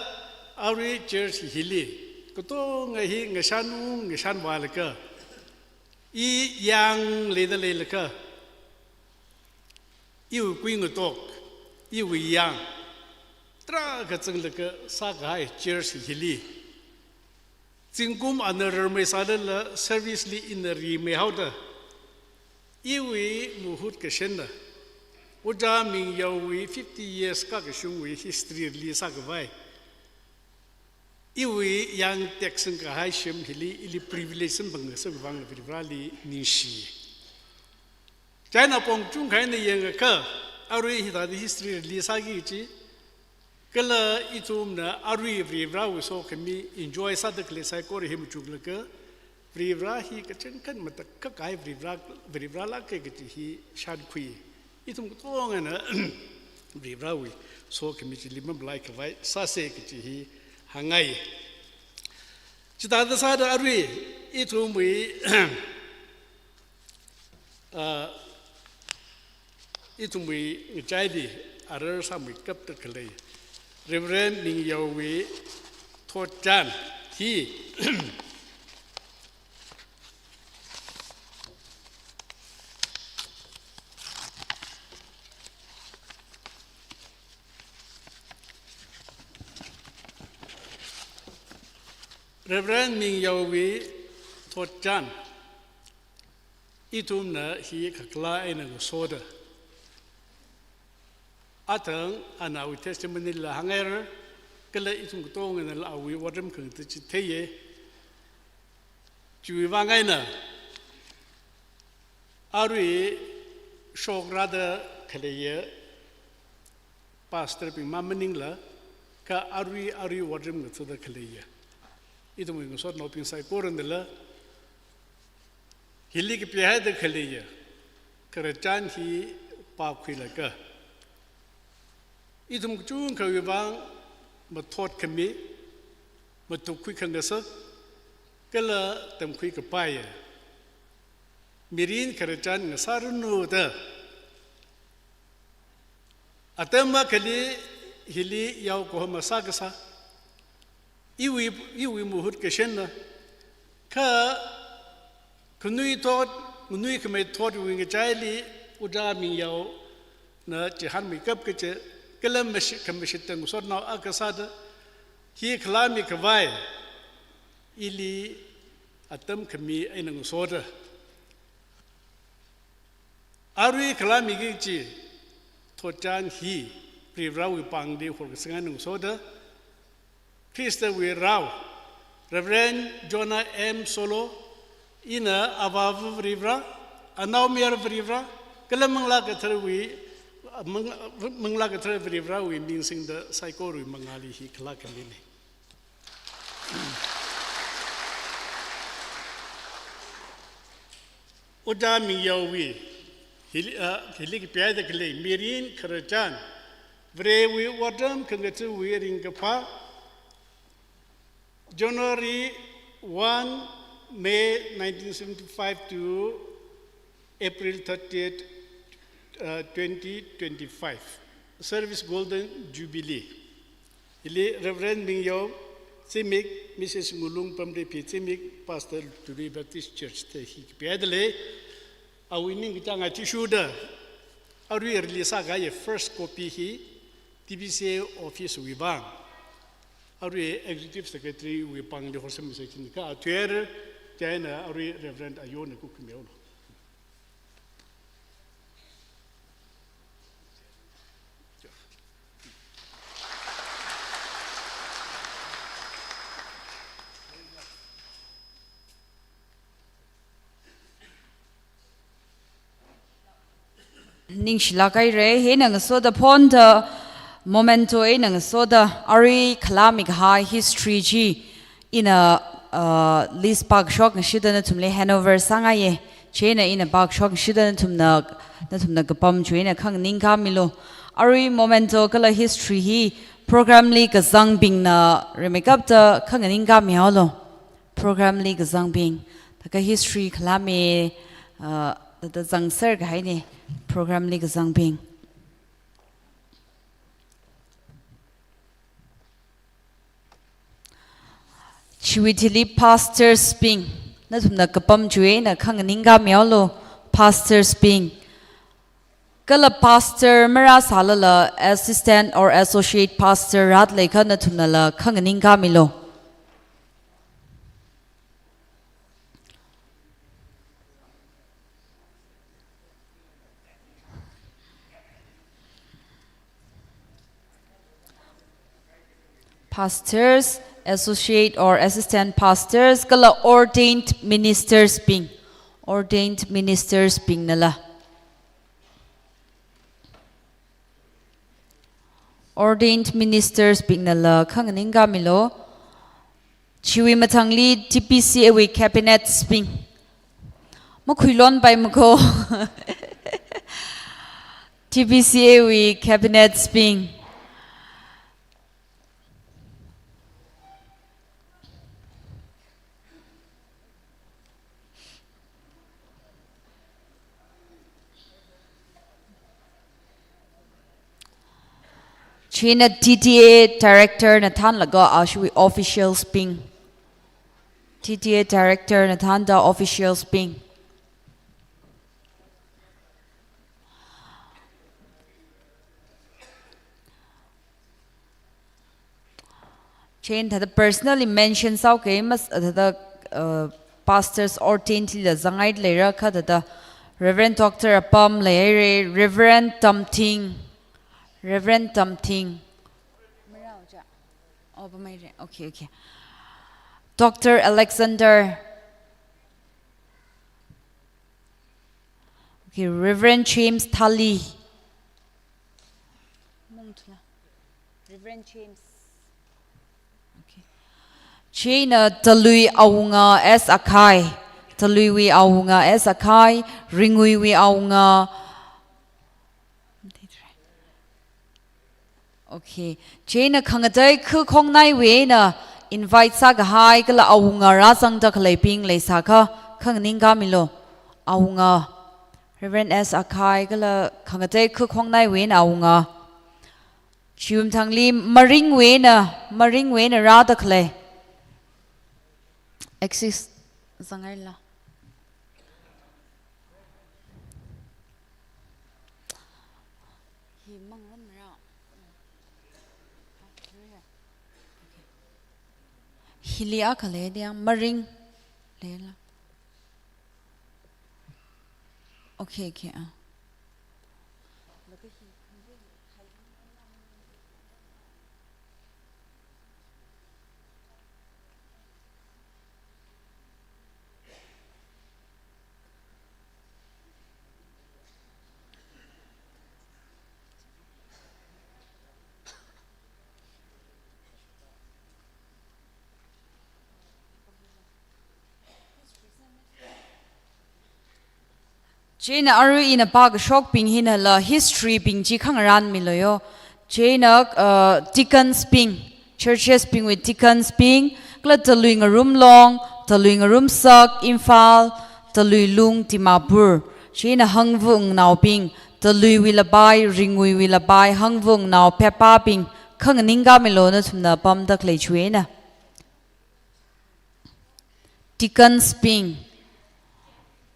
arui church hili katonga hi ngashan ung ngashan vālaga, i yāng leida leilaga, iwui kuingatok, iwui yāng tarākha zanglaga sākahai church hili, zingkum ana rarmei sālala service li ina rimeihaoda, iwui mahut kashanna, Ojā Mingyaowui fifty years kakashungwui history release sākhavai, iwui yāng teksang kahai shim hili ili privilege samphang ngasakvang Varivarali ningshi. China pong chungkha eina yangakha, arui hithāda history release sāki kachi, kala ithumna arui Varivarawui sokhami enjoy sāda khalei saikora hi machuklaga, Varivara hi kachangkhat matakhak kahai Varivara, Varivaralāka kachi hi shānkhui. Ithum katongana Varivarawui sokhami chili mamalai khavai sāsa kachi hi hāngngai. Chithāda sāda arui ithumwui, ah, ithumwui ngachaili arar sāmeikapda khalei Reverend Mingyaowui thotchan hi Reverend Mingyaowui thotchan ithumna hi kakhalat eina ngasoda, athang ana awui testimony la hānghaira, kala ithum katonganala awui otram khangatha chitheiya. Chiwui vang eina arui shokrāda khaleiya pastor bingmang maningla, kha arui arui otram ngathada khaleiya ithumwui ngasotnaobing saikoranala, hili kapihaida khaleiya khararchan hi pākhuilaga, ithum kachungkhawui vang mathot khami, matukkhui khangasak, kala tamkhui kapaiya mirin khararchan ngasāranu da, atam akhali hili yao kahoma sākasā, iwui, iwui mahut kashanna, kha khanui thot, nganuikhamei thotwui ngachaili Ojā Mingyaona chihānmeikap kachi, kala mashi-, khamashitda ngasotnao akha sāda hi khalāmi khavai, ili atam khami eina ngasoda, arui khalāmiki kachi thotchan hi Varivarawui pāngli horkasang eina ngasoda, Khristawui rao Reverend Jonah M Solo, ina Avāva Varivara, Anaomayara Varivara, kala Manglā Katharawui, Mang-, Manglā Kathara Varivarawui ming singda saikorawui mangāli hi khalā khamina. Ojā Mingyaowui hili, ah, hili kapihaida khalei mirin khararchan, Varewui otram khangathawui ringkaphā, January one, May nineteen seventy-five to April thirtieth, uh, twenty twenty-five. Service Golden Jubilee. Hili Reverend Mingyao Zimik, Missus Ngulung Pamrepi Zimik, Pastor Turi Baptist Church da hi kapihaida lei. Awui ningkachāng athishurda, arui release sākahai first copy hi T B C A office wui vang, arui Executive Secretary wui pāngli horsem sāki kha, athwui eina arui Reverend Ayona khukhamihaolu. Ningshilāk haira, hina ngasoda phonda, memento eina ngasoda, arui khalāmi kahai history chi ina, uh, list pākashok ngashida nathumli handover sāngaiya. Chieina ina pākashok ngashida nathumna, nathumna kapam chiwui eina khanganing kamilu. Arui memento kala history hi program li kazangbingna rimeikapta khanganing kamihaolu. Program li kazangbing. Thākha history khalāmi, uh, thāda zangser kahaina program li kazangbing. Chiwui thili pastors bing, nathumna kapam chiwui eina khanganing kamihaolu, pastors bing. Kala pastor marāsālala assistant or associate pastor rāda leikha nathumnala khanganing kamilu. Pastors, associate or assistant pastors, kala ordained ministers bing. Ordained ministers bingnala. Ordained ministers bingnala khanganing kamilu. Chiwui mathangli T B C A wui cabinets bing. Makhuilonpai mako. T B C A wui cabinets bing. Chieina T T A director na thānlaga ashiwui officials bing. T T A director na thānda officials bing. Chieina thāda personally mention sāuke mas, thāda, uh, pastors ordained lila zanghai leira kha thāda Reverend Doctor Apam leihaira, Reverend Tamthing, Reverend Tamthing. Oh, pamhaira. Okay, okay. Doctor Alexander. Okay, Reverend James Thali. Reverend James. Okay. Chieina Talui Awunga S Akhai. Taluiwui Awunga S Akhai. Ringuiwui Awunga. Okay. Chieina khangatei khu khongnaiwui eina invite sākahai kala awunga rāzangda khaleibing leisākha khanganing kamilu. Awunga. Reverend S Akhai kala khangatei khu khongnaiwui eina awunga. Chiwui mathangli maringwui eina, maringwui eina rāda khalei. Axis zanghaila. Hi mangram ra. Hili akha lei diang maring leila. Okay, okay, ah. Chieina arui ina pākashokbing hinala history bing chi khangarān milu yo. Chieina, uh, deacons bing, churches bingwui deacons bing, kala Talui Ngarumlong, Talui Ngarumsak, Imphal, Talui Lung, Dimapur. Chieina Hangvungnaobing, Taluiwui lapai, Ringuiwui lapai, Hangvungnao phepābing, khanganing kamilu nathumna pamda khalei chiwui eina. Deacons bing,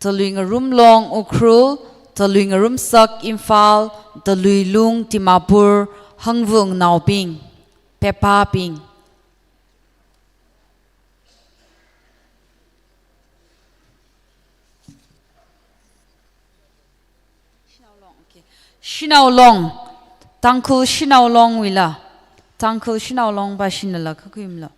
Talui Ngarumlong Ukhrul, Talui Ngarumsak Imphal, Talui Lung Dimapur, Hangvung naobing, Pepa bing. Shanao Long, okay. Shanao Long, Tangkhul Shanao Long wui la, Tangkhul Shanao Long ba shinala kakhuimilo.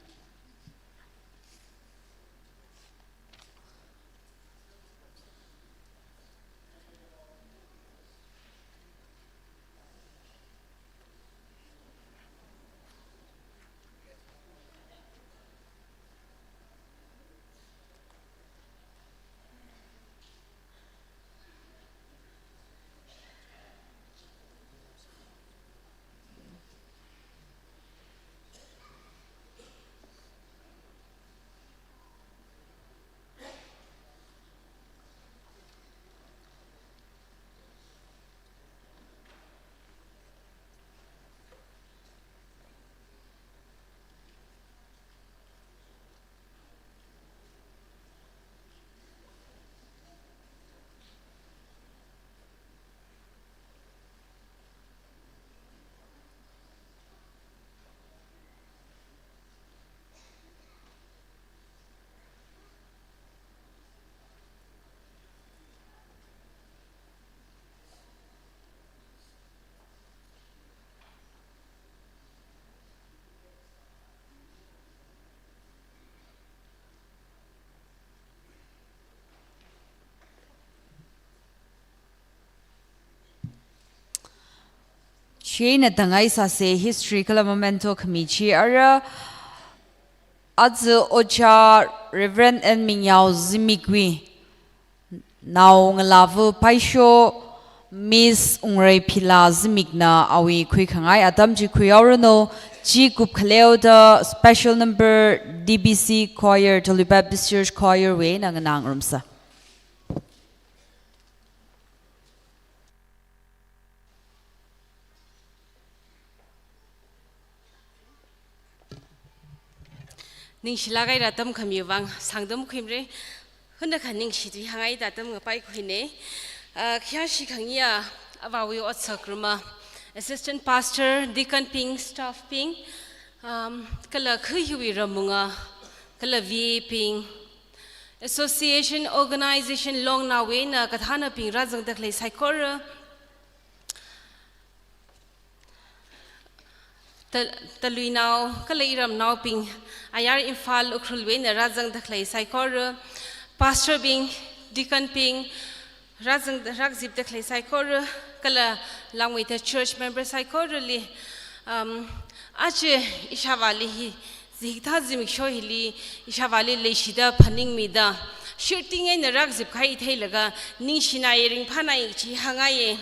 Chieina tangai sāse history kala memento khami chi ara aja Ojā Reverend N Mingyao zimikwui naongalāva paisho Miss Ungrei Phila zimikna awui khuikhangai atam chi khuihaoranu, chi kupkhaleoda special number D B C Choir, Talui Baptist Church Choir wui eina nganāngarumsa. Ningshilāk haira atam khamiwui vang sangdam khuimre. Hunakha ningshi tui hāngngaida atam ngapai khuine. Ah, khayāshi khangayi avāwui otsak ruma, assistant pastor, deacon bing, staff bing, um, kala kha hiwui ramunga, kala V A bing, association, organization, longnaowui eina kathānabing rāzangda khalei saikora, Ta-, Taluinao kala iramnaobing, ayar Imphal Ukhrulwui eina rāzangda khalei saikora, pastor bing, deacon bing, rāzang, rākazipda khalei saikora, kala langmeida church member saikorali, um, aja ishāvāli hi, zihikta zimiksho hili, ishāvāli leishida phaningmida, shirting eina rākazip kahai theilaga, ningshinai ringphānai chi hāngngaiye.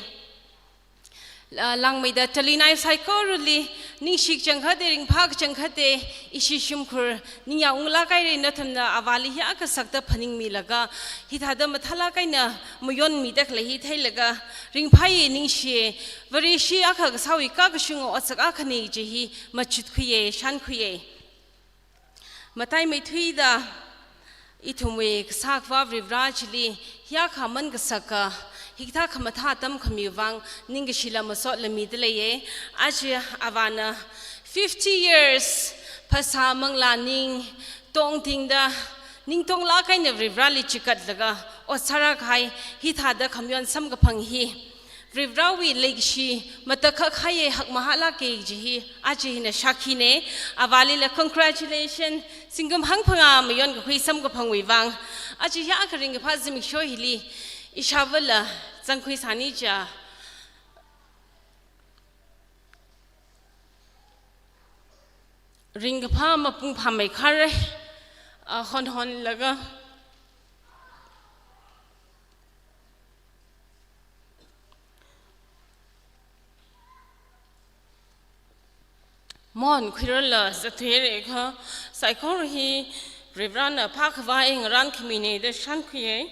La-, langmeida Taluinao saikorali, ningshi kachangkhata, ringphā kachangkhata, ishi shimkhur, ningyāng unglāk haira nathumna avāli hiyākha sakta phaningmilaga, hithāda mathālāk eina mayonmida khalei hi theilaga, ringphāye ningshiye, Vareshi akha kasāwui kakashung otsak akhane kaji hi machutkhuiye, shānkhuiye. Mataimeithuida, ithumwui kasā Akhava Varivara chili, hiyākha aman kasaka, hikathā khamathā atam khamiwui vang, ningkashi la masot la mida leiye, aja avāna fifty years, phasā manglā ning, tongtingda, ningtonglāk eina Varivarali chikatlaga, ot sāra kahai, hithāda khamayon samkaphang hi. Varivarawui leikashi matakhak haiye hakmahālāke kaji hi, aja hina shākhine, avālila congratulation, zingkum hangphangā mayon kakhui samkaphangwui vang, aja hiyākha ringkaphā zimiksho hili, ishāvāla zangkhui sāni ja. Ringkaphā mapung phāmei khare, ah, honhonlaga. Mon khuirala zathuire kha, saikora hi Varivarana phākhavai ngarān khamine da shānkhuiye.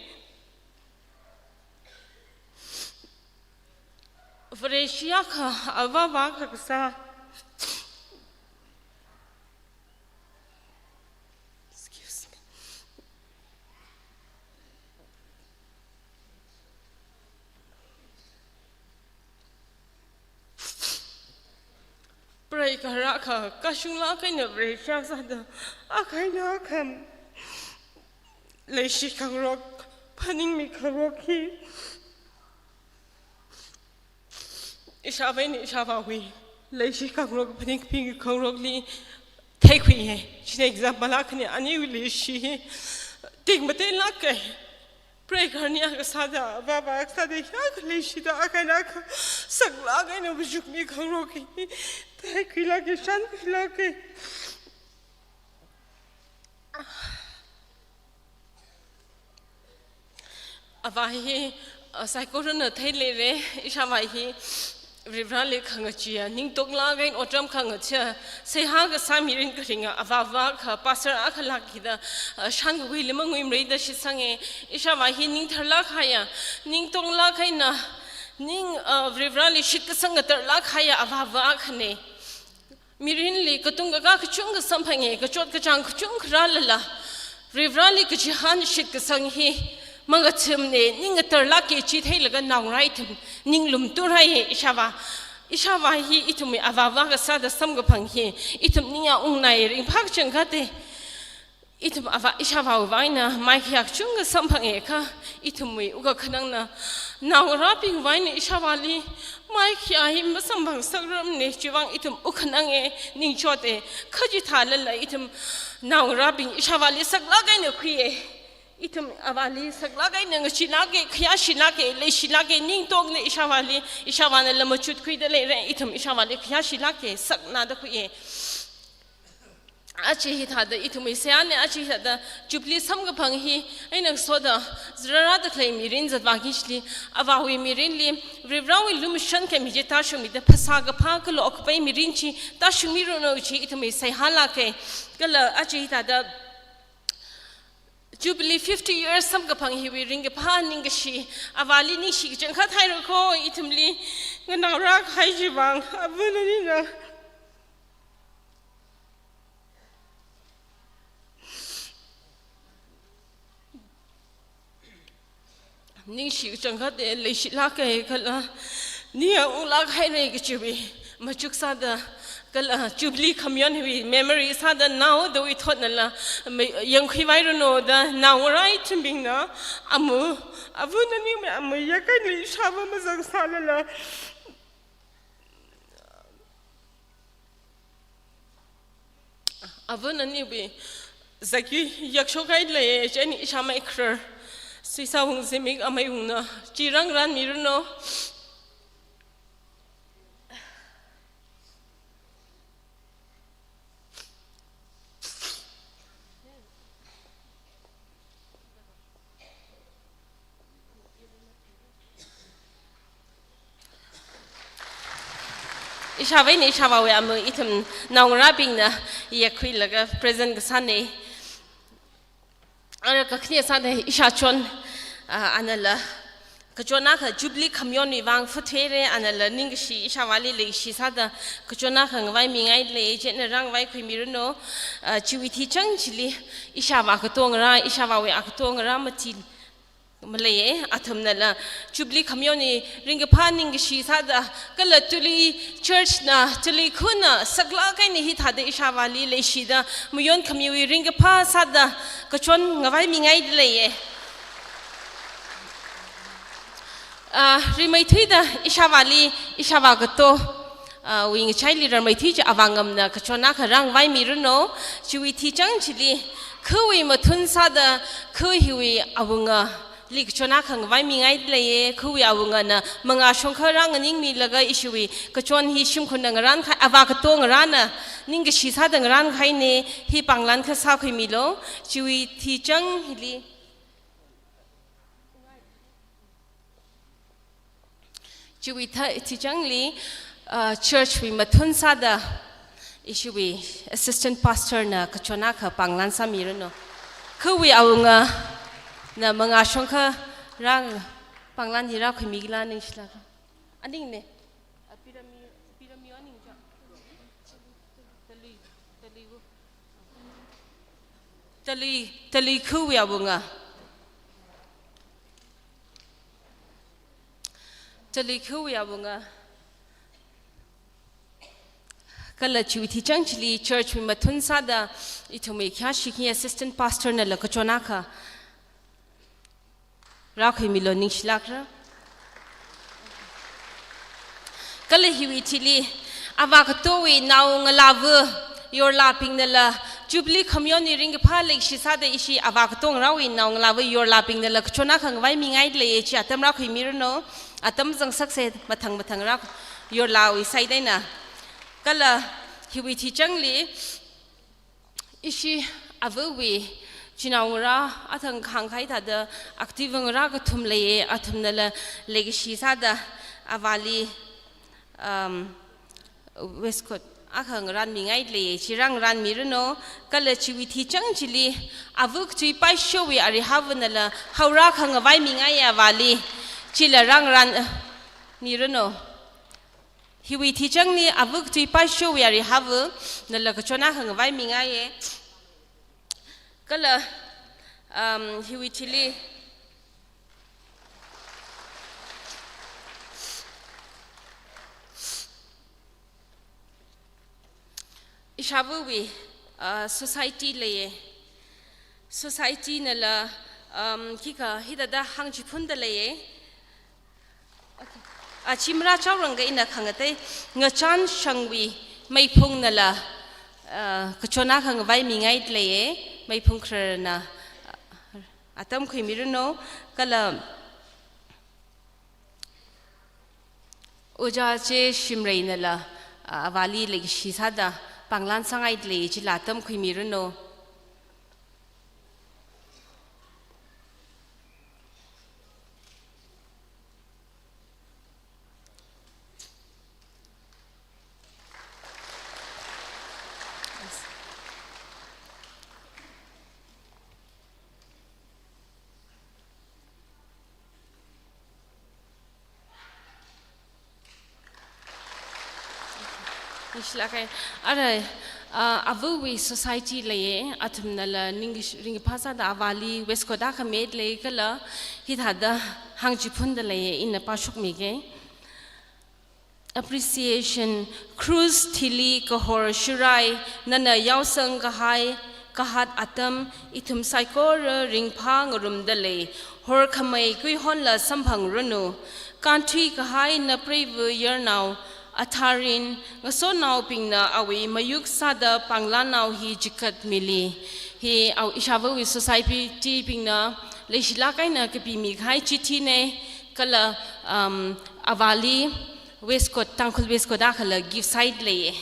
Vareshi akha, avāva akha kasā. Excuse me. Kharā kha, kashunglāk eina Vareshi sāda, akha eina akha leishi khangarok, phaningmi khangarok hi ishāvā eina ishāvāwui leishi khangarok, phaningmi khangarokli theikhuiya. China example akhana, aniwui leishi hi tingmateilāka. Pray kharni akha sāda, avāvā akha sāda, hiyākha leishida, akha eina akha saklāk eina machukmi khangarok hi theikhuilāka, shānkhuilāka. Avā hi, uh, saikorana theileira, ishāvā hi Varivarali khangacheeya, ningtonglāk eina otram khangacheeya, seihā kasā mirin kharinga, avāvā akha, pastor akha lāk kida, uh, shānkakhuili manguimarei da shitsanga. Ishāvā hi ningtharlāk kahaiya, ningtonglāk eina, ning, uh, Varivarali shitkasang ngatarlāk kahaiya avāvā akhana. Mirinli katung kakā kachungkha samphanga, kachot kachāng kachungkha rālala, Varivarali kachihān shitkasang hi mangathimna, ning ngatarlāka chi theilaga naongarā ithum ninglum turhaiya. Ishāvā, ishāvā hi ithumwui avāvā kasāda samkaphang hi ithum ningyāng ungnai, ringphā kachangkhatta. Ithum avā, ishāvāwui vang eina maikhayā kachungkha samphanga kha, ithumwui wukkhanangna naongarābingwui vang eina ishāvāli maikhayā hi masamphangsakramana, chiwui vang ithum wukkhananga, ningchotta, kha chithālala ithum naongarābing ishāvāli saklāk eina khuiya. Ithum avāli saklāk eina ngacheelāka, khayāshilāka, leishilāka, ningtongda ishāvāli, ishāvāna lam machutkhuida leira, ithum ishāvāli khayāshilāka, saknada khuiya. Aja hithāda ithumwui seihāna, aja hithāda Jubilee samkaphang hi eina ngasoda, rārāda khalei mirin zatvāki chili, avāwui mirinli Varivarawui lumashan khami chi tāshungmida, phasā kaphā kala okkapai mirin chi tāshungmiranu chi ithumwui seihālāka. Kala aja hithāda Jubilee fifty years samkaphang hiwui ringkaphā ningkashi, avāli ningshi kachangkhat haira kho, ithumli nganao rākahai chiwui vang, ava nanina ningshi kachangkhatta, leishilāka kala ningyāng unglāk haira kachiwui machuk sāda, kala Jubilee khamayon hiwui memory sāda naodawui thotnala ma-, yangkhuivairanu da naongarā ithumbingna amu, ava naniwui amu yākaili ishāvā mazangsālala, ava naniwui zaki yakshokhailei, chieina ishāmei kharar Sisā Wungzimik amei wungna chi rāngarānmiranu. Ishāvā eina ishāvāwui amu ithum naongarābingna yakkhuilaga present kasāna. Ara kakhane sāda ishāchon, ah, anala kachon akha Jubilee khamayonwui vang phuthuira, anala ningkashi ishāvāli leishi sāda kachon akha ngavaimingailei, chieina rāngavaikhuimiranu. Ah, chiwui thichang chili ishāvā katongarā, ishāvāwui a katongarā mati maleiya, athumnala Jubilee khamayonwui ringkaphā ningkashi sāda, kala Tuli church na, Tuli khunna saklāk eina hithāda ishāvāli leishida mayonkhamiwui ringkaphā sāda kachon ngavaimingailei. Ah, rimeithuida ishāvāli, ishāvā kato, ah, wui ngachaili rimeithui chi avāngamna kachon akha rāngavaimiranu. Chiwui thichang chili khawui mathun sāda kha hiwui awungali kachon akha ngavaimingailei, khawui awungana mangā shongkha rānganingmilaga ishiwui kachon hi shimkhurna ngarānkahai, avā katongarāna ningkashi sāda ngarānkahaina, hi pānglan akha sākhuimilu. Chiwui thichang hili, chiwui tha-, thichangli, ah, church wui mathun sāda ishiwui assistant pastor na kachon akha pānglan sāmiranu. Khawui awungana mangā shongkha rā, pānglan hi rākhuimikila ningshilaka. Aningne. Talui, Talui, Talui khawui awunga. Talui khawui awunga. Kala chiwui thichang chili church wui mathun sāda ithumwui khayāshi khami assistant pastor nala kachon akha rākhuimilu, ningshilākra. Kala hiwui thili, avā katowui naongalāva yorlābingnala, Jubilee khamayonwui ringkaphā leikashi sāda ishi avā katongarāwui naongalāva yorlābingnala kachon akha ngavaimingaidalei, chi atam rākhuimiranu, atam zangsaksa mathang mathang rā yorlāwui side eina. Kala hiwui thichangli, ishi avawui chinaongarā athang khangkhai thāda active ngarā kathum leiya, athumnala leikashi sāda avāli, um, waistcoat akha ngarānmingaidalei, chi rāngarānmiranu, kala chiwui thichang chili ava katui paishowui arihavanala haora akha ngavaimingaiya avāli, chila rāngarān, uh, miranu. Hiwui thichangli ava katui paishowui arihava nala kachon akha ngavaimingaiya. Kala, um, hiwui thili ishāvawui, uh, society leiya. Society nala, um, khikha hithāda hāngchiphunda leiya. Okay. Achi marāchaoranga ina khangatei, Ngachan Shangwui Meiphung nala, uh, kachon akha ngavaimingaidalei, Meiphung khararna, uh, atam khuimiranu, kala Ojā Che Shimrei nala, uh, avāli leikashi sāda pānglan sāngaidalei, chila atam khuimiranu. Ningshilāka. Ara, ah, avawui society leiya, athumnala ning-, ringphā sāda avāli waistcoat akha midalei kala hithāda hāngchiphunda leiya, ina pāshokmige. Appreciation, Khrus thili kahor shurai, nana yaosang kahai, kahāt atam, ithum saikora ringphā ngarumdalei, horkhamei kuihonla samphangranu, kānthui kahai napreiva yarnao, atharin, ngasotnaobingna awui mayuk sāda pānglanao hi chikatmili. Hi awui ishāvawui society bingna leishilāk eina kapimi kahai chithina, kala, um, avāli waistcoat, Tangkhul waistcoat akhala gift sāidalei.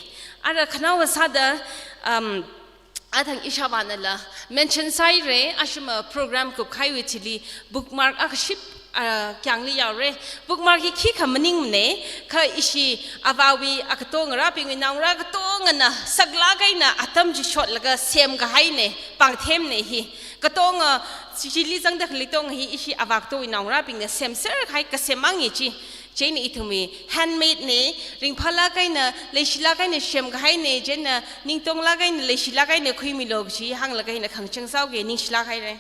Ara khanaowa sāda, um, athang ishāvānala mention sāhaira, ashima program kupkahaiwui thili bookmark akha ship, ah, kyangli yaora. Bookmark hi khikha maningmana, kha ishi avāwui, a katongarābingwui naongarā katongana saklāk eina atam chi shotlaga semkahaina, pāngthemna hi. Katonga, chili zangda khalei katonga hi ishi avā katowui naongarābingna semser kahai kasem mangi chi. Chieina ithumwui handmade na, ringphālāk eina, leishilāk eina semkahaina, chieina ningtonglāk eina, leishilāk eina khuimilu kachi hānglaga ina khangachang sāuge, ningshilāk haira.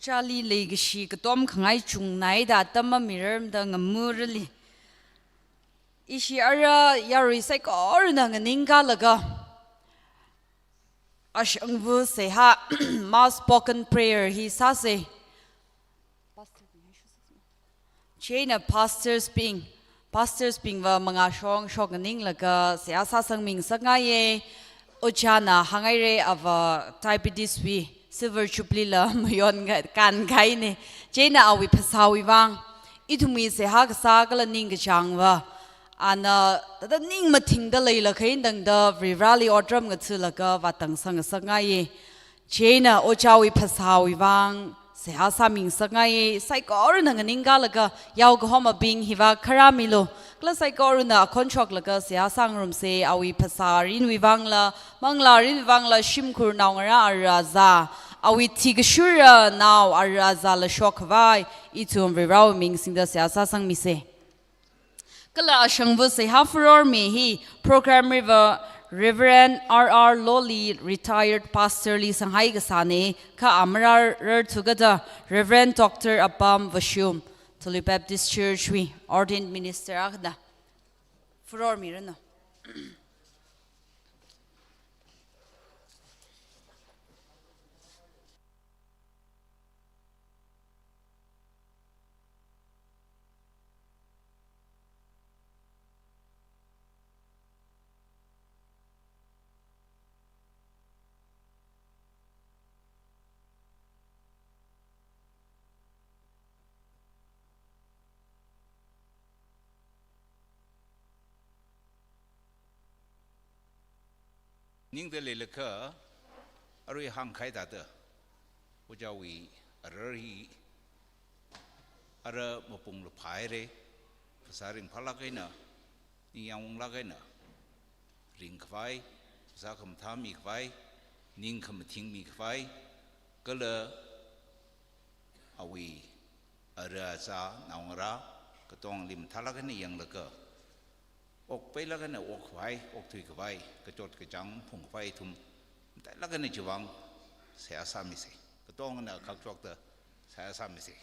Chali leikashi katom khangai chungnaida atam mamirarmada ngamurali. Ishi ara yarui saikorana nganingkalaga, ashangva seihā ma spoken prayer hi sāsa. Chieina pastors bing, pastors bingva mangā shong shok nganinglaga seihā sāsangmi ngasakngaiya. Ojāna hānghaira ava diabetes wui silver jubilee la mayon ngai, kānkahaina. Chieina awui phasāwui vang, ithumwui seihā kasā kala ningkachāngva, ana thāda ning mathingda leilakha eina tangda Varivarali otram ngathalaga vātang sangngasakngaiya. Chieina ojāwui phasāwui vang seihā sāmi ngasakngaiya. Saikorana nganingkalaga yaokahomabing hiva kharāmilu. Kala saikorana akhon shoklaga seihā sāngarumsa. Awui phasā mirinwui vangla, manglā mirinwui vangla, shimkhur naongarā ara azā, awui thikashura nao ara azāla shokkhavai, ithum Varivarawui ming singda seihā sāsangmisa. Kala ashangva seihā furormi hi program river Reverend R R Loli, retired pastor li sanghai kasāna, kha amarararthukada Reverend Doctor Apam Vashum, Thului Baptist Church wui ordained minister akhana. Furormiranu. Ningda leilakha, arui hāngkahai thāda, ojāwui arar hi ara mapung luphāhaira, phasā ringphālāk eina, ningyāng unglāk eina ringkhavai, phasā khamathā mikhavai, ning khamathing mikhavai, kala awui ara azā naongarā katongli mathālāk eina yanglaga, okpailāk eina okkhavai, okthuikhavai, kachot kachāng phungkhavai ithum matailāk eina chiwui vang seihā sāmisa. Katongana khakchokda seihā sāmisa.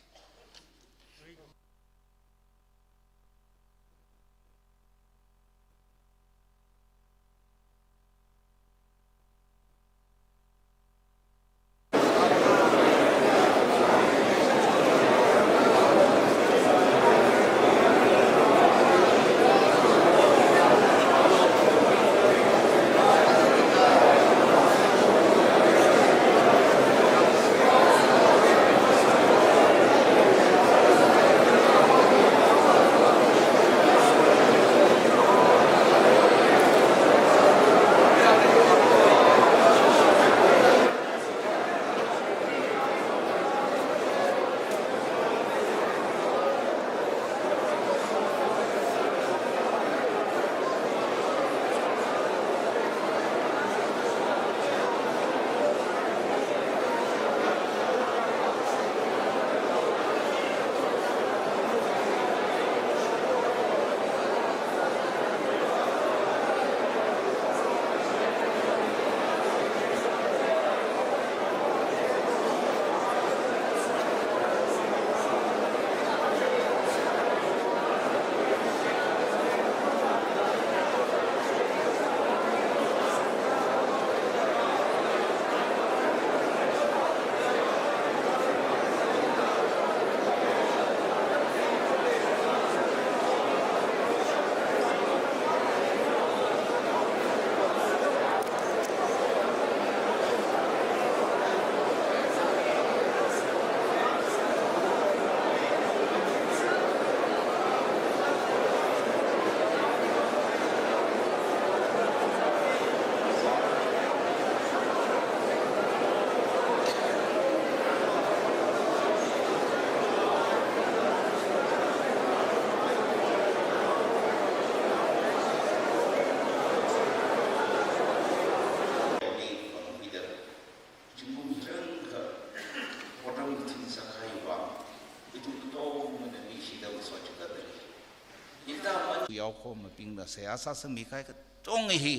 Yaokahomabingna seihā sāsangmi kahai katong hi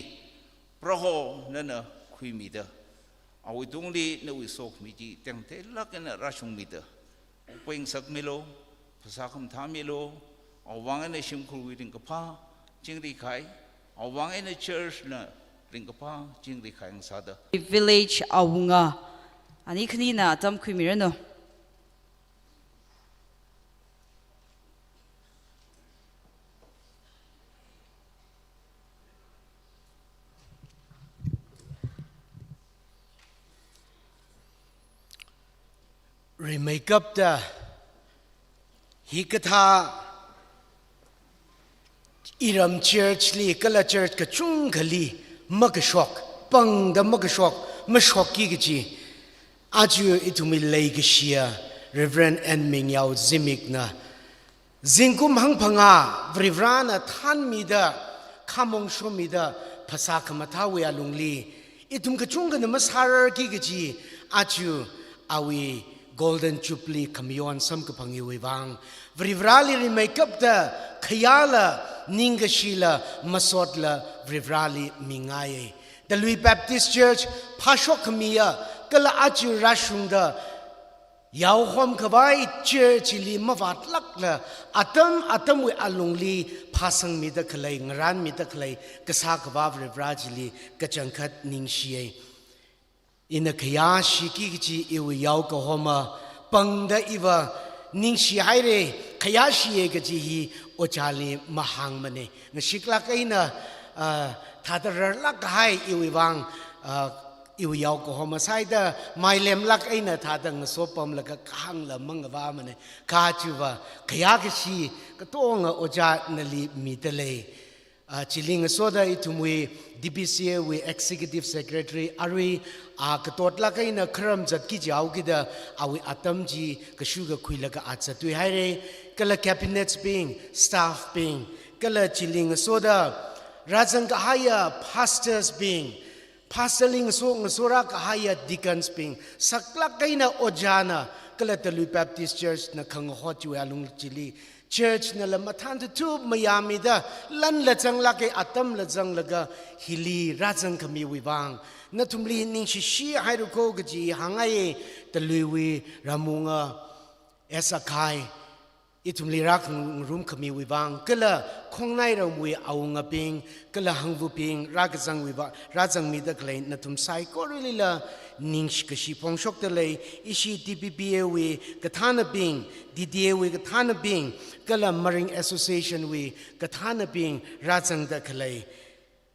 Proho nana khuimida, Awui tungli nawui sokhami chi tengtheilāk eina rāshungmida, peng sakmilu, phasā khamathā milu, awui vang eina shimkhurwui ringkaphā chingri kahai, awui vang eina church na ringkaphā chingri kahai ngasāda. Village awunga, ani khanina atam khuimiranu. Rimeikapta hikathā iram church li kala church kachungkhali makashok, pangda makashok, mashokki kaji, aja ithumwui leikashiya Reverend N Mingyao Zimikna zingkum hangphangā Varivarana thanmida, khamong shomida, phasā khamathāwui alungli, ithum kachungkhana masārarki kaji, aja awui Golden Jubilee khamayon samkaphang hiwui vang, Varivarali rimeikapta khayāla, ningkashila, masotla Varivarali mingai. Talui Baptist Church phāshok khamiya, kala aja rāshungda yaohom khavai church chili mavātlākla, atam atamwui alungli phāsangmida khalei, ngarānmida khalei, kasā Akhava Varivara chili kachangkhat ningshiya. Ina khayāshiki kaji iwui yaokahoma, pangda iva ningshihaira, khayāshiya kaji hi ojāli mahāngmana. Ngashiklāk eina, ah, thāda rarlāk kahai iwui vang, ah, iwui yaokahoma saida mailemlāk eina thāda ngasopamlaga kahāngla mangavāmana. Kha chiva khayākashi katonga ojā nali midalei. Ah, chili ngasoda ithumwui D B C A wui Executive Secretary arui, ah, katotlāk eina kharam zatki jihaokida awui atam chi kashu kakhuilaga a zatthuihaira, kala cabinets bing, staff bing, kala chili ngasoda rāzang kahaiya pastors bing, pastor li ngaso, ngasorā kahaiya deacons bing, saklāk eina ojāna, kala Talui Baptist Church na khangahot chiwui alung chili, church nala mathān thup thup mayāmida, lanla zanglāka, atamla zanglaga hili rāzang khamiwui vang, nathumli ningshishihaira ko kaji hāngai. Taluiwui Ramwunga S Akhai, ithumli rākhangarum khamiwui vang, kala Khongnai ramwui awungabing, kala hangvabing, rākazangwui vang, rāzangmida khalei nathum saikoralila ningshikashi phongshokdalei. Ishi T B B A wui kathānabing, D D A wui kathānabing, kala Maring Association wui kathānabing rāzangda khalei.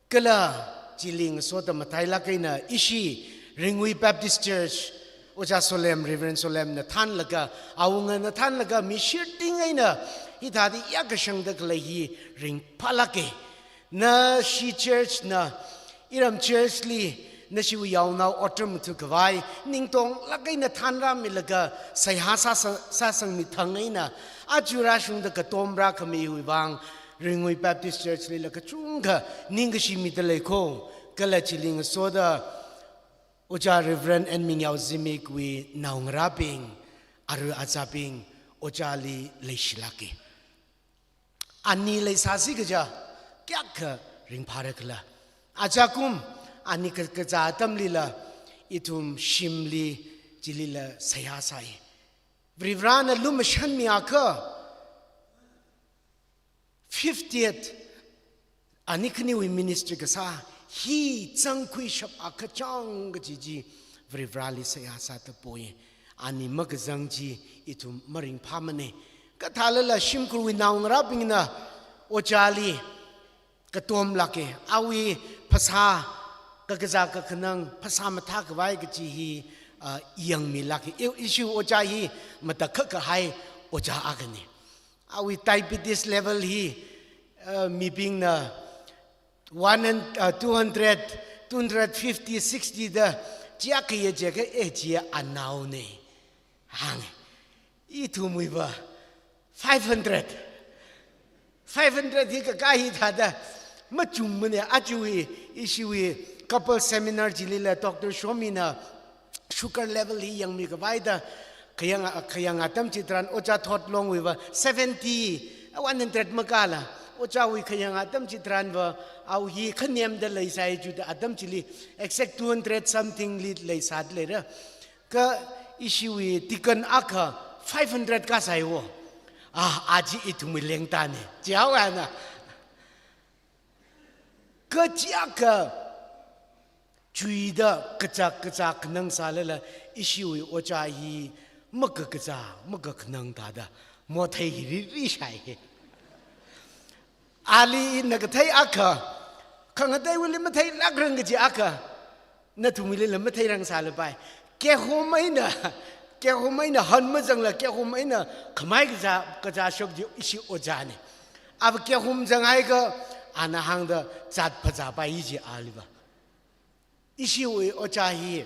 Kala chili ngasoda matailāk eina ishi Ringui Baptist Church, Ojā Solem, Reverend Solem na thānlaga, awungana thānlaga, mi shirting eina hithāda yākashangda khalei hi ringphālāka. Nashi church na, iram church li, nashiwui yaonao otram muthu khavai, ningtonglāk eina thānrāmilaga, seihā sāsang, sāsangmi thang eina, aja rāshungda katom rākhamiwui vang, Ringui Baptist Church lila kachungkha ningkashi midalei ko, kala chili ngasoda Ojā Reverend N Mingyao Zimikwui naongarābing, aru azābing, ojāli leishilāka. Ani leisāsi kaja, kayākha ringphāra khala. Ajakum, ani ka-, kazā atamlila, ithum shimli, chilila seihā sāi. Varivarana lumashanmiakha, fiftieth, ani khaniwui ministry kasā, hi zangkhuishap akha chang kaji chi, Varivarali seihā sāda poi, ani makazang chi, ithum maringphāmana. Kathālala shimkhurwui naongarābingna, ojāli, katomlāka, awui phasā, kakazā kakhanang, phasā mathā khavai kaji hi, ah, yangmilāka. I, ishi ojā hi matakhak kahai ojā akhana. Awui diabetes level hi, ah, mibingna one and, ah, two hundred, two hundred fifty, sixty da, chiakha ya chiakha, eh, chiya anaona. Hāng. Ithumwuiva, five hundred. Five hundred hi kakā hithāda, machungmana, aja hi, ishiwui couple seminar chilila Doctor Shomina sugar level hi yangmi khavaida, khayang, khayang atam chitharan Ojā Thotlongwuiva, seventy, one hundred makāla, Ojāwui khayang atam chitharanva, awui hi khanemda leisai chuda atam chili exact two hundred something li leisāda leira. Kha ishiwui deacon akha five hundred kasāi wo. Ah, aja ithumwui lengtāne. Chihaowa ana. Kha chiakha chuida kachak kachak khanang sālala ishiwui ojā hi makakazā, makakhanang thāda mothei hi riri shai he. Ali ina kathei akha, khangateiwuili matheilākrang kaji akha, nathumwuilila matheirang sālapai. Kehom eina, kehom eina han mazangla, kehom eina khamai kazā, kazā shok chi ishi ojāne. Ava kehom zanghaiakha, ana hāngda zat phazāpai ji aliva. Ishiwui ojā hi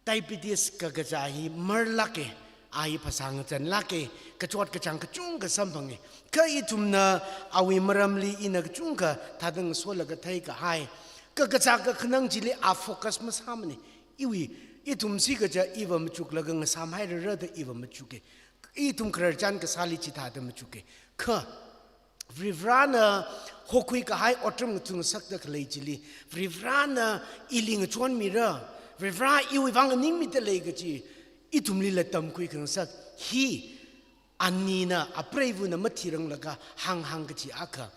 diabetes kakazā hi marlāke, a hi phasā ngazanlāke, kachot kachāng kachungkha samphange. Kha ithumna awui maramli ina kachungkha thāda ngasolaga theikahai. Kakazā kakhanang chili a focus masāmane. Iwui, ithum sikaja iva machuklaga ngasāmhairarada iva machuke. Ithum khararchan kasāli chithāda machuke. Kha Varivarana hokhui kahai otram ngathum ngasakda khalei chili, Varivarana ili ngachonmira, Varivara iwui vang nganingmida lei kaji, ithumlila tamkhui khangasak hi, anina apreivana mathiranglaga hānghāng kaji akha.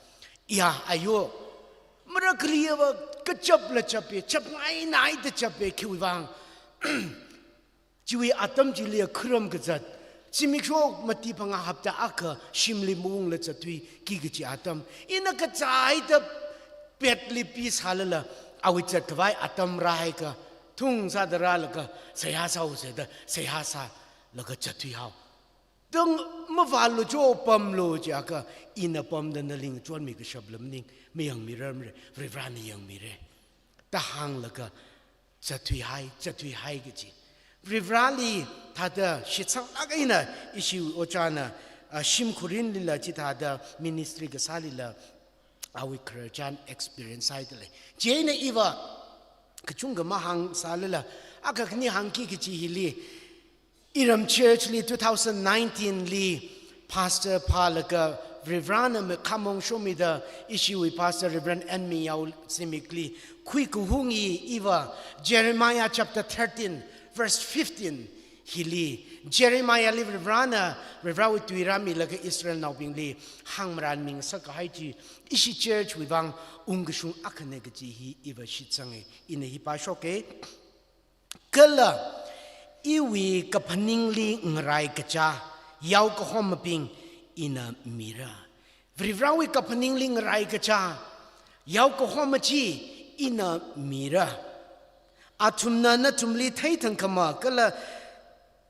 Ya, ayo, marakhaliva kachapla chape, chapngainaida chape, khiwui vang. Chiwui atam chili khuram kazat. Zimiksho mati phangā hapta akha shimli maungla zatthuiki kaji atam. Ina kazāhaida petli pisālala awui zatkhavai atam rāhaiakha, thungsāda rālaga seihā sāhaosa da, seihā sālaga zatthuihao. Tang mavālu jo pamlu jiakha, ina pamda nali ngachonmi kashapla maning, mayangmirarmare, Varivarana yangmire. Da hānglaga zatthuihai, zatthuihai kaji. Varivarali thāda shitsanglāk eina ishi ojāna, ah, shimkhurinlila chithāda ministry kasālila awui khararchan experience haida lei. Chieina iva kachungkha mahāngsālala, akha khani hāngki kaji hili, iram church li two thousand nineteen li pastor phālaga Varivarana makhamong shomida ishiwui pastor Reverend N Mingyao zimikli khuikahung hi iva Jeremiah chapter thirteen verse fifteen hili, Jeremiah li Varivarana, Varivarawui tui rāmilaga Israelnaobingli hāngmaranmi ngasak kahai chi ishi church wui vang ungkashung akhane kaji hi iva shitsange, ina hi pāshoke. Kala iwui kaphaningli ngarai kachā, yao kahomabing ina mira. Varivarawui kaphaningli ngarai kachā, yao kahoma chi ina mira. Athumna nathumli theithangkhama, kala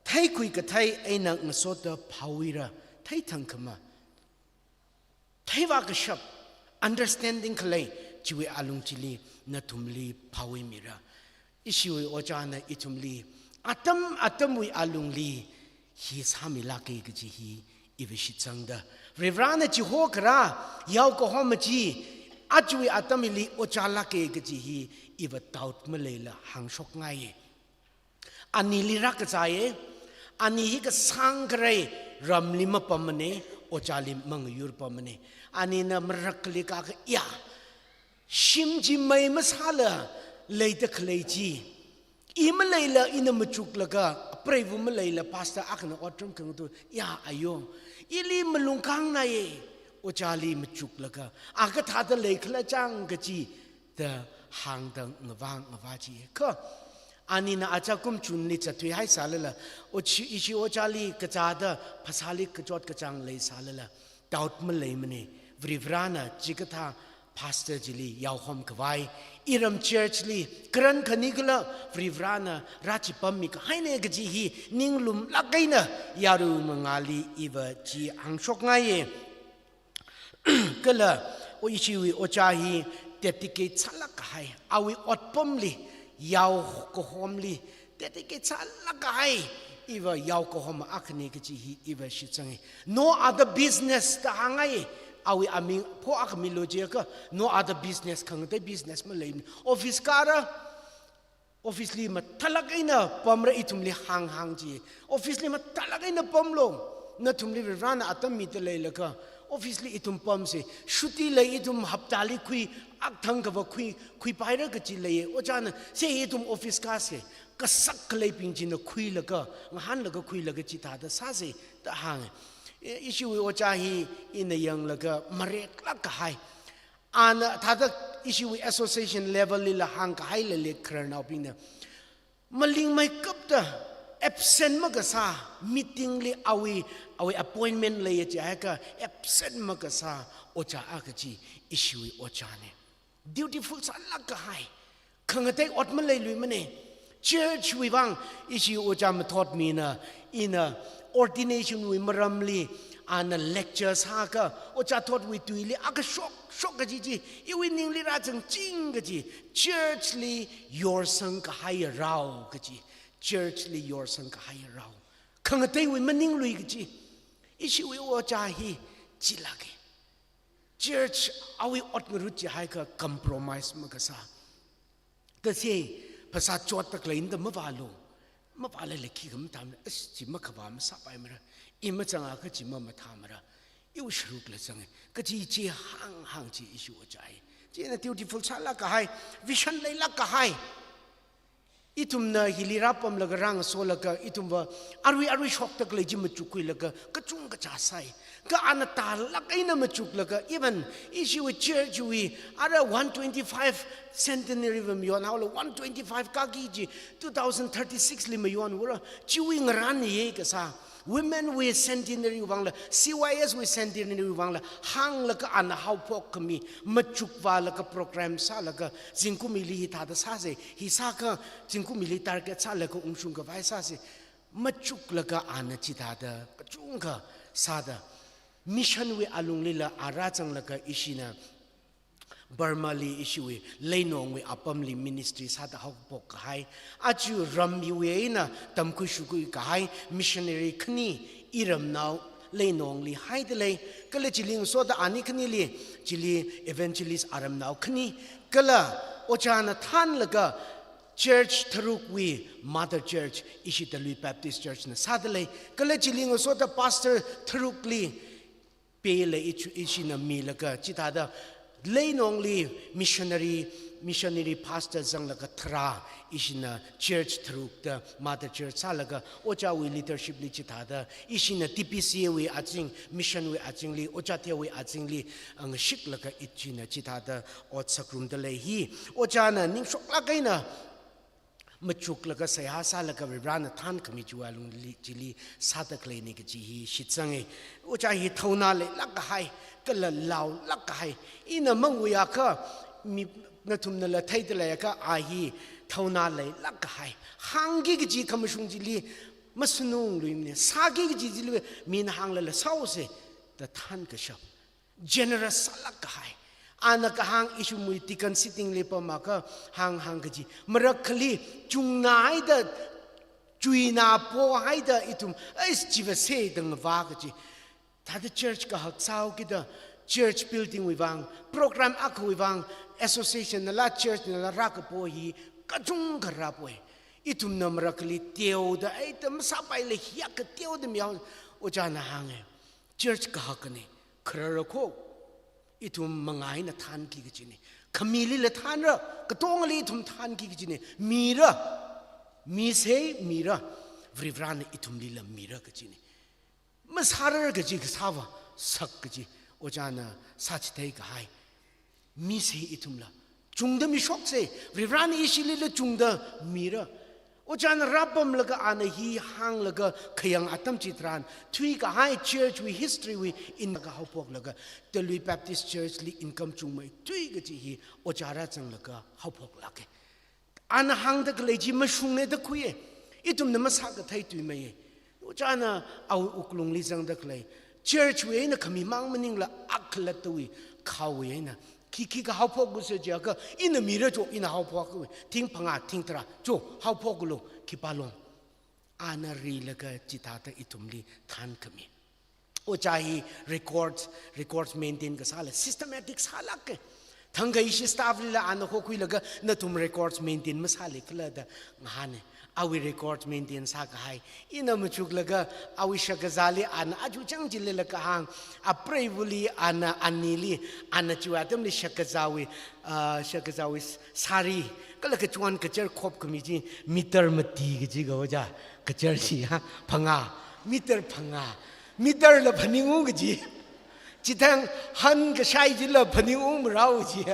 theikhui kathei eina ngasoda phaoira, theithangkhama. Theivā kashap, understanding khalei, chiwui alung chili nathumli phaoimira. Ishiwui ojāna ithumli, atam atamwui alungli, hi sāmilāke kaji hi iva shitsangda. Varivarana chihokharā, yao kahoma chi, ajawui atam hili ojālāke kaji hi iva doubt maleila hāngshokngaiye. Anili rākazāye, ani hi kasāng kharei ramli mapammane, ojāli mangayur pammane. Anina marakhali kakha ya, shim chi mei masāla leida khalei chi, i maleila ina machuklaga, apreiva maleila pastor akhana otram khangatha, ya ayo, ili malung khangnaiye, ojāli machuklaga, a kathāda leikhala chang kaji, da hāngda ngavā ngavā chiye. Kha, anina aja kumchunli zatthuihaisālala, ochi, ishi ojāli kazāda, phasāli kachot kachāng leisālala, doubt maleimane, Varivarana chikathā pastor chili yaohom khavai, iram church li, karan khani kala Varivarana rāchipammi kahaine kaji hi, ninglumlāk eina yaru mangāli iva chi hāngshokngaiye. Kala, o ishiwui ojā hi dedicate sālāk kahai, awui otpamli, yao kahomli, dedicate sālāk kahai, iva yao kahoma akhane kaji hi iva shitsange. No other business da hāngngai, awui aming pho akha milu jiakha, no other business khangatei business maleimane. Office kāra, office li mathālāk eina pamra ithumli hānghāng chi. Office li mathālāk eina pamlu. Nathumli Varivarana atam mida leilakha, Office li ithum pamsa, shuti lei ithum haptali khui, akthang kava khui, khuipaira kachi leiya. Ojāna, se ithum office kāsa, kasak khaleibing china khuilaga, ngahānlaga khuilaga chithāda sāsa, da hānga. I, ishiwui ojā hi ina yanglaga mareklāk kahai. Ana thāda ishiwui association level lila hāngkahaila lei khararnaobingna. Malingmeikapta absent makasā, meeting li awui, awui appointment leiya jiakha absent makasā ojā akha chi ishiwui ojāna. Dutiful sālāk kahai. Khangatei ot maleiluimana. Church wui vang ishi ojā mathotmina, ina ordination wui maramli ana lecture sāakha, ojā thotwui tuili akha shok, shok kaji chi, iwui ningli rāzangching kaji, church li yorsang kahaiya rao kaji, church li yorsang kahaiya rao. Khangateiwui maninglui kaji, ishiwui ojā hi chilāka. Church awui ot ngarut jiakha compromise makasā. Tase, phasā chotda khalei nda mavālu. Mavālala khi kamathāmara, as chi makhavā masāpaimara. I mazangakha chi mamathāmara. Iwui sharukla zanga. Kaji chi hānghāng chi ishi ojā hi. China dutiful sālāk kahai, vision leilāk kahai. Ithumna hili rāpamlaga rāngasolaga, ithumva arui arui shokda khalei chi machukkhuilaga, kachungkha chāsai. Kha ana tālāk eina machuklaga, even ishiwui church wui, ara one twenty-five centenary va mayonhaola, one twenty-five kāki chi, two thousand thirty-six li mayonhaora, chiwui ngarān ye kasā. Women wui centenary vangla, C Y S wui centenary vangla, hānglaga ana haophok khami, machukvālaga program sālaga, zingkumli hithāda sāsa, hi sāakha, zingkumli target sālaga ungshung khavai sāsa, machuklaga ana chithāda, kachungkha sāda, mission wui alunglila a rāzanglaga ishina, Burma li ishiwui, Leinongwui apamli ministry sāda haophok kahai. Aja ramwui eina tamkhui shukhui kahai missionary khani iramnao Leinongli haida lei. Kala chili ngasoda ani khanili, chili evangelist aramnao khani. Kala ojāna thānlaga church tharukwui mother church ishi Talui Baptist Church na sāda lei. Kala chili ngasoda pastor tharukli pela ichu-, ishina milaga, chithāda Leinongli missionary, missionary pastor zanglaga tharā, ishina church tharukda mother church sālaga, ojāwui leadership li chithāda, ishina T B C A wui azing, mission wui azingli, ojā theiwui azingli, ah, ngashiklaga ichina chithāda ot sāngarumda lei hi. Ojāna ningshoklāk eina machuklaga seihā sālaga Varivarana thānkhami chiwui alungli chili sāda khaleina kaji hi shitsanga. Ojā hi thaona leilāk kahai, kala laolāk kahai. Ina manguiakha mi nathumnala theida leiakha a hi thaona leilāk kahai. Hāngki kaji khamashung chili masanungluimana. Sāki kaji chili mina hānglala sāhaosa da thānkashap. Generous sālāk kahai. Ana kahāng ishiwui deacon sitting li pamma kahāng hāng kaji. Marakhali chungnahaida, chuinapohaida ithum, ais chiva se da ngavā kaji. Thāda church kahak sāhaokida, church building wui vang, program akhawui vang, association nala church nala rākapo hi, kachungkha rāpoi. Ithumna marakhali teoda, ai ta masāpaila hiyākha teoda mihao, ojāna hānga. Church kahakna, kharara kho, ithum manga eina thānki kachina. Khamilila thānra, katongali ithum thānki kachina. Mira, mise mira, Varivarana ithumlila mira kachina. Masārar kaji kasāva, sak kaji, ojāna sāchithei kahai. Mise ithumla. Chungda mishoksa, Varivarana ishilila chungda mira. Ojāna rāpamlaga ana hi hānglaga khayang atam chitharan, thuikahai church wui history wui inlaga haophoklaga, Talui Baptist Church li income chungmeithui kaji hi ojā rāzanglaga haophoklāka. Ana hāngda khalei chi mashunga da khuiya. Ithumna masākathei tuimeiya. Ojāna awui wuklungli zangda khalei. Church wui eina khami mang maningla akhalattawui, khaowui eina. Khi khikha haophoklusa jiakha, ina mira cho, ina haophokhaowa. Thing phangā, thing tharā, cho, haophoklu, khipālung. Ana rilaga chithāda ithumli thānkhami. Ojā hi records, records maintain kasāla systematic sālāka. Thangkha ishi staff lila ana hokhuilaga nathum records maintain masāli khala da ngahāna. Awui records maintain sākahai. Ina machuklaga awui shakazāli ana aja chang chilila kahāng. Apreivali ana anili ana chiwui atamli shakazāwui, ah, shakazāwui sari. Kala kachon kachar khop khami chi meter mati kaji kaho ja. Kachar chi ha, phangā. Meter phangā. Meter la phaningung kaji. Chithang han kashai chila phaningung marao chi.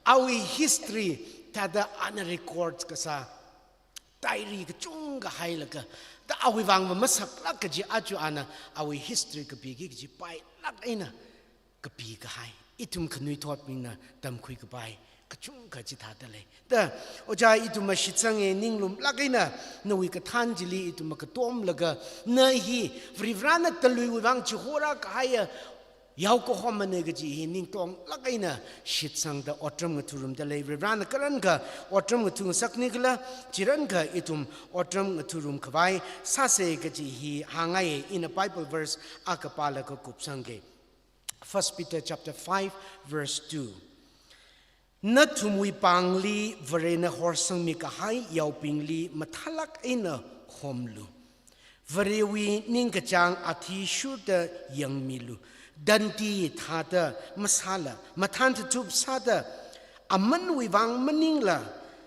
Awui history thāda ana record kasā. Diary kachungkha hailaga. Da awui vang va masaklāk kaji aja ana awui history kapiki kaji pailāk eina kapikahai. Ithum khanuithotbingna tamkhui kapai kachungkha chithāda lei. Da, ojā ithum mashitsanga ninglumlāk eina, nawui kathān chili ithum makatomlaga, na hi, Varivarana taluiwui vang chihorā kahaiya, yaokahomana kaji hi ningtonglāk eina shitsangda otram ngathurumda lei. Varivarana karankha otram ngathungasakni khala, chirankha ithum otram ngathurumkhavai sāsa kaji hi hāngngai. Ina Bible verse akha pālaga kupsangga. First Peter chapter five, verse two. Nathumwui pāngli Varena horsangmi kahai yaobingli mathālāk eina homlu. Varewui ningkachāng athishurda yangmilu. Dandi thāda masāla, mathānthatup sāda, amanwui vang maningla,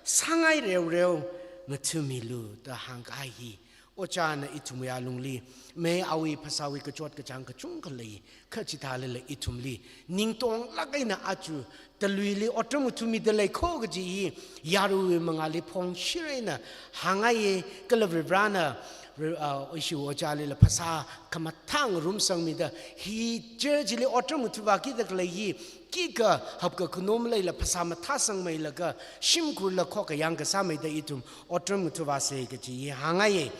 sāngai reoreo ngathumilu da hāngkahai hi. Ojāna ithumwui alungli, mei awui phasāwui kachot kachāng kachungkha lei, kha chithālala ithumli, ningtonglāk eina aja, taluili otram ngathumida lei kho kaji hi, yaruiwui mangāli phongshir eina, hāngngaiya kala Varivarana, Vari-, ah, ishiwui ojālila phasā khamathā ngarumsangmida, hi church li otram ngathuvākida khalei hi, khikha hapkakhanao maleila phasā mathāsangmeilaga, shimkhurla khokkha yangkasāmeida ithum otram ngathuvāsa kaji hi hāngngaiya.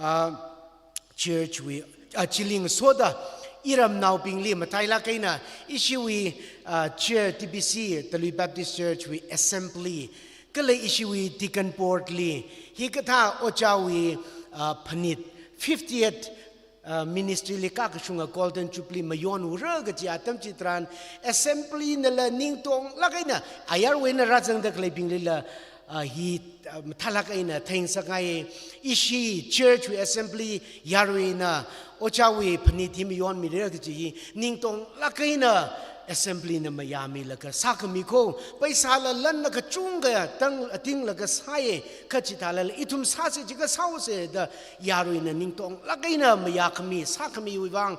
Ah, church wui, ah, chili ngasoda, iramnaobingli matailāk eina, ishiwui, ah, church T B C, Talui Baptist Church wui assembly, kala ishiwui deacon board li, hikathā ojāwui, ah, phanit, fiftieth, ah, ministry li kakashunga Golden Jubilee mayonura kaji atam chitharan, assembly nala ningtonglāk eina, ayarwui eina rāzangda khaleibinglila, ah, hi, ah, mathālāk eina theingasakngai. Ishi church wui assembly yaruina ojāwui phanit hi mayonmira kaji hi ningtonglāk eina assembly na mayāmilaga sākhami kho, paisāla lanla kachungkha tang atinglaga sāya, kha chithālala ithum sāsa jiakha sāusa da yaruina ningtonglāk eina mayākhami, sākhamiwui vang,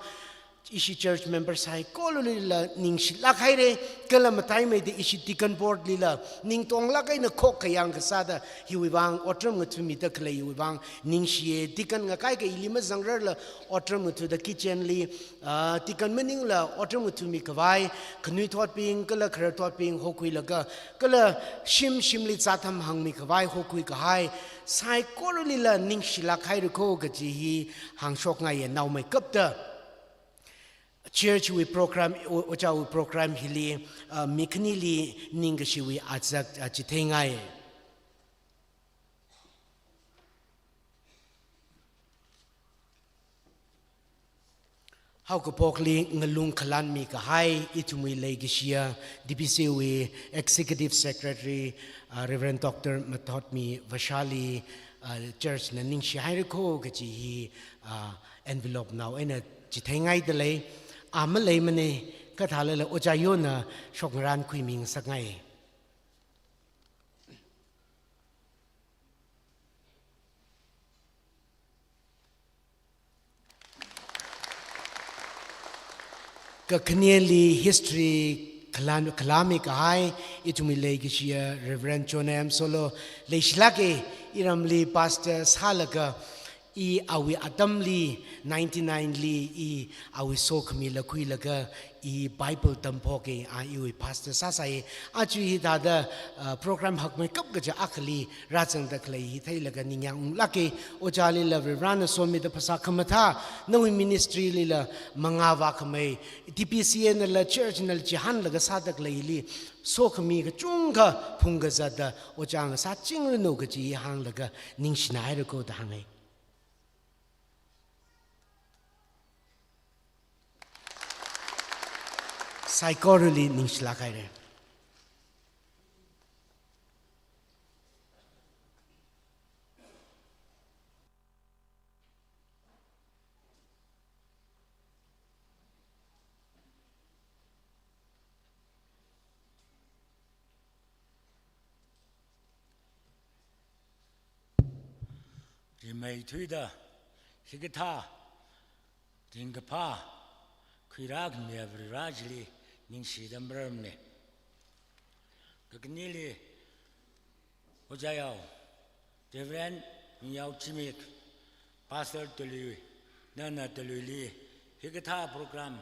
ishi church member saikoralila ningshilāk haira, kala mataimeida ishi deacon board lila ningtonglāk eina khokkha yangkasāda hiwui vang otram ngathumida khaleiwui vang ningshiya. Deacon ngakaikha ili mazangrarla otram ngathuda kitchen li, ah, deacon maningla otram ngathumikhavai, khanuithotbing kala khararthotbing hokhuilaga, kala shim shimli zātham hāngmikhavai hokhuikahai, saikoralila ningshilāk haira kho kaji hi hāngshokngaiya naomeikapta. Church wui program, o-, ojāwui program hili, ah, mi khanili ningkashiwui azak, ah, chitheingai. Haokaphokli ngalung khalanmikahai, ithumwui leikashiya, D B C wui Executive Secretary, ah, Reverend Doctor Mathotmi Vashali, ah, church na ningshihaira kho kaji hi, ah, envelope nao eina chitheingaida lei, ah, maleimana, kha thālala ojā yona shokngarān khuimingasakngai. Kakhaneli history khalan, khalanmikahai, ithumwui leikashiya Reverend John M Solo, leishilāka, iramli pastor sālaga, i awui atamli, ninety-nine li, i awui sokhamila khuilaga, i Bible tamphoka, a iwui pastor sāsai. Aja hithāda, ah, program hakmeikap kaja akhali rāzangda khalei hi theilaga ningyāng unglāka. Ojālila Varivarana somida phasā khamathā, nawui ministry lila mangā vākhamei, T B C nala church nala chihānlaga sāda khaleili, sokhami kachungkha phungkazatda ojā ngasāchingranu kaji hānglaga ningshinaira kho da hānga. Saikorali ningshilāk haira. Imeithuida, hikathā ringkaphā khuirākhamiya Varivara chili ningshida mararmana. Kakhaneli, Ojā Yao, Reverend Mingyao Zimik, Pastor Talui, nana Taluili, hikathā program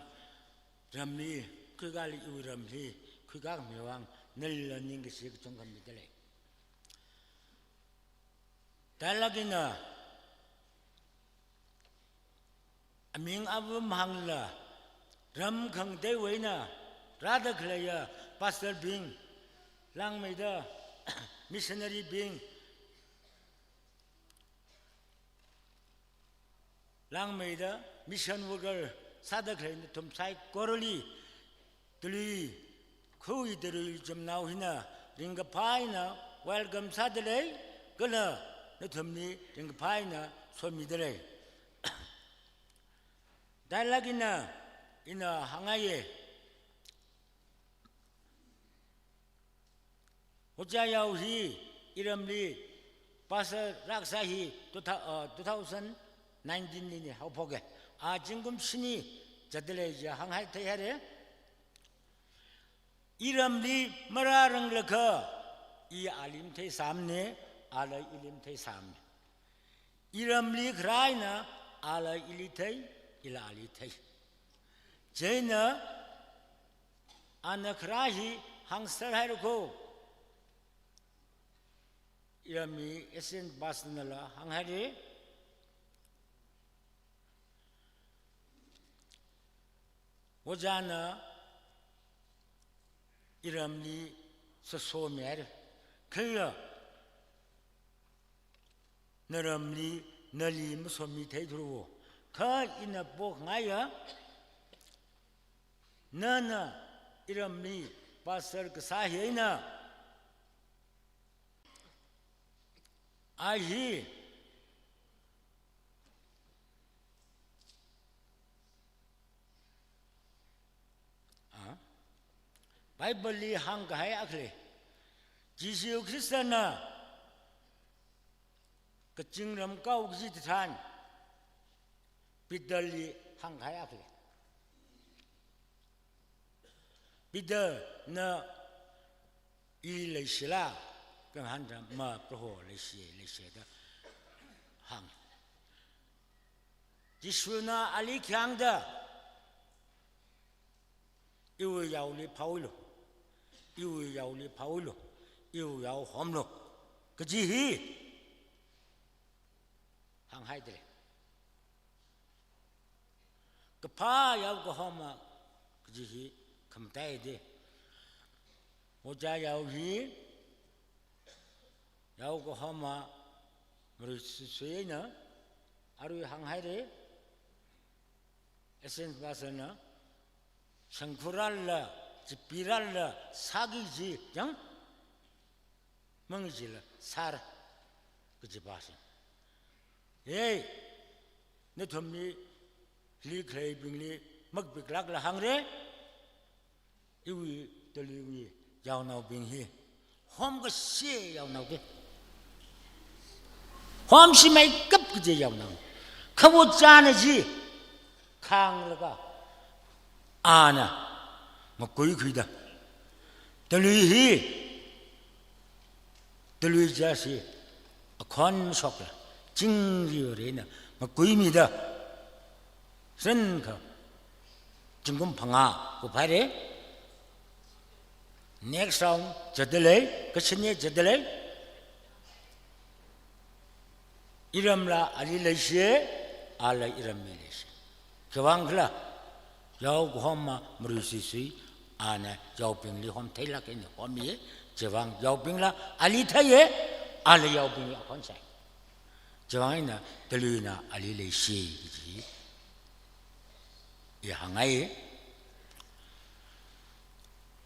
ramli, khuikāli iwui ramli khuikākhami vang, nalila ningkashi kachungkha midalei. Thālāk eina, aming avum hāngla, ram khangateiwui eina rāda khaleiya pastor bing, langmeida missionary bing, langmeida mission worker sāda khalei nathum saikorali, Talui, khui Talui chumnao hina ringkaphā eina welcome sādalei, kala nathumli ringkaphā eina somidalei. Thālāk eina, ina hāngngaiya. Ojā Yao hi iramli pastor rākasā hi two thou-, uh, two thousand nineteen lina haophoka. A zingkum shini zatdalei chi hānghai theihaira. Iramli marāranglakha, i ali matheisāmana, ala ili matheisāmana. Iramli kharā eina, ala ili thei, ila ali thei. Chieina, ana kharā hi hāngserhaira ko. Iramli assistant pastor nala hānghaira. Ojāna iramli sāsomihaira. Kala naramli nali masomi theithura. Kha ina pokngaiya, nana iramli pastor kasā hi eina, a hi, a, Bible li hāngkahai akha lei. Jishu Khristana kazingramkao kaji tharan, Peterli hāngkahai akha lei. Peter, na ili leishila? Kahāng tharan, ma Proho leishi, leishi da hānga. Jishuna ali khi hāngda, iwui yaoli phālu, iwui yaoli phālu, iwui yao homlu, kaji hi hānghaidalei. Kaphā yao kahoma kaji hi khamataiya. Ojā Yao hi yao kahoma maruisui suina, arui hānghaira, essence pastorna, shangkhurāla, chipirāla, sāki kaji yang, mangi kajila sāra kaji pāsing. Ei, nathumli, hili khaleibingli makapiklākla hāngra, iwui Taluiwui yaonaobing hi homkashi yaonao ke. Homshimeikap kaji yaonao. Kha ojāna chi khānglaga, ana makuikhuida, Talui hi, Talui jasi akhon shokla, chingri rina makuimida, senkha zingkum phangā kuphaira. Next round zatdalei, kashini zatdalei. Iramla ali leishi, ala iramli leishi. Khiwuivang khala, yao kahoma maruisui sui, ana yaobingli homtheilāk eina homi, chiwuivang yaobingla ali theiya, ala yaobingli akhon shai. Chiwuivang eina Taluina ali leishi kaji hi hāngngai.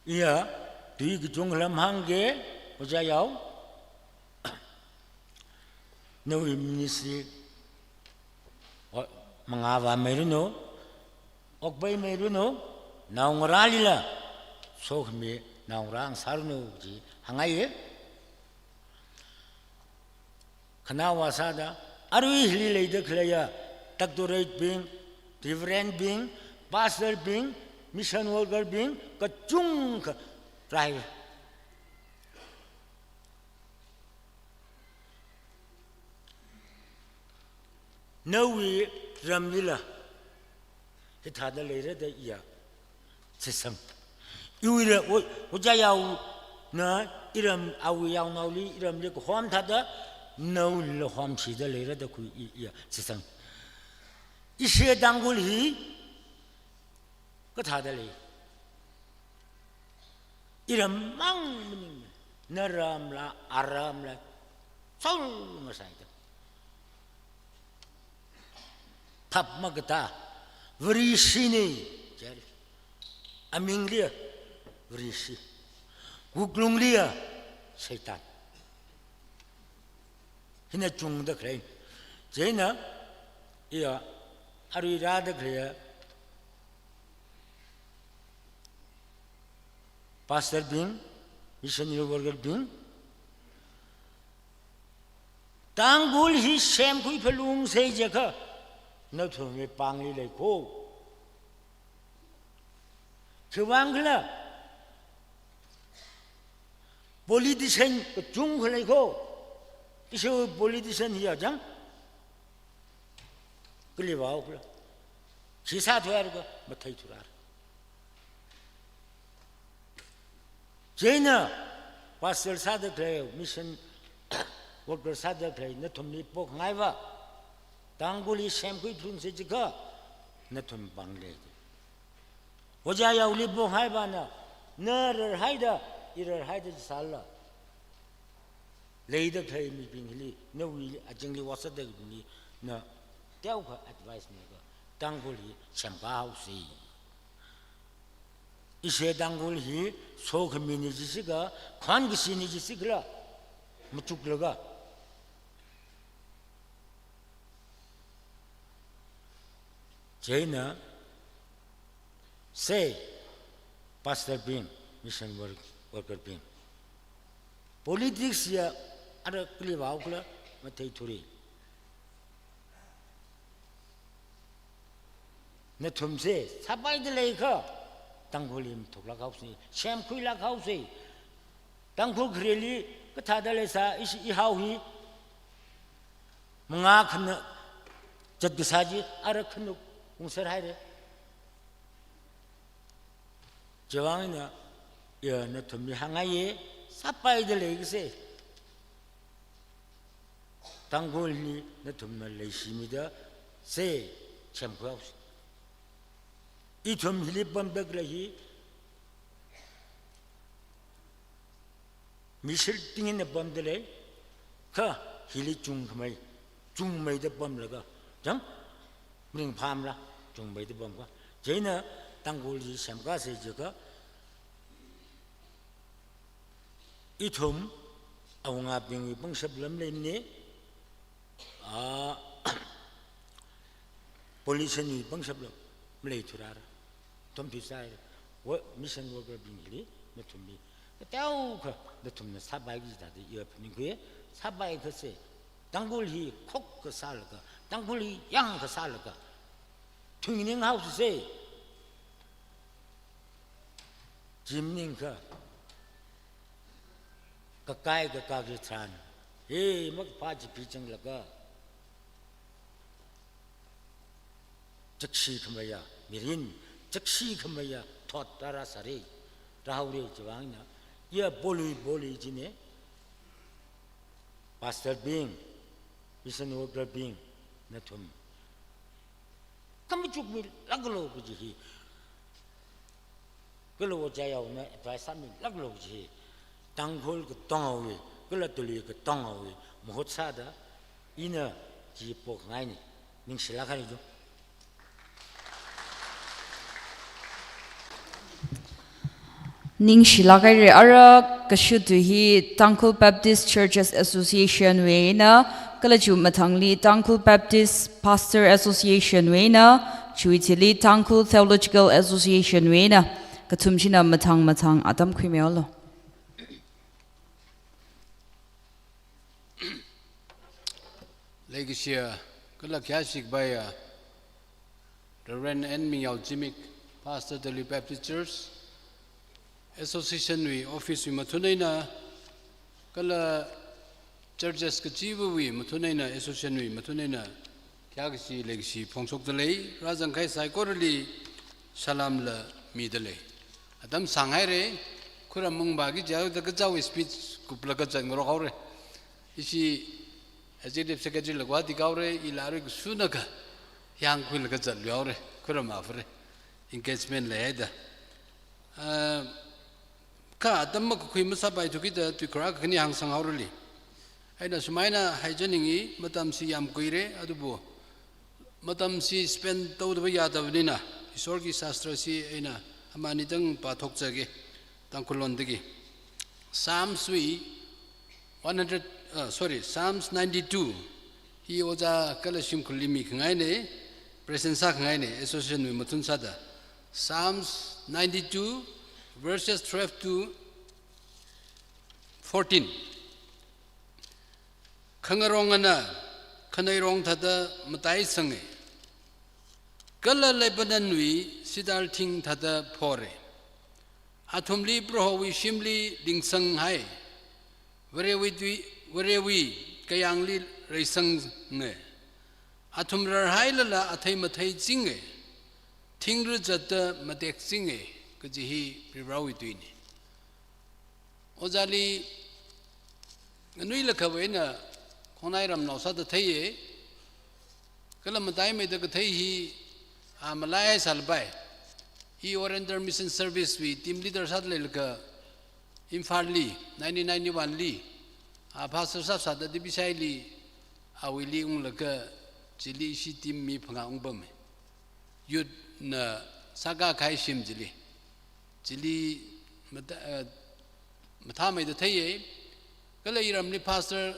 Iya, tui kachungkha lam hāngga, Ojā Yao. Nawui ministry, o, mangā vāmeiranu, okpaimeiranu, naongarālila sokhami naongarā ngasāranu kaji hāngngai. Khanaowa sāda, Arui hili leida khaleiya doctorate bing, reverend bing, pastor bing, mission worker bing, kachungkha rai. Nawui ramlila hithāda leira da iya shitsang. Iwuila, o, ojā yaona iram awui yaonaoli iramli kahom thāda, nawuila homshida leira da khui i, iya shitsang. Ishi Tangkhul hi kathāda lei. Iram mang maningmana, naramla, aramla, sol ngasaida. Thap makatā, Vareshina, jari. Amingliya, Vareshi. Wuklungliya, Satan. Hina chungda khalei. Chieina, iya, arui rāda khaleiya pastor bing, missionary worker bing, Tangkhul hi semkhui phalungsa jiakha, nathumwui pāngli lei kho. Khiwuivang khala, politician kachungkha lei kho. Ishi politician hi achang kali vāo khala, khi sāthuihaira kha matheithurara. Chieina pastor sāda khalei, mission worker sāda khalei nathumli pokngaiva, Tangkhul hi semkhui phalungsa jiakha, nathum pāngli lei. Ojā yaoli pokngaivana, na rarhaida, i rarhaida sālala, leida khalei mibing hili, nawui azingli vāsāda bingli, na teokha advice milaga, Tangkhul hi semkā haosa. Ishi Tangkhul hi sokhamina jiakha, khon kashina jiakha, machuklaga. Chieina, se, pastor bing, mission work, worker bing, politics ya ara kali vāo khala matheithura. Nathumse, sāpaida leiakha, Tangkhul hi mathuklāk haosa, semkhuilāk haosa. Tangkhul khareli kathāda leisā, ishi ihao hi, mangā khana zatkasā chi, ara khanuk ungser haira. Chiwuivang eina, iya nathumli hāngngaiya, sāpaida leikase, Tangkhul hi nathumna leishimida, se, semkhui haosa. Ithum hili pamda khalei hi, mi shilting eina pamda lei, kha hili chungkhamei, chungmeida pamlaga, chang, ringphāmala, chungmeida pamkha. Chieina Tangkhul hi semkāsa jiakha, ithum awungabingwui pangshap lam leimana, a, politician wui pangshap lam maleithurara. Thumphi sai, wo-, mission worker bing hili, nathumli, kateokha nathumna sāpaiki jida da iya phaningkhui, sāpaiakase, Tangkhul hi khokkha sālaga, Tangkhul hi yangkha sālaga, thuining haosase. Chi maningakha, kakai kakā kachitharan, he, makaphā chi phichanglaga, chakshi khameiya mirin, chakshi khameiya thot rārāsāra, rāhaora. Chiwuivang eina, iya polui polui china, pastor bing, mission worker bing, nathum khamachukmilāklu kaji hi, kala ojā yaona advice sāmilāklu kaji hi, Tangkhul katonga wui, kala tuli katonga wui mahut sāda, ina chi pokngaina. Ningshilāk haira. Ningshilāk haira. Ara kashuttui hi Tangkhul Baptist Churches Association wui eina, kala chi mathangli Tangkhul Baptist Pastor Association wui eina, chiwui thili Tangkhul Theological Association wui eina, kathum china mathang mathang atam khuimihaolu. Leikashiya kala khayāshi kapaiya Reverend N Mingyao Zimik, Pastor, Talui Baptist Church, Association wui office wui mathun eina, kala churches kachivawui mathun eina, association wui mathun eina, khayākashi leikashi phongshokdalei, rāzangkahai saikorali salam la midalei. Atam sānghaira, khuram mungba ki jao da kachāwui speech kuplaga zat ngarok haora. Ishi Executive Secretary la Guwahati kahaora, ila arui kasuna kha yangkhuilaga zatlui haora, khuram mafara, engagement leihaida. Ah, kha atam makakhui masāpaithu kida tuikhur akha khani hāngsang haorali. Eina sumaina haizaningi, matamsi yamkuira, adubu matamsi spend tauda yāda maningla, Ishwarki Shastra chi eina amani tang pāthokzāki, Tangkhul londagi. Psalms wui one hundred, uh, sorry, Psalms ninety-two. Hi ojā kala shimkhurli mikhangaina, present sākhangaina, association wui mathun sāda. Psalms ninety-two, verses twelve to fourteen. Khangarong ana khaneirong thāda mataisanga, kala Lebanon wui cedar thing thāda phora. Athumli Prohowui shimli lingsanghai, Varewui tui, Varewui kayāngli reisanga. Athum rarhailala athei matheichinga, thingra zatda matekchinga, kaji hi Varivarāwui tuina. Ojāli nganuilakha eina khongnai ramnao sāda theiya, kala mataimeida kathei hi, a, malaihai sālapai. I Oriental Mission Service wui team leader sāda leilakha Imphalli, nineteen ninety-one li, a, pastor sāsāda D B C I li, awuili unglaga chili ishi team mi phangā ungpama. Youth na sākakahai shim chili. Chili mata-, eh, mathāmeida theiya. Kala iramli pastor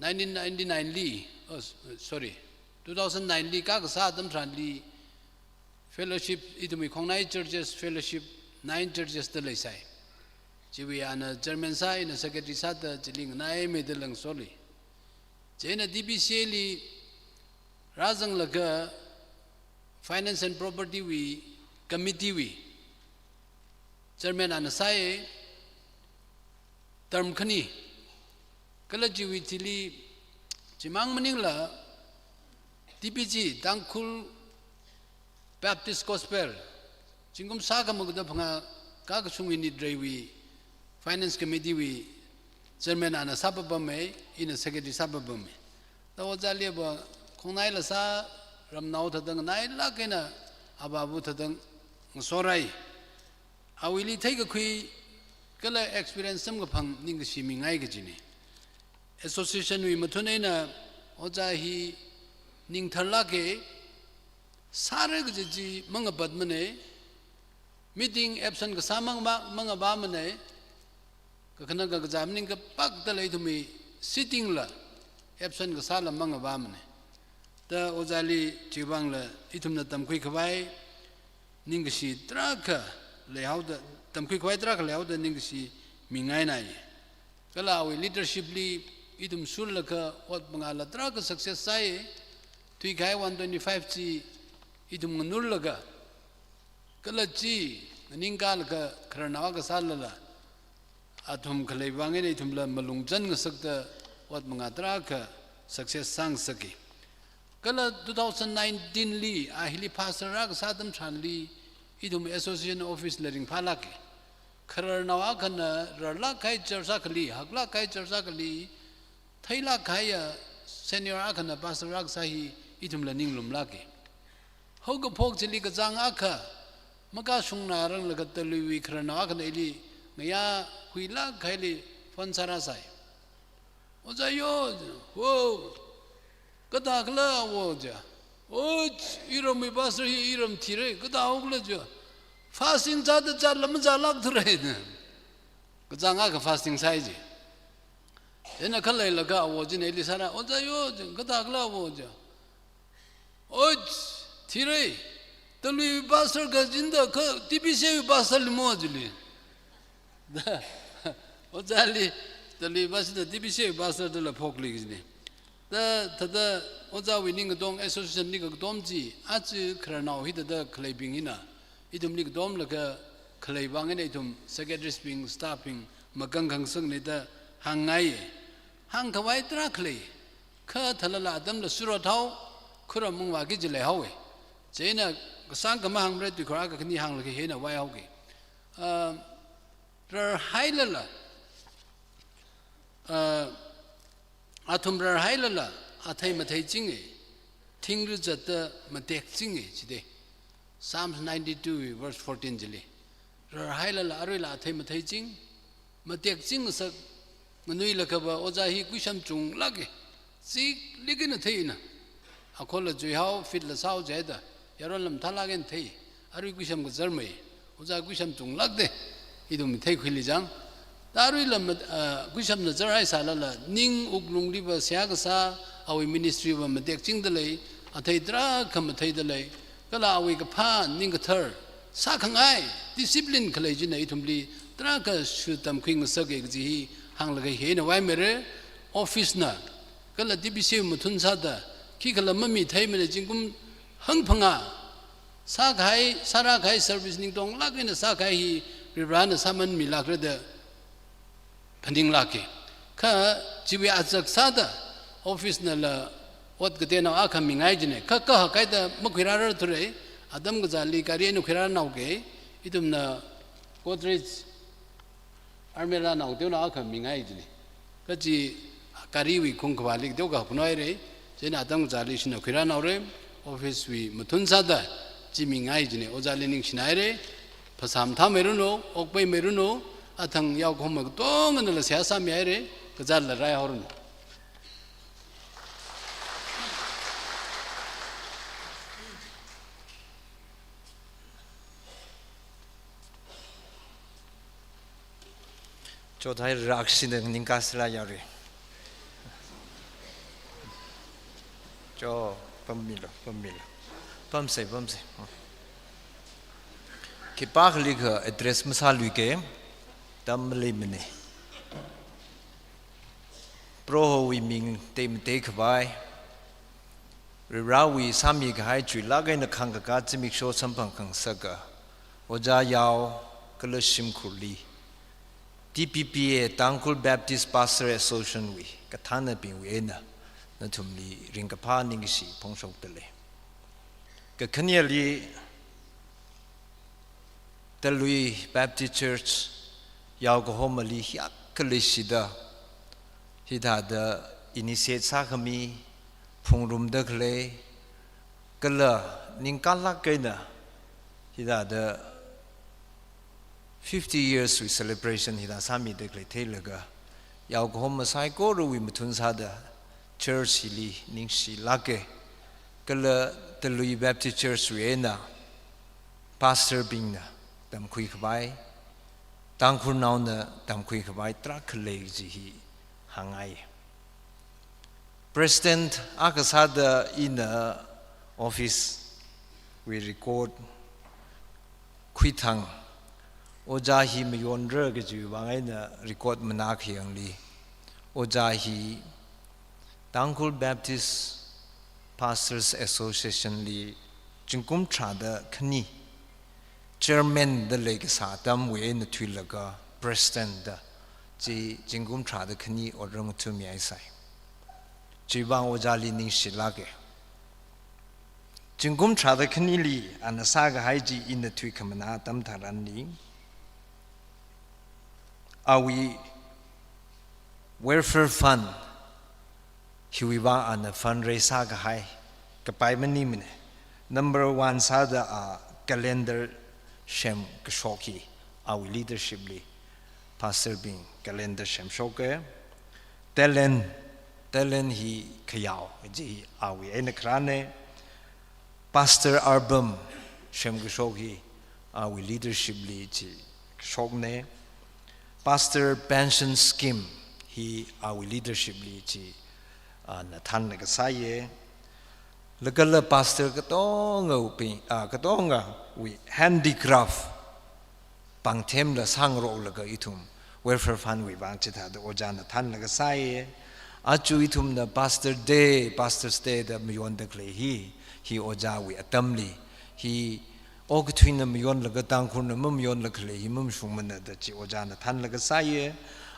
nineteen ninety-nine li, oh, s-, sorry, two thousand nine li kakasā atam tharanli fellowship, ithumwui khongnai churches fellowship nine churches da leisai. Chiwui ana chairman sā, ina secretary sāda chili nganaimeida lāngsoli. Chieina D B C A li rāzanglaga Finance and Property wui committee wui chairman ana sāya, term khani. Kala chiwui thili, chimang maningla, T B G, Tangkhul Baptist Gospel, zingkum sākha magada phangā kakashungwui nit reiwui Finance Committee wui chairman ana sāpapama, ina secretary sāpapama. Da ojāli ava khongnaila sā, ramnao thāda nganailāk eina avāva thāda ngasorai. Awuili theikakhui kala experience samkaphang ningkashi mingai kajina. Association wui mathun eina ojā hi ning tharlāka, sāra kaji chi mangapatmana, meeting absent kasā mang ma-, mangavāmana, kakhanang kakazā maningakha pakda lei ithumwui sitting la absent kasāla mangavāmana. Da ojāli chiwuivangla ithumna tamkhuikhavai ningkashi tarākha leihaoda, tamkhuikhavai tarākha leihaoda ningkashi mingainai. Kala awui leadership li ithum shurlaga ot mangala tarākha success sāya, thuikahai one twenty-five chi ithum nganurlaga, kala chi nganingkalaga khararnao akha sālala, athum khalei vang eina ithumla malung chānngasakta ot manga tarākha success sāngasaka. Kala two thousand nineteen li, a hili pastor rākasā atam tharanli, ithum association office la ringphālāka. Khararnao akhana rarlākkahai church akhali, haklākkahai church akhali, theilākkahaiya senior akhana pastor rākasā hi ithumla ninglumlāka. Haokaphok chili kachāng akha, makashungnā ranglaga Taluiwui khararnao akhana ili ngayā huilākkahaili phone sārāsai. Ojā yo, wo, kathākhala wo ja. Oi, iramwui pastor hi iram thira, kathāhaokhala ja. Fasting zāda zātla mazālākthura. Kachāng akha fasting sāi ji. Chieina khaleilaga awo china ili sārā, ojā yo, kathākhala wo ja. Oi, thira, Talui pastor kajina da kha T B C A pastor limo jili. Da, ojāli, Talui pastor da T B C A pastor dala phokli kajina. Thāda, thāda ojāwui ningkatong association li kakatom chi, aja khararnao hithāda khaleibing hina, ithumli katomlaga khalei vang eina ithum secretaries bing, staff bing, makang khangasakna da hāngngai. Hāngkhavai tarākha lei, kha thalala atamla surot hao, khuram mungvāki jilaihao e. Chieina kasāngkha mahāngmara, tuikhur akha khani hānglaga hina vāihaoki. Ah, rarhailala, ah, athum rarhailala athei matheichinge, thingri zatda matekchinge jide. Psalms ninety-two verse fourteen chili. Rarhailala aruila athei matheichinge, matekching ngasak, nganuilakha va ojā hi kuisham chunglāke. Chiklikna theina. Akhola chuihao, fitla sāhao jida, yaronla mathālāk eina thei. Arui kuisham kazar mei, ojā kuisham chunglākde, ithum theikhuili jang. Da aruila mat-, ah, kuishamna zarhai sālala, ning wuklungli va seihā kasā, awui ministry va matekchingda lei, athei tarākha matheida lei, kala awui kaphā ningkathar sākhangai, discipline khalei china ithumli tarākha shu tamkhui ngasake kaji hi hānglaga hina vāimira. Office na, kala T B C mathun sāda, khikhala mamitheimana, zingkum hangphangā sākahai, sārākahai service ningtonglāk eina sākahai hi Varivarana sāman milākra da phaninglāke. Kha chiwui azak sāda office nala ot kateonao akha mingai jine. Kha kahak kahaida makhuirārar thura, atam kazāli gari eina khuirānaoke, ithumna Godrej almirah nao teonao akha mingai jine. Kachi gariwui khungkhavāli teokha phunoi re, chieina atam kazāli shina khuirānaora, office wui mathun sāda chi mingai jine, ojāli ningshinaira, phasā mathāmeiranu, okpaimeiranu, athang yaokahoma katonganala seihā sāmihaira, kazāla raihaoranu. Chothai rakshina ningkasila yari. Cho, pammilu, pammilu. Pamsei, pamsei. Khipākhalikha address masāluike, tam maleimane. Prohowui ming teimateikhavai, Varivarawui sāmikahai chuilāk eina khangkakā zimiksho samphang khangasaka Ojā Yao kala shimkhurli T B P A, Tangkhul Baptist Pastor Association wui kathānnabingwui eina nathumli ringkaphā ningkashi phongshokdalei. Kakhaneli, Talui Baptist Church yaokahomali hiyākha leishida, hithāda initiate sākhami, phungrumda khalei, kala ningkalāk eina hithāda fifty years wui celebration hithā sāmida khalei theilaga, yaokahoma saikorawui mathun sāda church hili ningshilāke. Kala Talui Baptist Church wui eina pastor bingna tamkhuikhavai, Tangkhulnaona tamkhuikhavai tarākha lei kaji hi hāngngai. President akha sāda ina office wui record khuithang, ojā hi mayonra kajiwui vang eina record manā khayangli, ojā hi Tangkhul Baptist Pastors Association li zingkum tharāda khani chairman da leikasā atamwui eina thuilaga president da chi zingkum tharāda khani otram ngathamihaisai. Chiwui vang ojāli ningshilāke. Zingkum tharāda khanili ana sākahai chi ina thuikhamana atam tharanli, awui welfare fund hiwui vang ana fundraise sākahai kapai maningmana. Number one sāda a calendar semkashok hi awui leadership li pastor bing calendar semshoka. Talent, talent hi khayao, chi awui eina kharāna. Pastor album semkashok hi awui leadership li chi kashokna. Pastor pension scheme hi awui leadership li chi, ah, ana thanlaga sāya. Lagala pastor katongawui, ah, katongawui handicraft pāngthemla sāngaroklaga ithum welfare fund wui vang chithāda ojāna thanlaga sāya. Aja ithumna Pastor Day, Pastor's Day da mayonda khalei hi, hi ojāwui atamli, hi okathuina mayonlaga Tangkhulna mamayonla khalei hi mamashungmana da chi ojāna thanlaga sāya.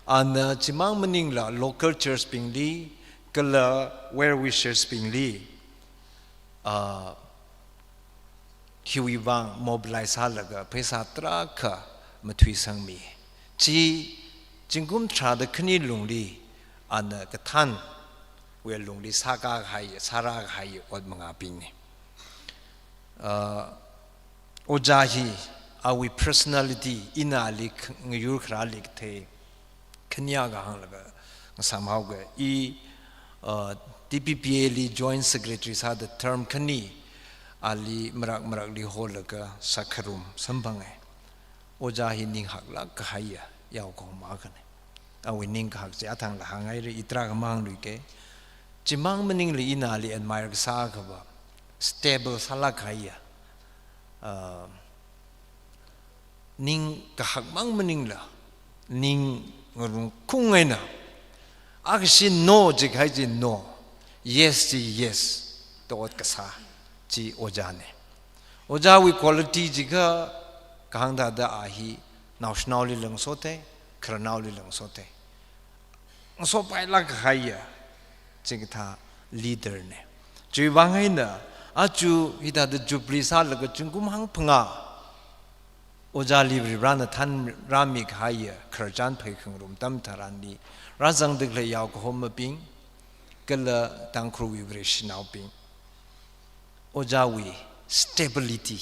Ana chimang maningla local church bingli, kala well wishers bingli, ah, hiwui vang mobilize sālaga pheisā tarākha mathuisangmi. Chi zingkum tharāda khani lungli ana kathānwui lungli sākahai, sārākahai ot mangābingna. Ah, ojā hi awui personality, ina ali k-, ngayur kharāli kathei khani akha hānglaga ngasāmhaoga. I, uh, T P P A li Joint Secretary sāda term khani, ali marak marakli holaga sākharum samphanga. Ojā hi ninghaklāk kahaiya yaokahoma akhana. Awui ningkahak chi athangla hānghaira, i tarākha mahāngluika. Chimang maningla ina ali admire kasā akhava stable sālāk kahaiya. Uh, ningkahak mang maningla, ning ngarungkhung eina, akhashi no jikahai chi no, yes chi yes, da ot kasā chi ojāna. Ojāwui quality jikha, kahāng thāda a hi naoshinaoli ngasothei, khararnaoli ngasothei, ngasopailāk kahaiya chikathā leader na. Chiwui vang eina, aja hithāda Jubilee sālaga zingkum hangphangā ojāli Varivarana thanrāmi kahaiya khararchan pheikhangrum atam tharanli, rāzangda khalei yaokahomabing, kala Tangkhulwui Vareshinaobing, ojāwui stability,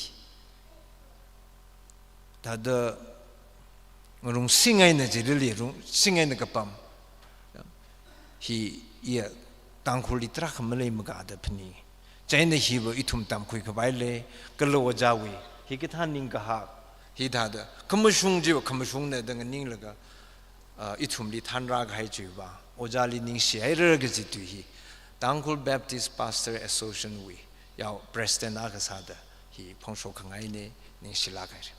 thāda ngarungsing eina chilili, rungsing eina kapam hi iya Tangkhulli tarākha maleimaka da phaning. Chieina hiva ithum tamkhui khavai lei, kala ojāwui hikathā ningkahak, hithāda khamashung chiva khamashungna da nganinglaga, ah, ithumli thanrākahai chiva, ojāli ningshihaira kaji tui hi Tangkhul Baptist Pastor Association wui yao President akha sāda hi phongshok khangaina, ningshilāk haira.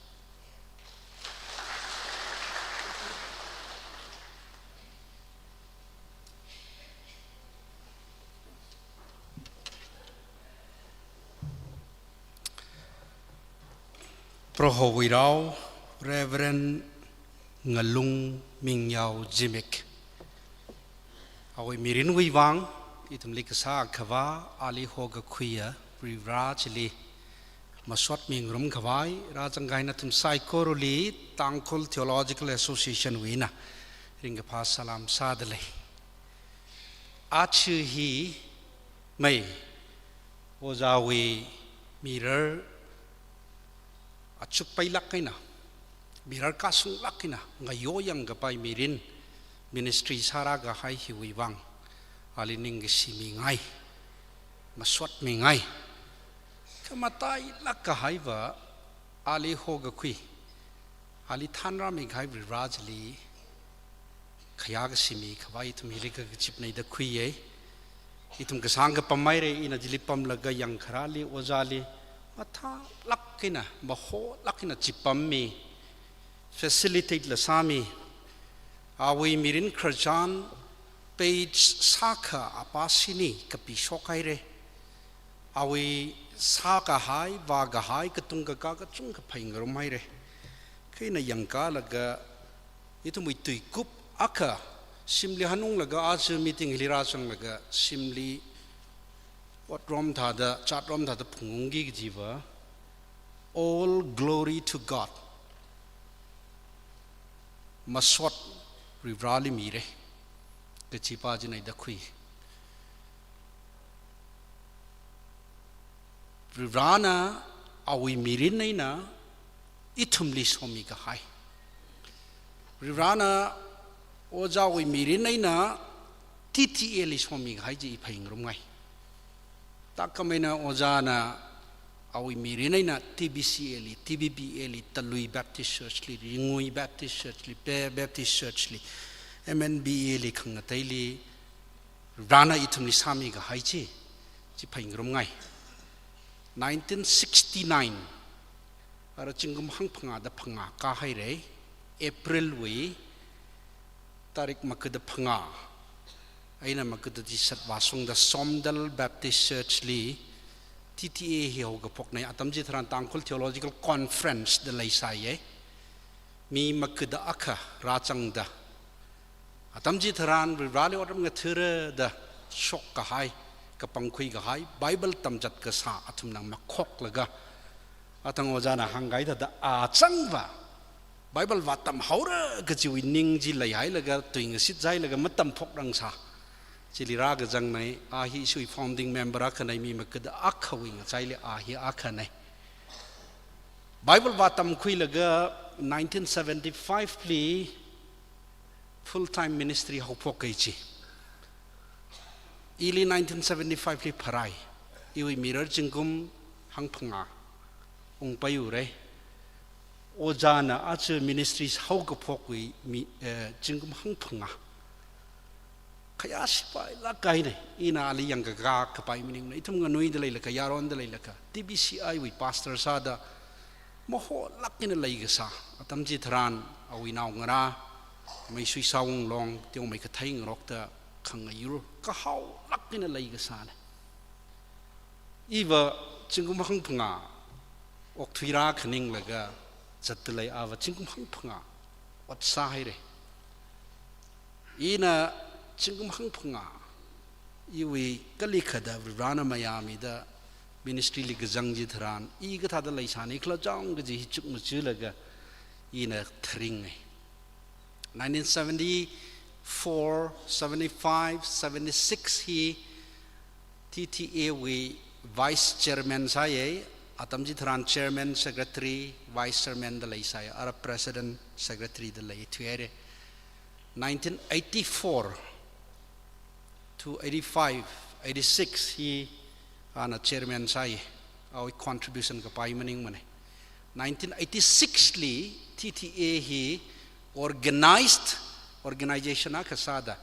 Prohowui rao, Reverend Ngalung Mingyao Zimik, awui mirinwui vang ithumli kasā akhava, ali hokakhuiya Varivara chili masot mingarum khavai, rāzangkahai nathum saikorali Tangkhul Theological Association wui eina ringkaphā salam sādalei. Aja hi mai ojāwui mirar achukpailāk eina, mirar kasunglāk eina ngayoyang kapai mirin, ministry sārākahai hiwui vang ali ningkashi mingai, masot mingai. Khamatailāk kahaiva ali hokakhui, ali thanrāmi kahai Varivara chili khayā kashimi khavai ithum hili kakachipna da khuiya. Ithum kasāng kapam haira, ina chili pamlaga yangkharali ojāli mathālāk eina, maholāk eina chipammi, facilitate la sāmi. Awui mirin khararchan page sākha apā shini kapishok haira. Awui sākahai, vākahai, katung kakā kachungkha pheingarum haira. Kha ina yangkalaga, ithumwui tuikup akha, shimli hanunglaga aja meeting hili rāzanglaga, shimli otrom thāda, chatrom thāda phungungki kajiva, "All glory to God." Masot Varivarali mira kaji pa china da khui. Varivarana awui mirin eina ithumli somi kahai, Varivarana ojāwui mirin eina T T A li somi kahai chi i pheingarum ngai. Takam eina ojāna awui mirin eina T B C A li, T B B A li, Talui Baptist Church li, Ringui Baptist Church li, Pe Baptist Church li, M N B A li, khangateili, Varivarana ithumli sāmi kahai chi, chi pheingarum ngai. Nineteen sixty-nine, ara zingkum hangphangā da phangā kahaira, April wui tarik maga da phangā, eina makada chishat vāshungda Somdal Baptist Church li T T A hi haokaphoknei. Atam chitharan Tangkhul Theological Conference da leisāya. Mi makada akha rāzangda, atam chitharan Varivarali otram ngathara da shokkahai, kapangkhui kahai, Bible tamzat kasā athumna makhoklaga, athang ojāna hāngkahai thāda a zangva Bible vātamhaora kajiwui ning chi leihailaga, tuingashit chihailaga matamphokrangsā. Chili rākazangnei. A hi ishiwui founding member akhanei, mi makada akhawui ngachaili a hi akhanei. Bible vātamkhuilaga nineteen seventy-five li full time ministry haophok kaji chi. Ili nineteen seventy-five li pharai. Iwui mirar zingkum hangphangā ungpaiura. Ojāna aja ministries haokaphokwui mi, eh, zingkum hangphangā khayā shipailāk kahainei. Ina ali yangkakā kapai maningnei. Ithum nganuida leilakha, yaronda leilakha, T B C I wui pastor sāda maholāk eina leikasā. Atam chitharan awui naongarā Meisui Sawunglong, Teomei Kathei ngarokta khangayur kahaolāk eina leikasānei. Iva zingkum hangphangā okthuira khaninglaga zatdalei, ava zingkum hangphangā ot sāhaira. Ina zingkum hangphangā iwui kalikhada Varivarana mayāmida ministry li kazang chitharan, i kathāda leisāni khala chang kaji hi chukmajalaga ina tharingnei. Nineteen seventy-four, seventy-five, seventy-six hi T T A wui vice chairman sāya. Atam chitharan chairman, secretary, vice chairman da leisāya. Ara president, secretary da leithuihaira. Nineteen eighty-four to eighty-five, eighty-six hi ana chairman sāya. Awui contribution kapai maningmanei. Nineteen eighty-six li T T A hi organized organization akha sāda,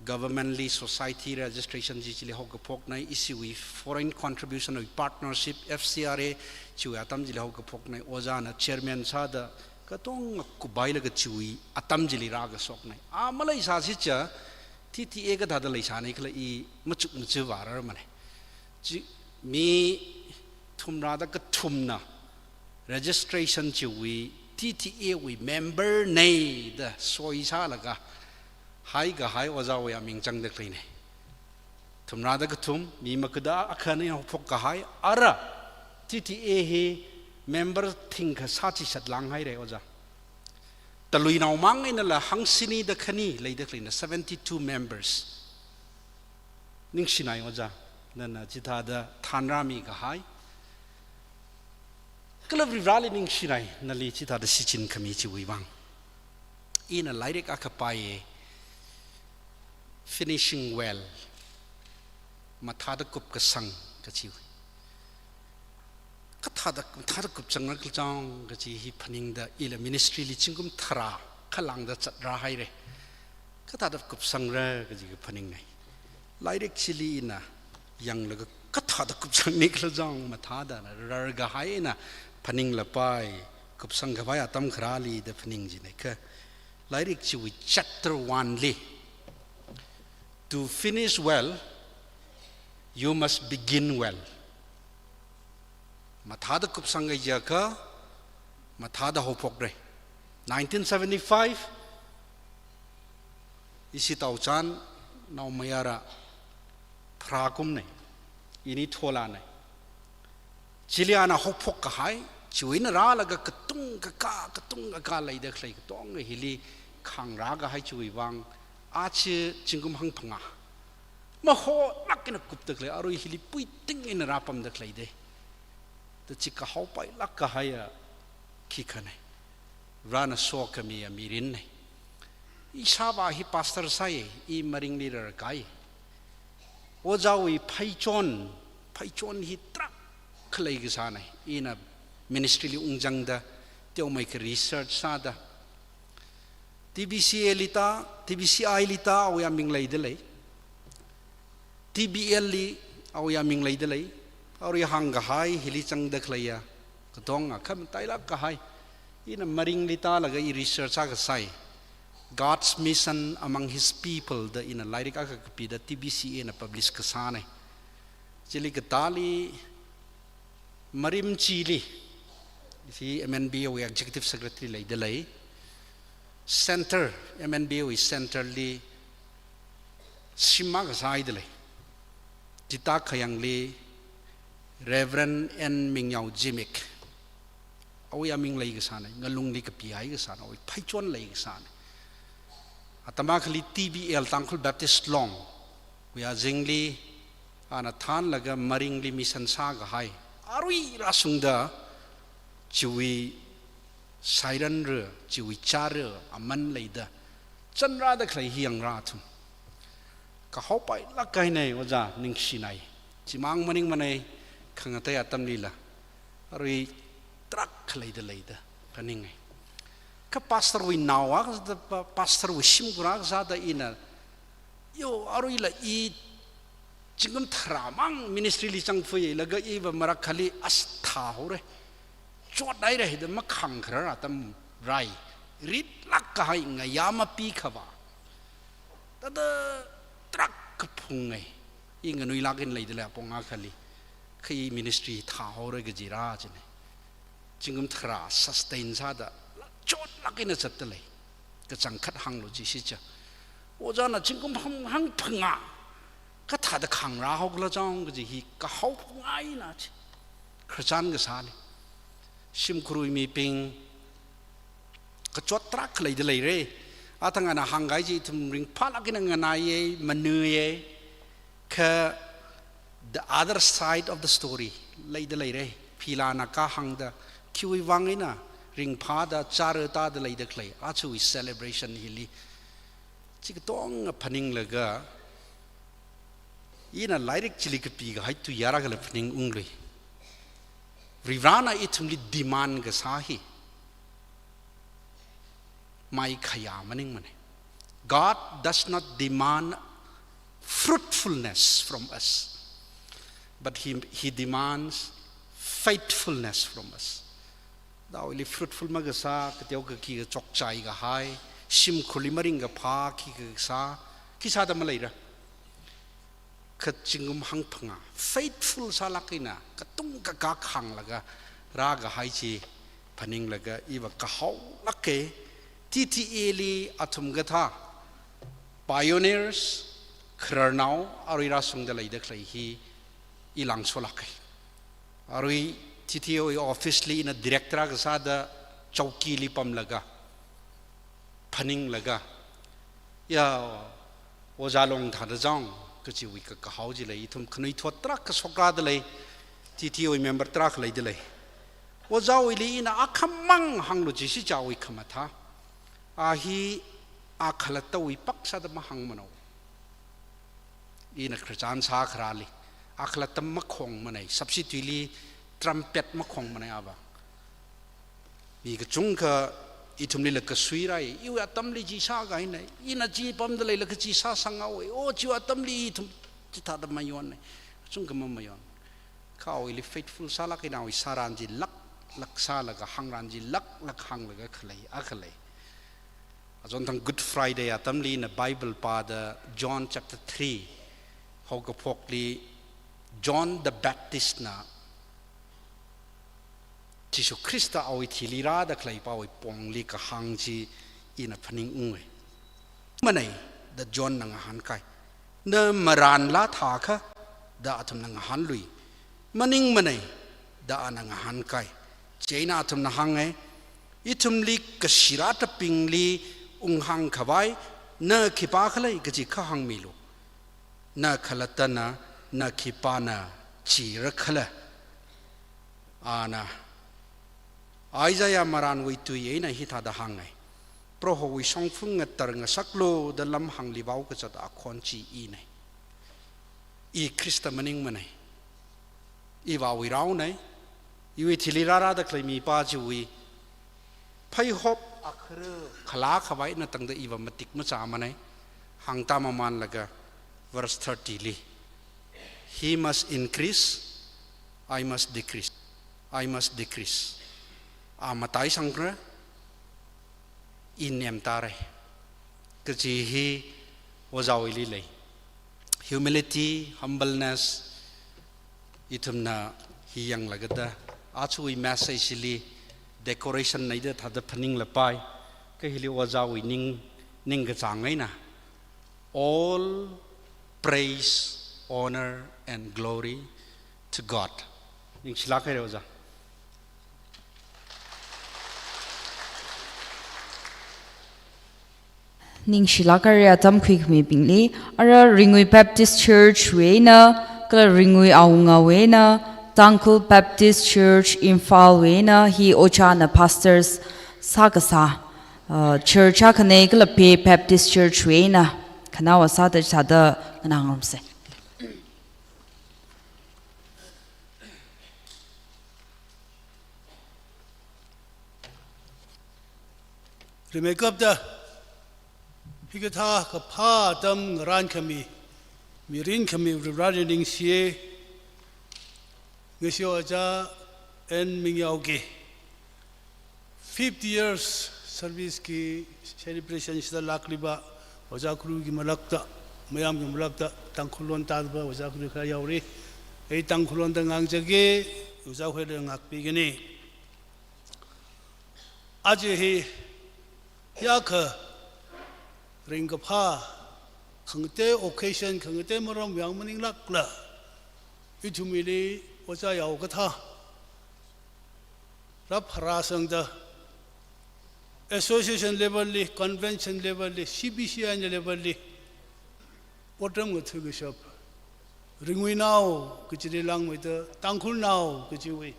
government li society registration chi chili haokaphoknei. Ishiwui foreign contribution wui partnership, F C R A, chiwui atam chili haokaphoknei. Ojāna chairman sāda katonga kuphailaga chiwui atam chili rākashoknei. A maleisāsi chiakha T T A kathāda leisāni khala i machukmajavārarmanei. Chi, mi thumrāda kathumna registration chiwui T T A wui member nei da soi sālaga haikahai ojāwui aming zangda khaleinei. Thumrāda kathum, mi makada akhana haophok kahai, ara T T A hi member thingkha sāchishat lānghaira ojā. Taluinao mang einala hangsinida khani leida khaleinei, seventy-two members. Ningshinai ojā, nana chithāda thanrāmi kahai. Kala Varivarali ningshinai, nali chithāda shichin khami chiwui vang. Ina lairik akha pāya, Finishing Well, mathāda kupkasang kachi. Kathāda, mathāda kupsangra khala chang kachi hi phaningda ila ministry li zingkum tharā khalāngda zatrāhaira. Kathāda kupsangra kachi kaphaningnei. Lairik chili ina yanglaga kathāda kupsangni khala chang mathāda na rarkahaina phaninglapai, kupsangkhavai atam kharāli da phaning jinei kha. Lairik chiwui chapter one li, "To finish well, you must begin well." Mathāda kupsang kajiakha, mathāda haophokra. Nineteen seventy-five, ishi Taochan naomayara pharākumnei, ini tholānei. Chili ana haophok kahai, chiwui eina rālaga katung kakā, katung kakā leida khalei katonga hili khangrā kahai chiwui vang, aja zingkum hangphangā maholāk eina kupda khalei, arui hili puiting eina rāpamda khaleidei. Da chi kahaopailāk kahaia khikhanei. Varena sokhamiya mirinnei. Ishāvā hi pastor sāya, i maringli rarkai. Ojāwui pheichon, pheichon hi tarākha leikasānei. Ina ministry li ungzangda, teomeikha research sāda, T B C A li ta, T B C I li ta awui aming leidalei. T B L li awui aming leidalei. Arui hāngkahai hili zangda khaleiya katonga khamatailāk kahai. Ina maringli tālaga i research sākasai. God's Mission Among His People da ina lairik akha kapida T B C A na publish kasāna. Chili katāli Marim chili, ishi M N B A wui Executive Secretary leidalei, Center, M N B A wui Center li shim akha sāidalei. Chithā khayangli Reverend N Mingyao Zimik, awui aming leikasāna, ngalungli kapihai kasāna, awui pheichon leikasāna. Atam akhali T B L, Tangkhul Baptist Long wui azingli ana thānlaga Maringli mission sākahai. Arui rāshungda chiwui sairanra, chiwui chāra aman leida chānrāda khalei hi yangra athum. Kahao pailāk kahaina, ojā, ningshinai. Chimang maningmana, khangatei atamlila arui tarākha leida leida phaninga. Kha pastor wui nao akha, pa-, pastor wui shimkhur akha sāda ina, yo, aruila i zingkum tharā mang ministry li zangphuilaga iva marak akhali as thāhaora. Chothaira da makhangkharar atam rāi. Ritlāk kahai, ngayā mapikhava. Thāda tarākha phungai. I nganuilāk eina leidalei apong akhali. Kha i ministry thāhaora kajira china. Zingkum tharā sustain sāda, chotlāk eina zatdalei. Kachangkhat hānglu chi shicha. Ojāna zingkum hang, hangphangā kathāda khangrā haokhala chang kaji hi kahao ngaina chi. Khararchan kasāli. Shimkhurwui mibing kachot tarākha leida leira. Athang ana hāngkahai chi ithum ringphālāk eina nganaiya, manuiya. Kha the other side of the story leida leira. Philana kahāngda, khiwui vang eina ringphāda chāra tāda leida khalei, ajawui celebration hili. Chi katonga phaninglaga, ina lairik chili kapikahai tuiyāra kala phaningunglui. Varivarana ithumli demand kasā hi maikhayā maningmana. God does not demand fruitfulness from us, but he, he demands faithfulness from us. Dawili fruitful makasā, kateo kaki kachokchai kahai, shimkhurli maringkaphā khi kasā, khi sāda maleira. Kha zingkum hangphangā faithful sālāk eina, katung kakā khanglaga rākahai chi phaninglaga iva kahaolāka. T T A li athum kathā pioneers, khararnao, arui rāshungda leida khalei hi i lāngsolāka. Arui T T A wui office li ina director akha sāda chowkili pamlaga, phaninglaga, ya, Ojā Long thāda zang kajiwui kakahao chila ithum khanuithot tarākha shokrādalei, T T A wui member tarākha leidalei. Ojāwuili ina akhamang hānglu chi shichāwui khamathā. A hi a khalattawui pak sāda mahāngmana. Ina khararchan sākharāli, a khalatta makhongmana, substitute li trumpet makhongmana ava. Mi kachungkha ithumlila kasuirai, iwui atamli chi sākahaina, ina chi pamda leilakha chi sāsanghaowa, o chiwui atamli ithum chithāda mayonna, kachungkha mamayon. Kha awuili faithful sālāk eina awui sāran chi laklāk sālaga, hāngran chi laklāk hānglaga khalei, akha lei. Achonthang Good Friday atamli ina Bible pāda John chapter three haokaphokli John the Baptist na Jishu Khrista awui thili rāda khalei pāwui pongli kahāng chi ina phaningunga. Maningmana da John na ngahānkai. Na maranla thākha da athumna ngahānlui. Maningmana da ana ngahānkai. Chieina athumna hānga, ithumli kashirātabingli unghāngkhavai na khipākhala kaji kha hāngmilu. Na khalattana, na khipāna jirakhala? Ana Isaiah maranwui tui eina hithāda hānga, Prohowui shongfa ngatar ngasaklu da lamhāngli vaokazat akhon chi ina. I Khrista maningmana. Iva awui raona. Iwui thili rārāda khalei mipā chiwui pheihop akhara khalākhavai eina tangda iva matik machāmana. Hāngtāmamanlaga verse thirty li, "He must increase, I must decrease. I must decrease." A mataisangkra, i nemtāra. kaji hi ojāwuili lei. Humility, humbleness, ithumna hi yanglaga da, ajawui message li decoration naida thāda phaninglapai, kha hili ojāwui ning, ningkachāng eina, "All praise, honor and glory to God." Ningshilāk haira ojā. Ningshilāk haira atam khuikhamibingli, ara Ringui Baptist Church wui eina, kala Ringui Awungawui eina, Tangkhul Baptist Church Imphal wui eina, hi ojāna pastors sākasā, uh, church akhana kala Bay Baptist Church wui eina, khanaowa sāda chithāda nganāngarumsa. Rimeikapta, hikathā kaphā atam ngarānkhami, mirinkhami Vareli ningshiya, ngashi ojā N. Mingyaoki fifty years service ki celebration sāda lākliva, ojā Kuru ki malakta, mayamki malakta, Tangkhul lon tāva ojā Kuru kha yaora, ei Tangkhul londa ngāngjaki, ojā hoila ngākpikani. Aja hi, yākha ringkaphā, khangatei occasion, khangatei maram yang maninglākla, ithumwuili ojā yaokathā rāpharāsangda, association level li, convention level li, C B C I level li, otram ngatha kashap, Ringuinao kajili langmeida, Tangkhulnao kajiwui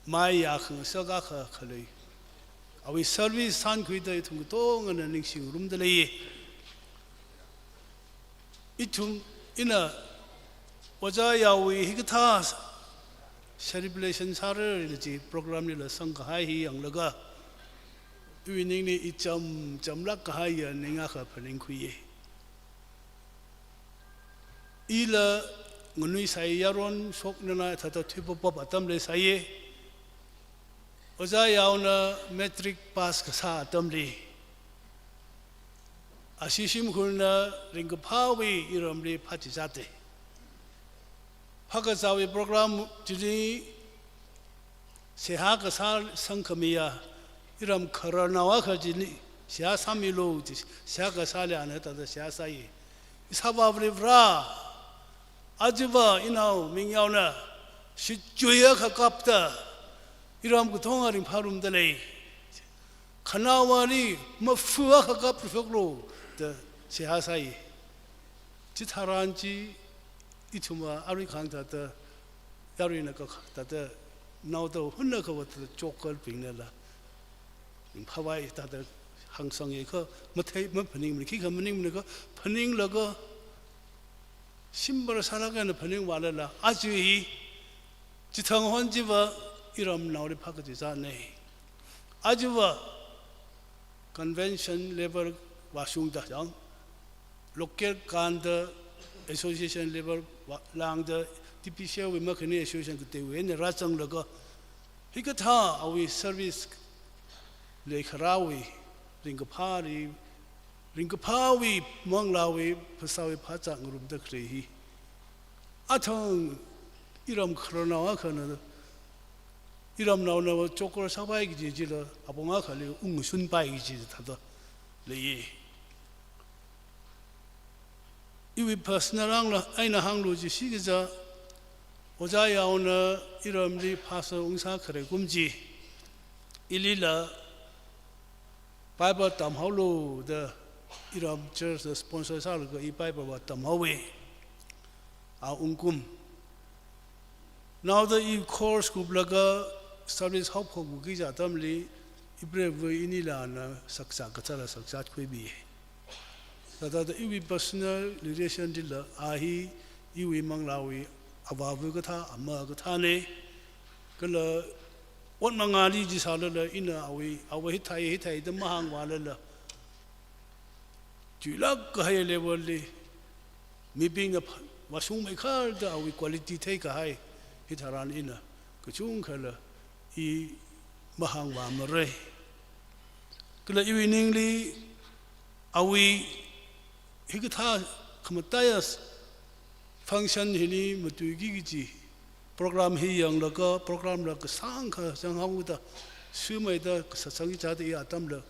maiya khangasak akha khalei. Awui service sānkhuida ithum katongana ningshingarumda lei. Ithum, ina ojā yaowui hikathā celebration sāra kaji program lila sangkahai hi yanglaga, iwui ningli icham chamlāk kahaiya ning akha phaningkhuiya. Ila nganuisai yaron shoknana thāda thuipapap atamli sāya. Ojā yaona matric pass kasā atamli, ashi shimkhurna ringkaphāwui iramli phāchichāda. Phākazāwui program chili seihā kasā sangkhamiya, iram khararnao akha chili seihā sāmilu ji, seihā kasāli ana thāda seihā sāya. Ishāvā Varivara, ajava inao Mingyaona shichui akha kapta, iram katonga ringphārumda lei. Khanaowali mafu akha kapshoklu da seihā sāya. Chitharan chi ithumva arui khang thāda, yaruina kha thāda, naoda hunna kha va thāda chokalbingnala ringphāvai thāda hāngsangya kha, mathei, maphaningmana, khikha maningmana kha, phaninglaga shimbar sālaga na phaningvālala, aja hi chithang hon chiva iramnaoli phākachichāna. Ajava convention level vāshungda chang, local kānda, association level vā, lāngda, T P C wui makhani association kateiwui eina rāzanglaga, hikathā awui service leikharāwui, ringkaphāli, ringkaphāwui manglāwui phasāwui phāzā ngarumda khalei hi, athang iram khararnao akhana, iramnaona chokal sāpai kaji chila apong akhali ungshunpai kaji thāda leiya. Iwui personal rāngla eina hānglu jisi kaja, ojā yaona iramli pastor ungsā khare kum chi, ilila Bible tamhaolu da iram church na sponsor sālaga i Bible vā tamhaowa, a ungkum. Naoda i course kuplaga service haophokki kaja atamli, i preivawui inila ana saksa kathāla saksa khuibi. Thāda iwui personal relation chila a hi iwui manglāwui avāva kathā, ama kathāna. Kala ot mangāli jisālala ina awui, awui hithai, hithai da mahāngvālala, chuilāk kahai level li, mibingna pha-, vāshungmeikharda awui quality theikahai, hitharan ina kachungkhala i mahāngvāmara. Kala iwui ningli Awui hikathā khamataiya function hili matuiki kaji program hi yanglaga program la kasāngkha zanghaoda sumeida kasā sangki chāda i atamla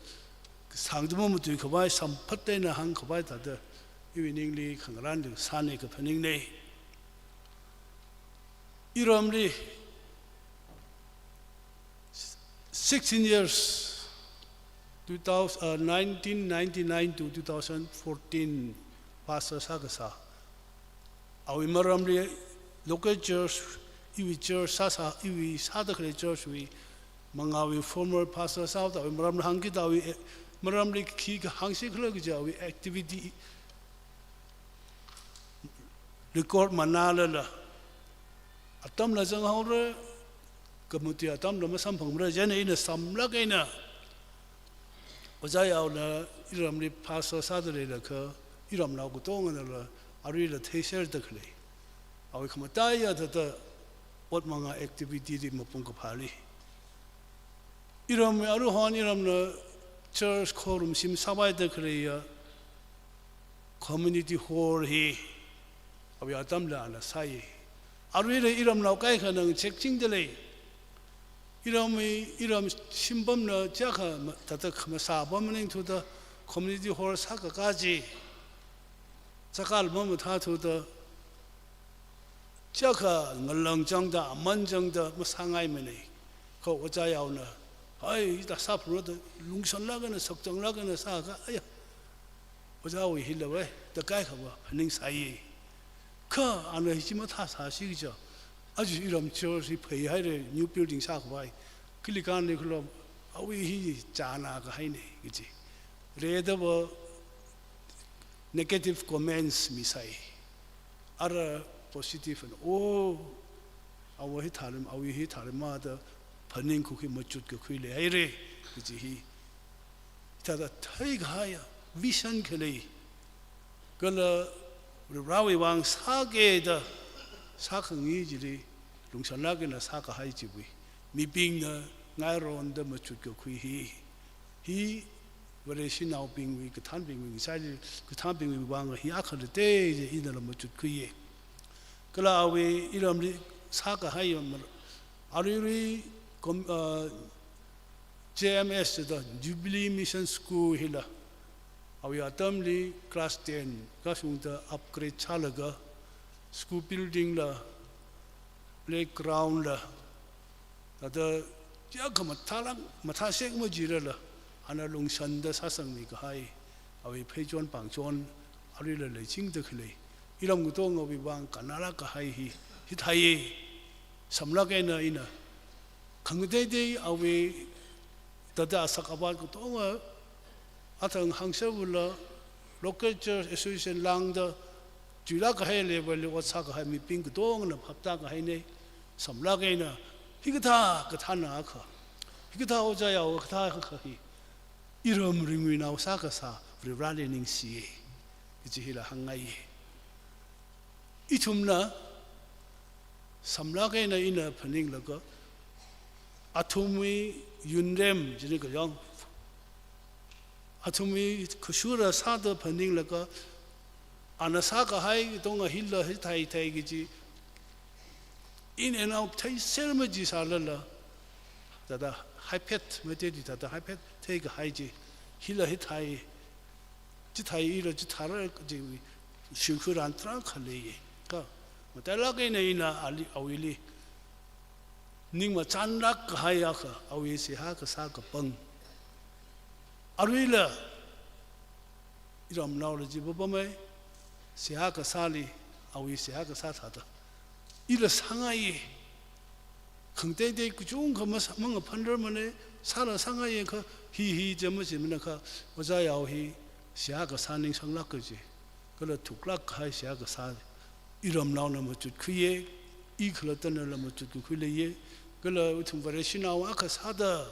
kasāngda mamatuikhavai samphat eina hāngkhavai thāda iwui ningli khangarān sānei kaphaningnei. Iramli sixteen years, two thousand, uh, nineteen ninety-nine to two thousand fourteen pastor sākasā. Awui maramli local church, iwui church sāsā, iwui sāda khalei church wui mangāwui former pastor sāhaoda awui maramli hāngkida awui, eh, maramli khi kahāngsi khala kaja awui activity record manālala, atamla zanghaora, kamatui atamla masamphangmara, chieina ina samlāk eina, Ojā Yaona iramli pastor sāda leilakha, iramnao katonganala aruila theiserda khalei. Awui khamataiya thāda ot mangā activity li mapung kaphāli. Iram aruihon iramna church khorum shim sāvaida khaleiya community hall hi awui atamla ana sāi. Aruila iramnao kaikhana ngachekchingda lei. Iramwui, iram shimpamna chiyākha ma-, thāda khamasā pam maningthuda community hall sākakā chi. Chakal mamathāthuda chiyākha ngalang changda, aman changda masāngaimanei. Kha Ojā Yaona, "Hai, hithā sāphungra" da lungshanlāk eina, sakchanglāk eina sākha, aya, Ojāwui hilavai, da kaikhava phaningsāi. Kha ana hi chi mathāsāsi kaja, aja iram church hi pheihaira, new building sākhavai. Kali kānli khala, awui hi chāna kahainei kaji. Redava negative comments misai. Ara positive na, "Oh, awo hithālei, awui hithālei ma" da phaningkhui machut kakhui leihaira, kaji hi. Thāda theikahaiya, vision khalei, kala Varewui vang sāki da sākhangai chili, lungshanlāk eina sākahai chiwui, mibingna ngaironda machut kakhui hi. Hi Vareshinaobingwui, kathānbingwui, ngasāli kathānbingwui vang hi akha late je inala machut khuiya. Kala awui iramli sākahai yamar, aruirui kom-, uh, J M S da Jubilee Mission School hila, awui atamli class ten kashungda upgrade sālaga, school building la, playground la, thāda chiyākha mathālāk, mathāsek majilala, ana lungshanda sāsangmi kahai, awui pheichon pāngchon, aruila leichingda khalei, iram katongawui vang kannalāk kahai hi, hithāi, samlāk eina ina, khangateitei awui thāda asak avat katonga, athang hāngservula, local church association lāngda, chuilāk kahai level li ot sākahai mibing katongana phaptā kahainei, samlāk eina, hikathā kathāna akha, hikathā Ojā Yao kathā akha hi, iram ringwui nao sākasā, Vareli ningshi, kaji hila hāngngai. Ithumna, samlāk eina ina phaninglaga, athumwui yunrem, chini kayang, athumwui kashura sāda phaninglaga, ana sākahai katonga hila hithāithai kaji, in and out theiser majisālala, thāda haiphet, Meiteili thāda haiphet theikahai chi, hila hithāi, chithāi ila chithāra kaji shimkhurān tarākha lei. Kha, matailāk eina ina ali, awuili, ningmachānlāk kahai akha, awui seihā kasā kapang. Aruila, iramnaola chi papamei, seihā kasāli, awui seihā kasā thāda. Ila sāngaiya, khangateitei kachungkha masa-, mangaphanrarmanei, sāla sāngaiya kha, hi hi je maji manakha, Ojā Yao hi, seihā kasā ningsanglāk kaji. Kala thuklāk kahai seihā kasā, iramnaona machut khuiya, i khalattanala machut kakhui leiya, kala ithum Vareshinao akha sāda,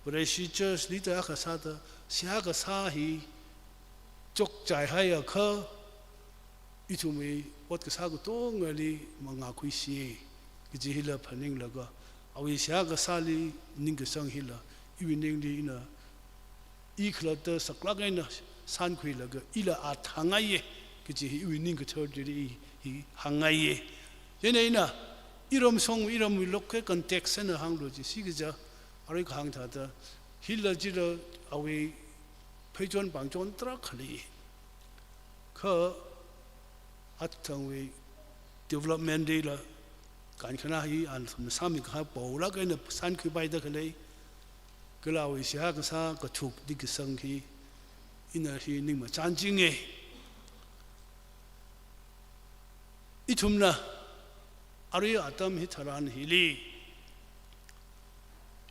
Vareshi church leader akha sāda, seihā kasā hi chokchaihaiakha, ithumwui ot kasā katongali mangā khuisi, kaji hila phaninglaga, awui seihā kasāli ningkasang hila, iwui ningli ina, i khalatta saklāk eina, sānkhuilaga ila athāngaiye kaji hi iwui ning kathar tili hi hāngngaiye. Chieina ina iramshong iramwui local context eina hānglu chi sikaja, arui kahāng thāda, hila chila awui pheichon pāngchon tarākha lei. Kha athangwui development dila kankhanā hi athumna sāmi kahai paolāk eina sānkhuipaida khalei, kala awui seihā kasā kathukli kasang hi ina hi ningmachānchinge. Ithumna arui atam hitharan hili,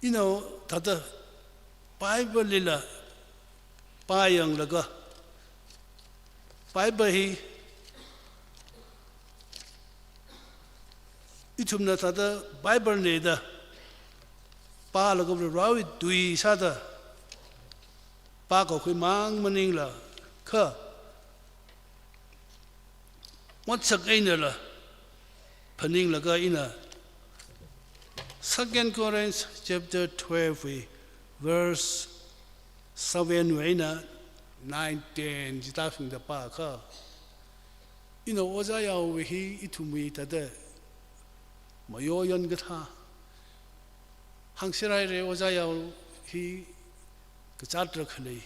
ina thāda Bible lila pāyanglaga, Bible hi ithumna thāda Bible ne da pālaga Varewui tui sāda pākakhuimang maningla, kha otsak einala phaninglaga ina Second Corinthians chapter twelve wui verse seven wui eina nine, ten chithāshungda pākha, ina Ojā Yaowui hi ithumwui thāda mayoyon kathā, hāngserhaira, Ojā Yao hi kazāt tarākha lei,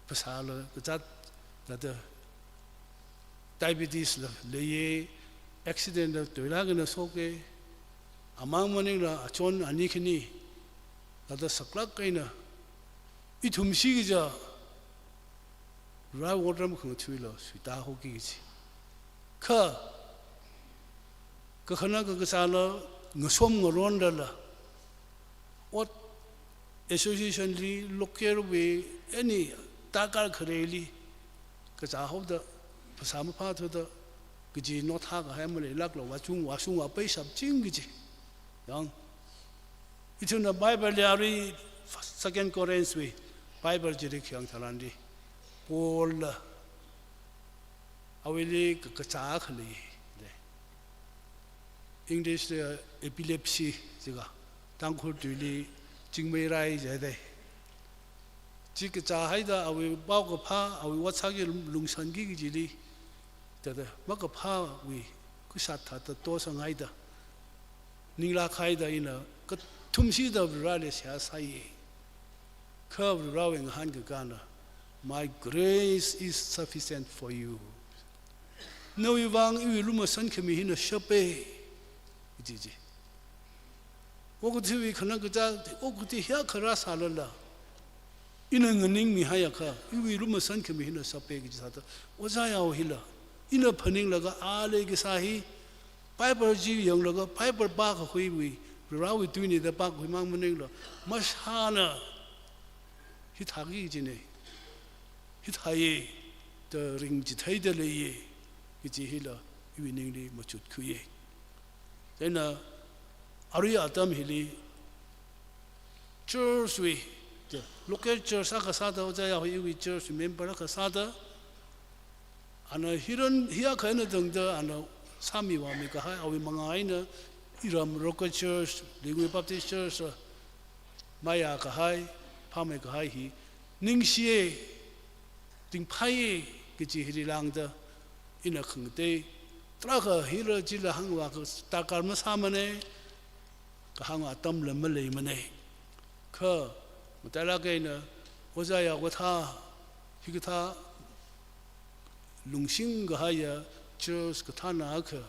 phasāla kazāt, thāda diabetes la leiye, accident la toilāk eina shoke, amang maningla achon ani khani thāda saklāk eina, ithum shikaja Varewui otram khangatha̱la suitāhaoki kaji. Kha kakhana kakazāla ngasom ngaronlala, ot association li, local wui any darkar khareli kazāhaoda, phasā maphāthuda kaji nothā kahai maleilākla, vāchung vāshung vāpei shapching kaji. Yang, ithumna Bible li arui Second Corinthians wui Bible chili khayang tharanli, Paul la awuili ka-, kazā khalei, de. English li epilepsy jiakha, Tangkhul tuili chingmeirai jide. Chi kazāhaida awui paokaphā, awui ot sāki lung-, lungshanki kajili, thāda makaphāwui khuishat thāda tosanghaida, ninglāk haida ina kathumshida Vareli seihā sāye. Kha Varewui ngahānkakāna, "My grace is sufficient for you." Nawui vang iwui lumashan khami hina shape, kaji chi. Okathuiwui khanang kazā, okathui hiyākha rāsālala, ina nganingmihaiakha, iwui lumashan khami hina shape kaji sāda, Ojā Yao hila, ina phaninglaga ali kasā hi, Bible chi yanglaga, Bible pākakhuiwui, Varewui tuine da pākakhuimang maningla, mashāna hithāki kajine, hithāye da ringchitheida leiye, kaji hila iwui ningli machutkhuiye. Chieina arui atam hili church wui, local church akha sāda, Ojā Yao hi iwui church member akha sāda, ana hiran hiyākha eina tangda ana sāmi vāmi kahai, awui mangā eina iram local church, Ringui Baptist Church, maya kahai, phāmei kahai hi ningshiye, tingphāye kaji hili lāngda, ina khangatei tarākha hila chila hāngvā kaji darkar masāmane, kahāng atamla maleimane. Kha matailāk eina Ojā Yao kathā, hikathā lungshing kahaiya church kathāna akha,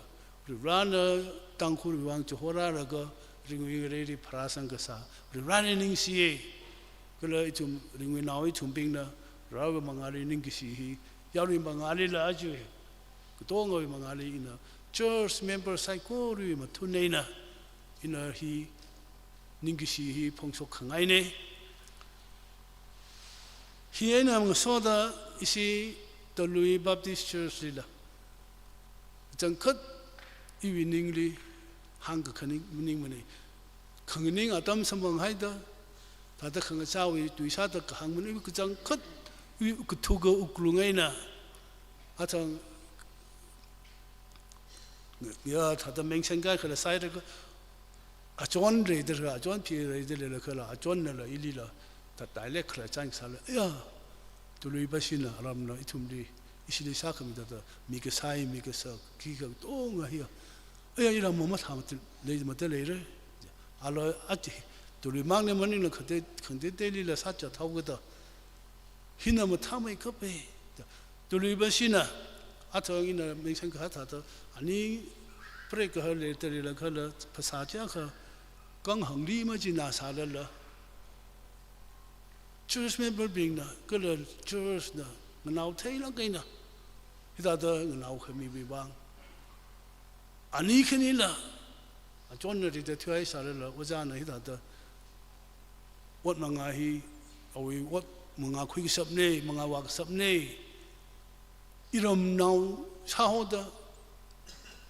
Varena Tangkhulwui vang chihorālaga Ringui ngareili pharāsang kasā, Varena ningshiye. Kala ithum Ringui nao ithumbingna Varewui mangāli ningkashi hi, yaruiwui mangālila aja, katongawui mangāli ina church member saikorawui mathun eina ina hi ningkashi hi phongshok khangaine. Hi eina ngasoda ishi Talui Baptist Church lila kachangkhat iwui ningli hāngkakhaning maningmane. Khanganing atam samphanghaida, thāda khangachāwui tui sāda kahāng mani, iwui kachangkhat, iwui kathuka wuklung eina, athang ya thāda mention kaikhala sāhaira kha, achon reida, achon phi reida leilakhala, achonnala ilila thāda leikhala chānsāla, ya, Tului pashina aramna ithumli, ishili sākhami thāda, mi kasai, mi kasak, khikha katonga hiya. Aya iram mamathā mati-, lei mata leira. Alo achi, tului mangna maningla khate, khangateiteilila sācha thao kada. Hina mathāmeikapa. Tului pashina, athang ina ningsang kahā thāda, ani prek kahā leiterila kala phasā chiyākha, kanghangli machinā sālala. Church member bingna, kala church na, nganaotheilāk eina, hithāda nganaokhamiwui vang. Ani khanila, achonna rida thuihai sālala, ojāna hithāda, ot mangā hi, awui ot mangā khuikashapna, mangā vākashapna. Iramnao sāhaoda,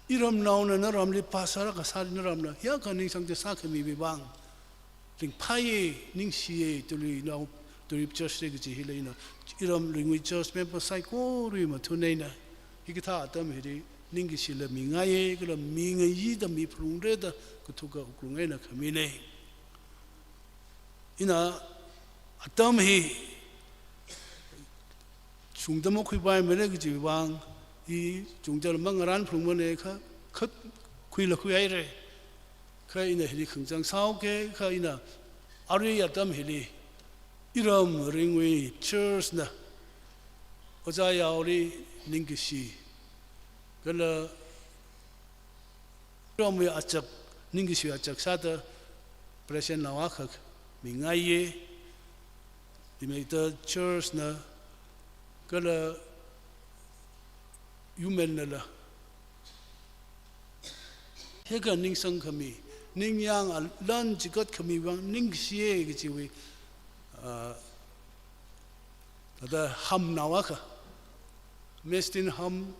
iramnaona naramli pastor kasā naramna, hiyākha ningsang chi sākhamiwui vang. Ringphāya, ningshiya, tuluinao, tului church li kaji hi leina. Iram Ringui church member saikorawui mathun eina. Hikathā atam hili, ningkashila mingaiya, kala mingayida miphalungra da, kathuka wuklung eina khamina. Ina atam hi, chungda makhuipaimana kajiwui vang, i chungda mangarān phalungmana kha, kha khuila khuihaira. Kha ina hili khangachang sāhaoki, kha ina arui atam hili, iram Ringui church na, ojā yaoli ningkashi, kala iramwui achak, ningkashi achak sāda, President nao akha mingaiya, imeida church na, kala human nala. Heka ningsang khami, ningyāng alan chikat khami vang ningshiya kajiwui, ah, thāda Ham nao akha, Mestin Ham,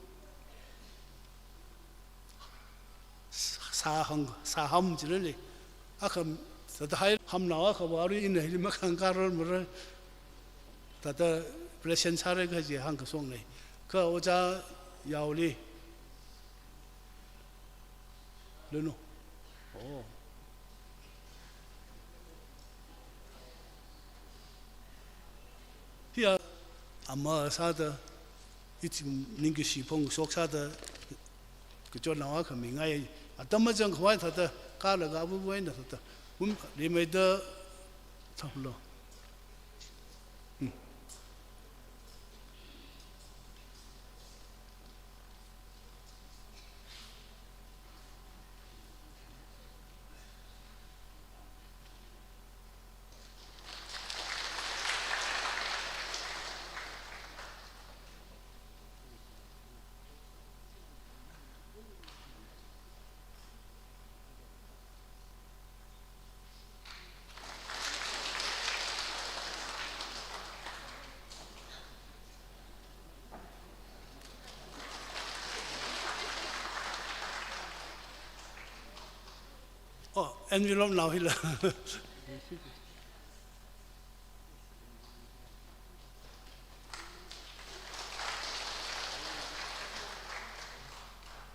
Sahang, Saham jilale. Akha, thāda hai Ham nao akha vāri ina hili makhangkararmara. Thāda President sāra kaji hāngkashokna. Kha ojā yaoli. Leno. Oh. Hiya, ama sāda, ithum ningkashi phongshok sāda, kachotnao akha mingai, atam mazangkhavai thāda, kala kabu buaina thāda, um, rimeida, thaplo. Hmm. Oh, envelope nao hila.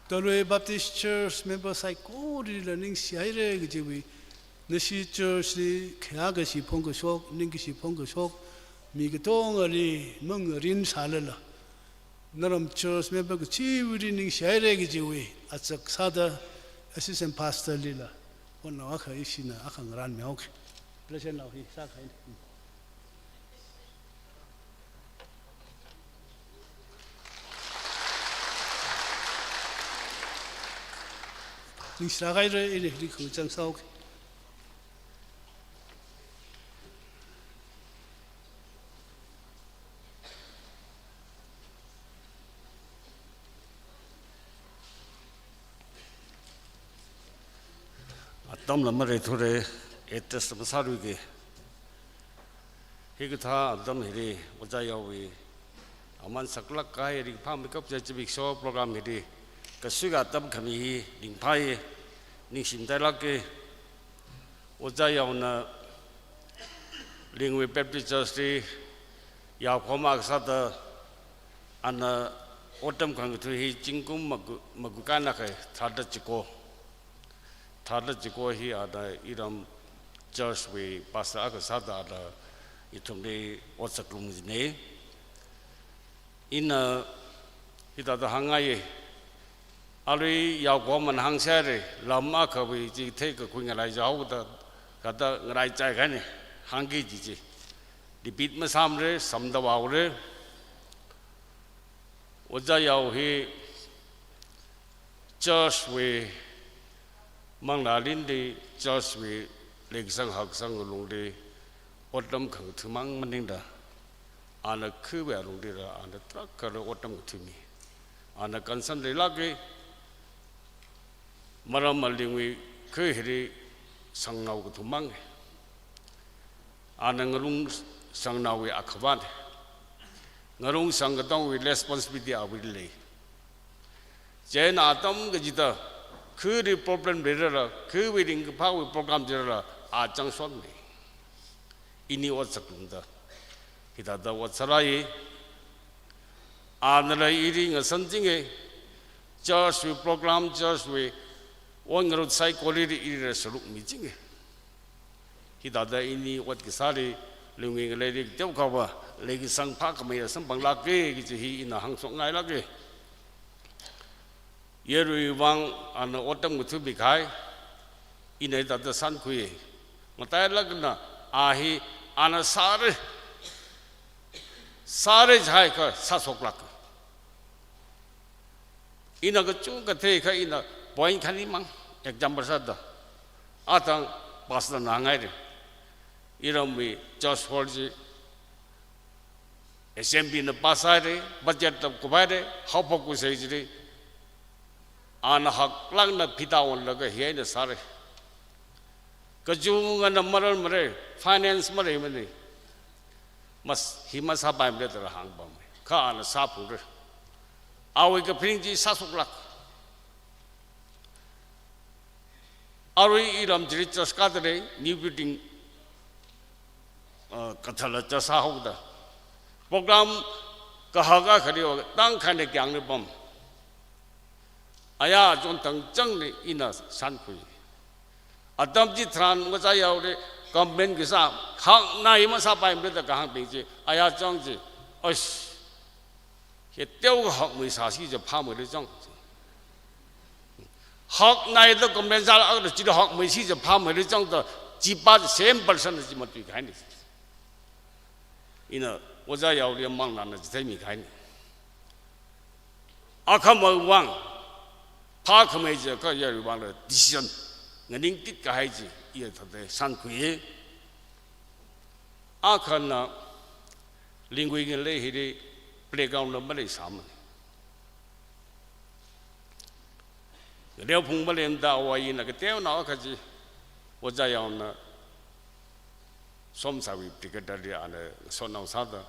Toloi Baptist Church member saikorali ningshihaira kajiwui, nashi church li khayākashi phongkashok, ningkashi phongkashok, mi katongali mangarin sālala. Naram church member kachiwuili ningshihaira kajiwui, achak sāda assistant pastor lila, hotnao akha ishina akha ngaranmihaoki. Blessing nao hi sākahai. Ningshihaira, ili hili khangachang sāhaoki. Atamla maleithura, address masāluiki. Hikathā atam hili, ojā yaowui aman saklāk kahai ringphāmeikap jiakha zimiksho program hili, kasuika atam khami hi ringphāya, ningshimtailāka. Ojā yaona Ringui Baptist Church li yaokhoma kasāda, ana otram khangatha hi zingkum magu-, magu kana kha thāda chiko. Thāda chiko hi ana iram church wui pastor akha sāda ana ithumli ot saklung jina. Ina hithāda hāngngaiya. Arui yaokahomana hāngsāra, lam akhawui chi theikakhui ngalai jihaoda, kathāda ngalai chaikahaina, hāngki kaji chi. Repeat masāmara, samda vāhaora. Ojā Yao hi church wui manglā lungli, church wui leikasang haksang lungli otram khangathā mang maningla, ana khawui alungli rā, ana tarākha otram ngathā mi. Ana concern leilāka, maram alungwui kha hili shangnao kathā mang. Ana ngarumshang naowui akhavāna. Ngarumshang katongwui responsibility awuili lei. Chieina atam kachida, khali problem leirala, khawui ringkaphāwui program leirala, a chang shonmi. Ini ot saklungda, hithāda ot sārāi. Anala ili ngasānchinga, church wui program, church wui ot ngarut saikorali ili rā sāruk michinga. Hithāda ini ot kasāli, lungwui ngaleili teokhava leikasang phākhamei samphang lāka kaji hi ina hāngshokngai lāka. Yaruiwui vang ana otram ngathā mikahai, ina hithāda shānkhui. Matailāk eina a hi ana sāra, sāra jihaiakha sāshoklāka. Ina kachungkha theikha ina point khani mang example sāda. Athang pastor na hāngngaira. Iramwui church hall chi assembly na pass sāhaira, budget ta kuphaira, haophok kusai chili, ana haklāk eina phitā onlaga hi eina sāra. Kachungana maranmara, finance maleimana. Mas, hi masāpaimara da rāhāngpamma. Kha ana sāphungra. Awui kaphaning chi sāshoklāk. Arui iram chili church kathāda lei, new building, uh, kathāla church sāhaoda. Program kahak akhali tangkhana kyangli pam. Aya chon tangchangli ina shānkhui. Atam chitharan Ojā Yaoli comment kasā, haknai masāpaimara da kahāng bing chi, aya chang chi, oish, hi teokha hakmei sāsi chi phāmeira chang. Haknai da comment sālaga chili hakmeisi chi phāmeira chang da, chipa same person chi matuikahaina. Ina Ojā Yaoli manglāna chitheimikahaina. Akhamawui vang phākhamei jiakha yaruiwui vangla decision nganingtit kahai chi iya thāda shānkhuiya. Akhana lingwui ngalei hili playground la maleisāmana. Ngaleo phung maleimada awui eina kateonao akha chi, Ojā Yaona Somsaiwui brigade li ana sotnao sāda,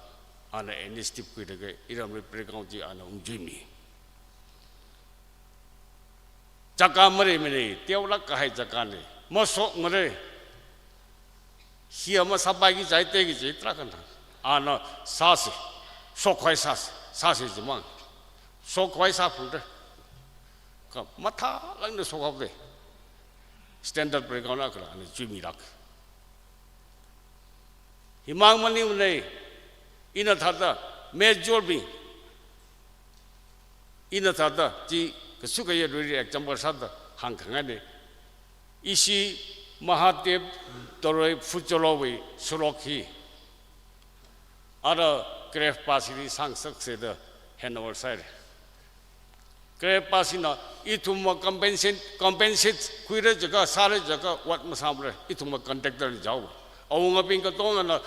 ana initiative khuilaga iramwui playground chi ana ungchuimi. Jaka maleimana, teolāk kahai jakana, mashokmara. Hi masāpaiki jihaida kaji tarākhana, ana sāsa, shokkhavai sāsa, sāsa jimang. Shokkhavai sāphungra. Kha mathālāk eina shokhaoda, standard playground akhali ana chuimilāk. Himang maningmana, ina thāda, major bing, ina thāda, chi kasuka yaruili example sāda hāngkhangaina. Ishi Mahadev Toroi Phucholo wui sorok hi ara Grave Pass li sāngasaksa da handover sāhaira. Grave Pass hina ithumva compensate, compensate khuira jiakha, sāra jiakha, ot masāmara, ithumva contractor li jao. Awungabing katongana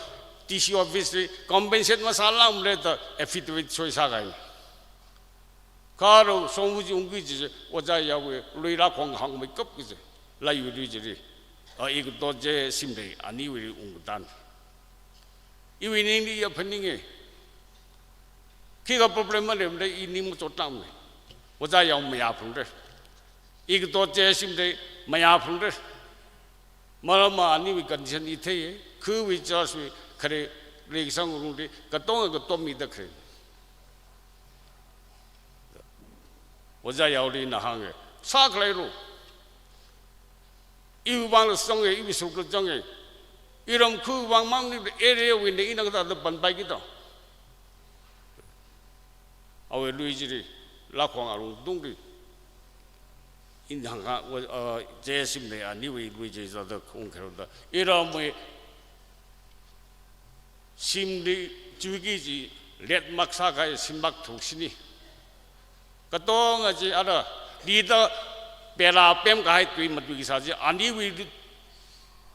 D C office li compensate masālākmara da affidavit soi sākahaina. Kha rao Shongfa chi ungki kaji chi, Ojā Yaowui lui lākhong hangmeikap kaji, Laiyur lui chili, a, ikato je shimlei aniwuili ungkatan. Iwui ningli ya phaninga. Khikha problem maleimada i ning machotlākmana. Ojā Yao mayāphungra. Ikato je shimlei mayāphungra. Maramva aniwui condition i theiya. Khawui church wui khare leikasang lungli katonga katom mida khare. Ojā Yaoli ina hānga, sākhaleilu. Iwui vangla zanga, iwui sukla zanga. Iram khawui vang mang maningla area wui eina ina kathāda panpaiki da. Awui lui chili, Lakhong arung tungli. Ina hāngkha, wa, uh, J S M li aniwui lui chi sāda ungkharumda. Iramwui shimli chuiki chi letmak sākahai shim lakh thuk shini. Katonga chi ara, lida pela pemkahai tui matuikasā chi, aniwui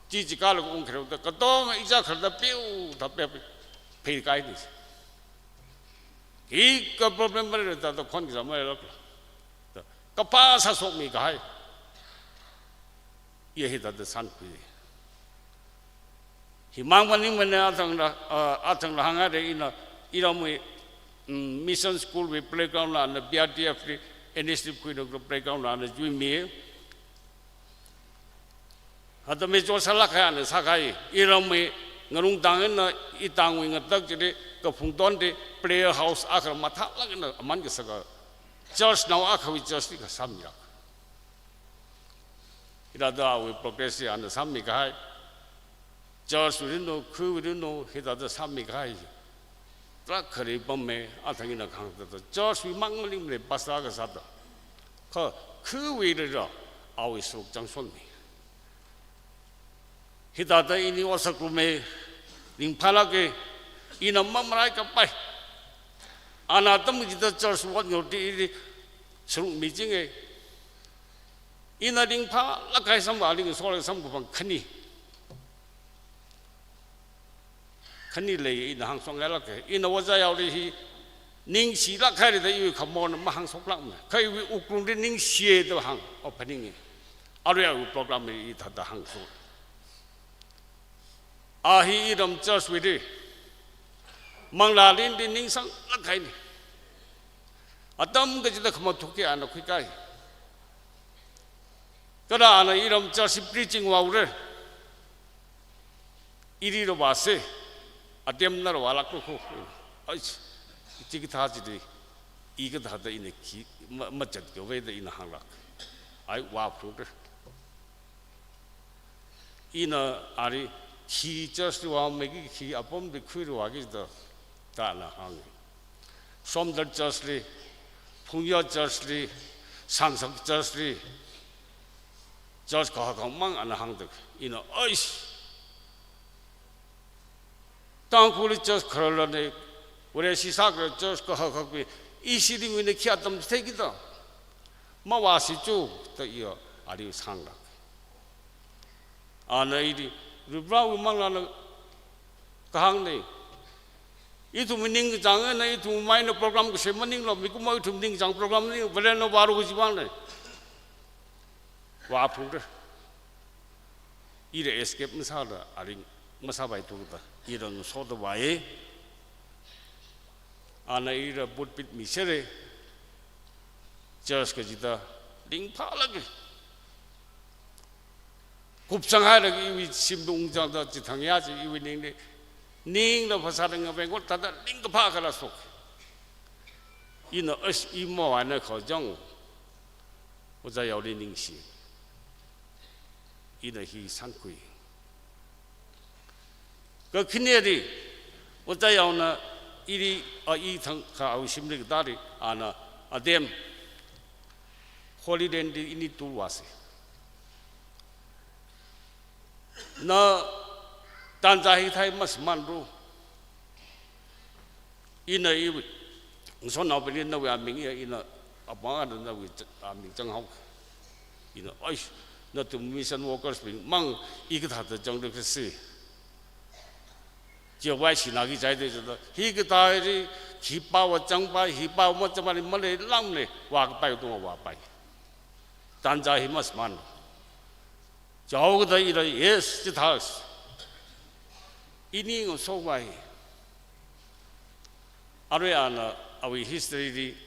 chi chi kala ungkharumda. Katonga ichā kharda piu, da pe, pe kai ni. Hika problem maleila da, da khon kazā maleila. Da, kaphā sāshokmi kahai. Iya hithāda sankhui. Himang maningmana athangla, ah, athangla hānghaira ina, iramwui, mm, mission school wui playground la ana B R D F li initiative khuida playground la ana chuimi. Hithāda mi chosālāk kahai ana sākahai, iramwui ngarung tang eina itangwui ngatak chili kaphung tonli player house akha mathālāk eina aman kasaka church nao akhawui church li kasāmilāk. Hithāda awui progress hi ana sāmikahai. Church wui rinno, khuiwui rinno, hithāda sāmikahai. Tarākha ri pamme, athang ina kahāng thāda. Church wui mang maningmana pastor kasāda. Kha khuiwui rinno, awui saruk changshonmi. Hithāda ini otsak lume, ringphālāke, ina mamarāikapai. Ana atam kachida church wui ot ngaruda ili saruk michinge. Ina ringphālāk kahai samphang, ringsola samkaphang khani. Khani lei ina hāngshokngailāke. Ina Ojā Yaoli hi ningshilāk haira da iwui khamona mahāngshoklākmana. Kha iwui wuklungli ningshiye da hāng, o phaninge. Arui awui program hi hithāda hāngshok. A hi iram church wuili, manglāli ningsanglāk kahaina. Atam kachida khamathukki ana khuikai. Kala ana iram church preaching vāura. Ili ravāsa, atam na ravālāklu kho. Ai, chikathā chili, i kathāda ina khi, ma, machatkhavai da ina hānglāk. Ai, vāphungra. Ina ali khi church li vāmeiki, khi apamli khuili vāki da, da ana hānga. Somdal church li, Phungya church li, Sangsak church li, church kahak kahak mang ana hāngda. Ina, aish! Tangkhulli church khararlana, Vareshi sākhararla church kahak kahakbing, ishili mina khi atam theiki da. Mavāsi chu, da iya, ali sānglāk. Ana ili, Varewui manglāna kahāngna. Ithum ningkachāng eina, ithum maina program kasem maninglo, mikumo ithum ningkachāng program ning, Varena vālu kaji vangna. Vāphungra. Ila escape masāla, ali masāpaithu da, ila ngasoda vāya. Ana ila pulpit misera, church kachida, ringphālāka. Kupsang hailaga iwui shimli ungzangda chithang ya chi iwui ningli, ningla phasāla ngaveng ot thāda ringkaphā akhala shok. Ina, ash, i mavāna kho jang. Ojā Yaoli ningshi. Ina hi sankhui. Kakhaneli, Ojā Yaona ili, a, i thangkha awui shimli katāli, ana, atam, Holy Land li ini tour vāsa. Na, tanja hithāda masāmanlu. Ina iwui, ngasotnaobingli nawui aming iya ina apāngna nawui ch-, aming changhao. Ina, aish, nathum mission workers bing mang i kathāda changda kasi. Chiwui sina khi chai de chida. Hikathā hi, khipāva changpai, hipāva machangpaili maleilākmana, vākapai tunga vāpai. Tanja hi masāman. Chaokada ila, yes, chithā. Ini ngasovai. Arui ana, awui history li,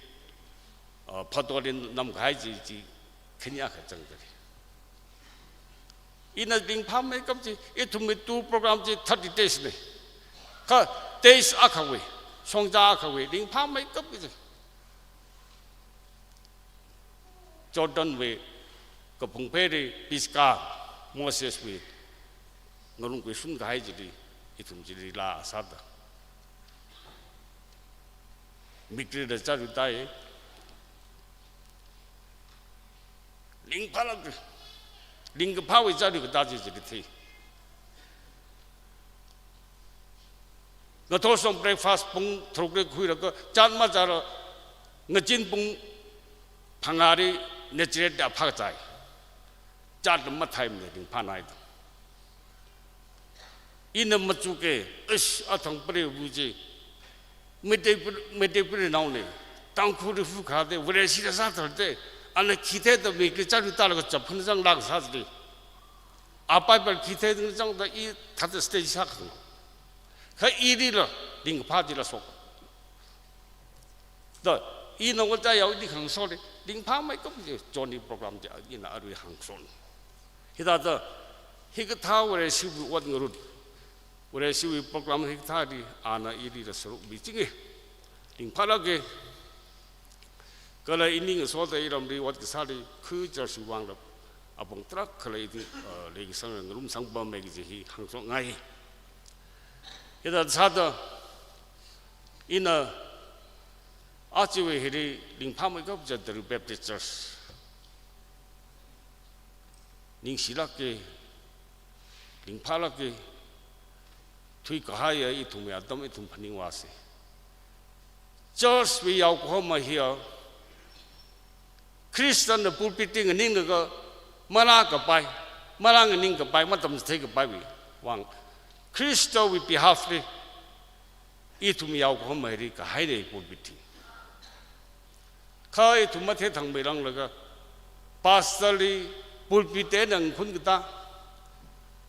uh, photo li namkahai chi, chi, khani akha changda lei. Ina ringphāmeikap chi, ithumwui tour program chi thirty days na. Kha days akhawui, shongza akhawui, ringphāmeikap chi. Jordan wui kapung phei li Pisgah, Moses wui ngarung khuishun kahai chili, ithum chili laa sāda. Mikrila chāra tāi. Ringphālāk, ringkaphāwui chāra katā chi chili thei. Ngathor song breakfast pung tharukli khuilaga, chān machāla, ngazin pung phangāli Nazareth da phāzai. Chān mathāmana ringphānai da. Ina machuka, ish, athang preiva chi. Meitei, Meitei preinaona. Tangkhul rifu khade, Vareshila sātharde. Ana khi theida mikli chāra tālaga chapkhun zanglaga sāsāli. A Bible khi theida zangda i thāda stage sākha. Kha ilila, ringphā chila sok. Da, ina ojā yaoli khangasoda, ringphāmeikap chi, Johnny program chi, ina arui hāngsona. Hithāda, hikathā Vareshiwui ot ngarut, Vareshiwui program hikathāli, ana ilila saruk michinga. Ringphālāka, kala ini ngasoda iramli ot kasāli, khui church vangla, apong tarākha lei, uh, leikasang ngarumsang pammeiki kaji hi hāngshokngai. Hithāda sāda, ina ajawui hili ringphāmeikap chi Tara Baptist Church. Ningshilāka, ringphālāka, thuikahaiya ithumwui atam ithum phaningvāsa. Church wui yaokahoma hiya, Khristana pulpit li nganinglaga, malā kapai, malā nganing kapai, matamchithei kapaiwui vang, Khristawui behalf li, ithum yaokahoma hili kahaina pulpit hi. Kha ithum matheithangmeilānglaga, pastor li pulpit eina ngakhun katā,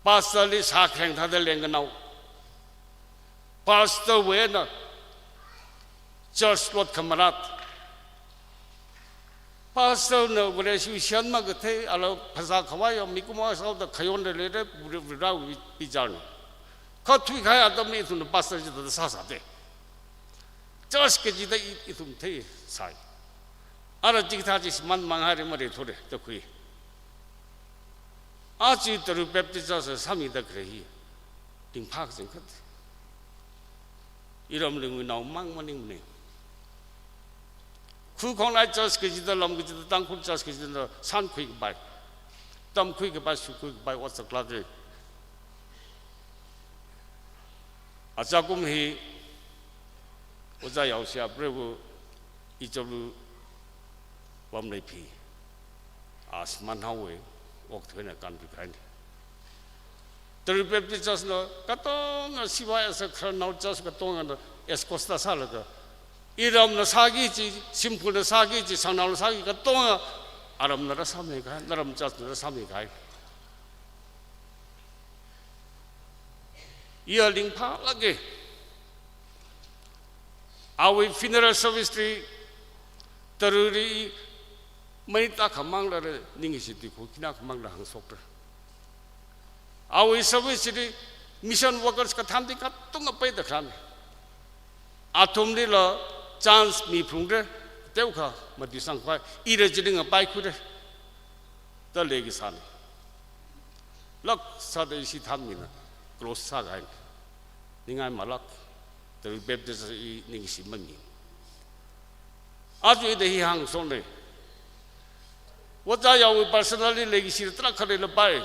pastor li sākheng thāda lengkanao, pastor wui eina church lot khamarat, pastor na Vareshi shiyan makathei, ala phasā khavai ya mikumo sāda khayonda leida, Varewui bicharna. Kha thuikahai atamli ithumna pastor chithāda sāsāda. Church kaji da i-, ithum theisai. Ara chikathā chi shimān manghaira, maleithura da khui. Aja Tara Baptist Church sāmida khalei hi ringphā kachangkhat. Iram Lingwui nao mang maningmana. Khukhongnai church kachida, lam kachida, Tangkhul church kachida, sānkhui kapai, tamkhui kapai, sukhui kapai, ot saklāka. Achakum hi, ojā yaoshi apreiva, ichalu Vamleiphi, a shimānhaowa, okathuina kanpi kahaina. Tara Baptist Church na katonga C Y S a khararnao church katongana escorts da sālaga, iramna sāki kaji, shimkhurna sāki kaji, shangnaona sāki katonga, aramna rāsāmi kahai, naram church na rāsāmi kahai. Iya ringphālāka. Awui funeral service li, Tarali, minute akhamangla ningshi tuikhu khina khamangla hāngshokra. Awui service li mission workers kathānabing katonga peida kharāna. Athumlila chance miphalungra, teokha matuisangkhavai, ila chili ngapaikhuira da leikasāna. Lāk sāda ishi thānmina close sākahaina. Ningai malāk, Tara Baptist i ningshi mami. Aja ina hi hāngshokna. Ojā yaowui personally leikashi tarākha leilapai.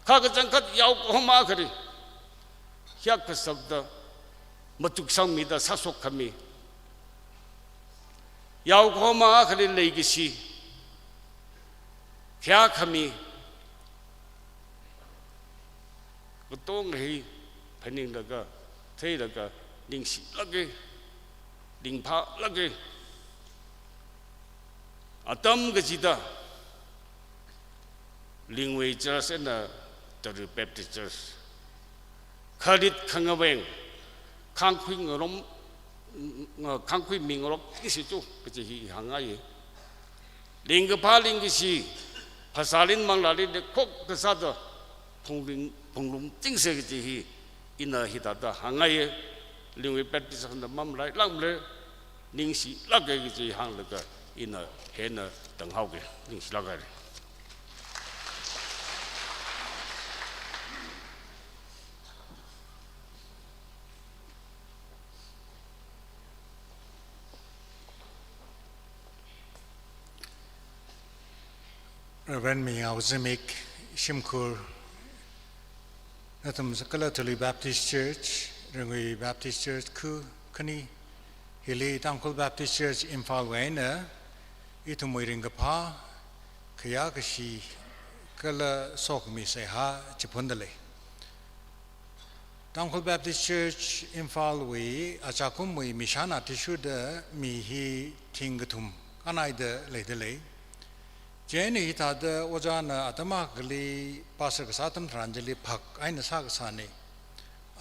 Kha kachangkhat yaokahoma akhali, hiyākha sāda machuksangmida sāshok khami, yaokahoma akhali leikashi phayā khami, katonga hi phaninglaga, theilaga, ningshilāka, ringphālāka. Atam kachida, Lingwui Church eina Tara Baptist Church, kharit khangaveng, khangkhui ngarom, nga-, khangkhui mingarom ningshi chu kaji hi hāngngaiya. Ringkaphā ringkashi, phasāli manglāli lekhok kasāda phungring, phunglum ningshi kaji hi ina hithāda hāngngaiya. Lingwui Baptist Church na mamalailākmara, ningshilāka kaji hānglaga ina hina tanghaoka, ningshilāka. Reverend Mingao Zimik, shimkhur, nathum kala Talui Baptist Church, Rungui Baptist Church khu khani, hili Tangkhul Baptist Church Imphal wui eina ithumwui ringkaphā, khayā kashi kala sokhami seihā chiphundalei. Tangkhul Baptist Church Imphal wui achakumwui mishana thishuda mi hi thing kathum kanaida leidalei. Chieina hithāda ojāna atam akhali pastor kasā atam tharan chili phak eina sākasāna.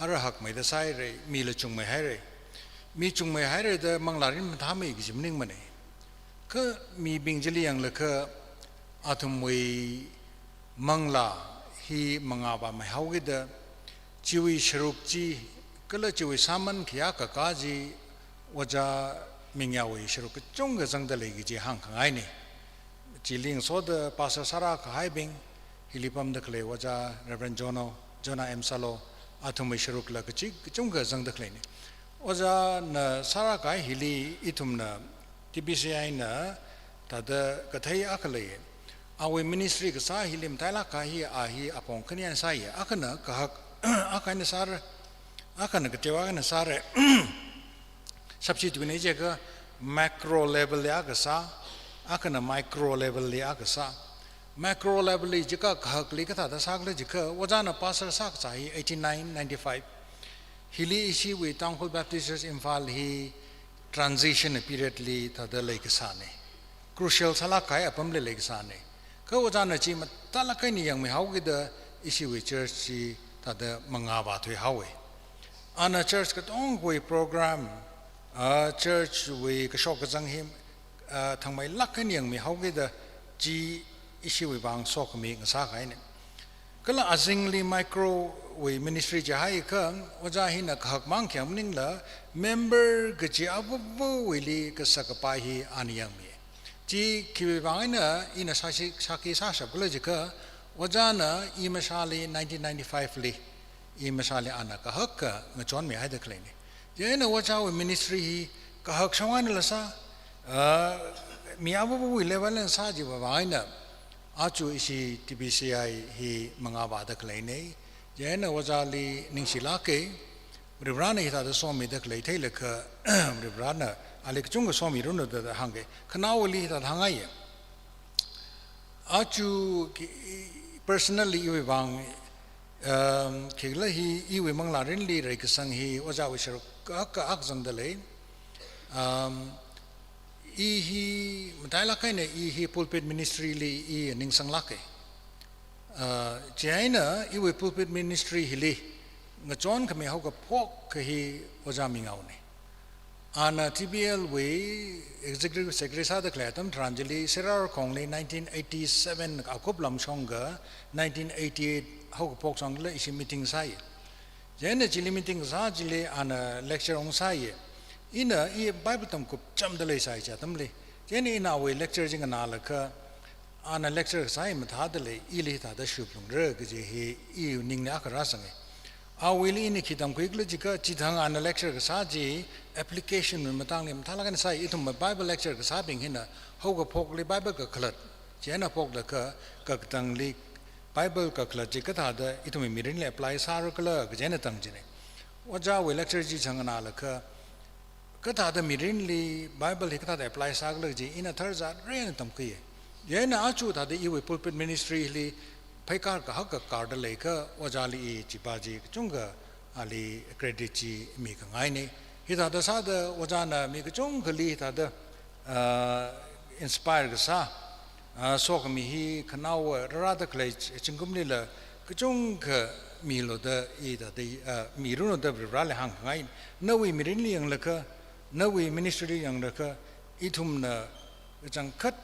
Ara hakmeida sāhaira, mila chungmeihaira. Mi chungmeihaira da manglārin mathāmei kaji maningmana. Kha mibing chili yanglaga athumwui manglā hi mangāvāmeihaokida, chiwui sharuk chi kala chiwui sāman khayā kakā chi Ojā Mingaowui sharuk kachungkha zangdalei kaji hāngkhangaina. Chili ngasoda pastor sārākahaibing, hili pamda khalei Ojā Reverend Jono, Jonah M Salo, athumwui sharukla kachi kachungkha zangda khaleina. Ojāna sārākahai hili ithumna T B C I na thāda kathei akha lei. Awui ministry kasā hili matailāk kahai hi a hi apong khani eina sāya. Akhana kahak akha eina sāra, akhana kateo akha eina sāra. Shapshi tuina jiakha macro level li akha sā, akhana micro level li akha sā. Macro level li jiakha kahakli kathāda sākhala jiakha, ojāna pastor sākazā hi eighty-nine ninety-five. Hili ishiwui Tangkhul Baptist Church Imphal hi transition period li thāda leikasāna. Crucial sālāk kahai apamli leikasāna. Kha ojāna chi matailāk eina yangmeihaokida ishiwui church chi thāda mangāvā thuihaowa. Ana church katongawui program, ah, church wui kashok kazang hi, ah, thangmeilāk eina yangmeihaokida chi ishiwui vang sokhami ngasākahaina. Kala azingli micro wui ministry jihaiakha, ojā hina kahak mang khayang maningla, member kachi avāvawuili kasak kapai hi ana yangmi. Chi khiwui vang eina ina sāshi, sākhi sāshapkhala jiakha, ojāna i mashāli nineteen ninety-five li, i mashāli ana kahak akha ngachonmihaida khaleina. Chieina ojāwui ministry hi kahak shong einala sā, ah, mi avāvawui level eina sā chiwui vang eina, aja ishi T B C I hi mangāvāda khaleina. Chieina ojāli ningshilāka, Varivarana hithāda somida khalei theilaga, Varivarana ali kachungkha somiranu da hāngga. Khanaowali hithāda hāngngaiya. Aja khi, personally iwui vang, um, khikhala hi iwui manglārinli reikasang hi ojāwui sharuk akha akha zangdalei. Um, i hi matailāk eina i hi pulpit ministry li i ningsanglāka. Uh, chieina iwui pulpit ministry hili ngachon khami haokaphok akha hi Ojā Mingaona. Ana T B L wui executive secretary sāda khalei atam tharan chili Sera Rakhongli nineteen eighty-seven akup lam shongakha nineteen eighty-eight haokaphok shongla ishi meeting sāya. Chieina chili meeting sā chili ana lecture ungsāya. Ina i Bible tamkupchamda leisai chi atamli. Chieina ina awui lecture chi nganālaga, ana lecture kasā hi mathādalei, ili thāda shuphalungra kaji hi i ningli akha rāsanga. Awuili ina khi tamkhuikhala jiakha, chithang ana lecture kasā chi application wui matangli mathālāk eina sāi. Ithum Bible lecture kasābing hina haokaphokli Bible kakhalat, chieina phoklaga kakatangli Bible kakhalat chi kathāda ithumwui mirinli apply sārakhala kaji eina tang china. Ojāwui lecture chi chang nganālaga, kathāda mirinli Bible hi kathāda apply sākhala chi ina tharzār eina tamkhuiya. Chieina aja thāda iwui pulpit ministry li pheikar kahak akha kardalei kha ojāli i chipa chi kachungkha ali credit chi mikhangaina. Hithāda sāda ojāna mi kachungkhali thāda, ah, inspire kasā, ah, sokhami hi khanaowa rārāda khalei zingkumlila kachungkha milu da i thāda, ah, miranu da Varivarali hāngkhangai. Nawui mirinli yanglaga, nawui ministry li yanglaga, ithumna kachangkhat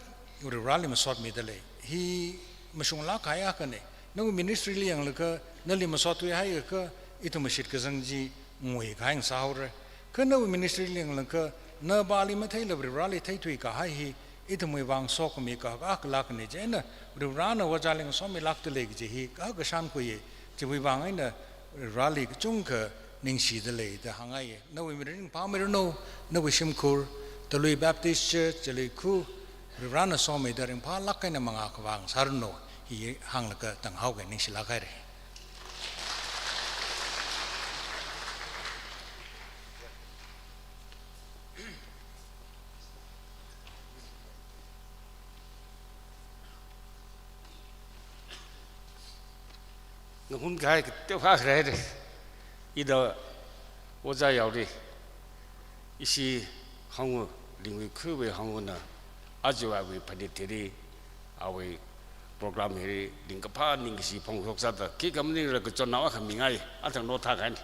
Varivarali masotmidalei. Hi mashunglāk kahai akhana. Nawui ministry li yanglaga, nali masot thuihaiakha, ithumwui shitkazang chi nguikahai ngasāhaora. Kha nawui ministry li yanglaga, na Vareli matheila Varivarali theithuikahai hi, ithumwui vang sokhami kahak akhalākna. Chieina Varivarana ojāli ngasomilākdalei kaji hi kahak kashankhuiya. Chiwui vang eina Varivarali kachungkha ningshidalei da hāngngaiya. Nawui mirin phāmeiranu, nawui shimkhur, Talui Baptist Church, Talui khu, Varivarana somida ringphālāk eina mangā khavā ngasāranu, hi hānglaga tanghaoga, ningshilāk haira. Ngahun kahai kateokha kharāra. Ida ojā yaora. Ishi hangva, Lingwui khuiwui hangvana, aja awui phanit hili, awui program hili, ningkaphā ningkashi phongshok sāda, khikha maningla kachon naowa khamingai, athang notha kahaina.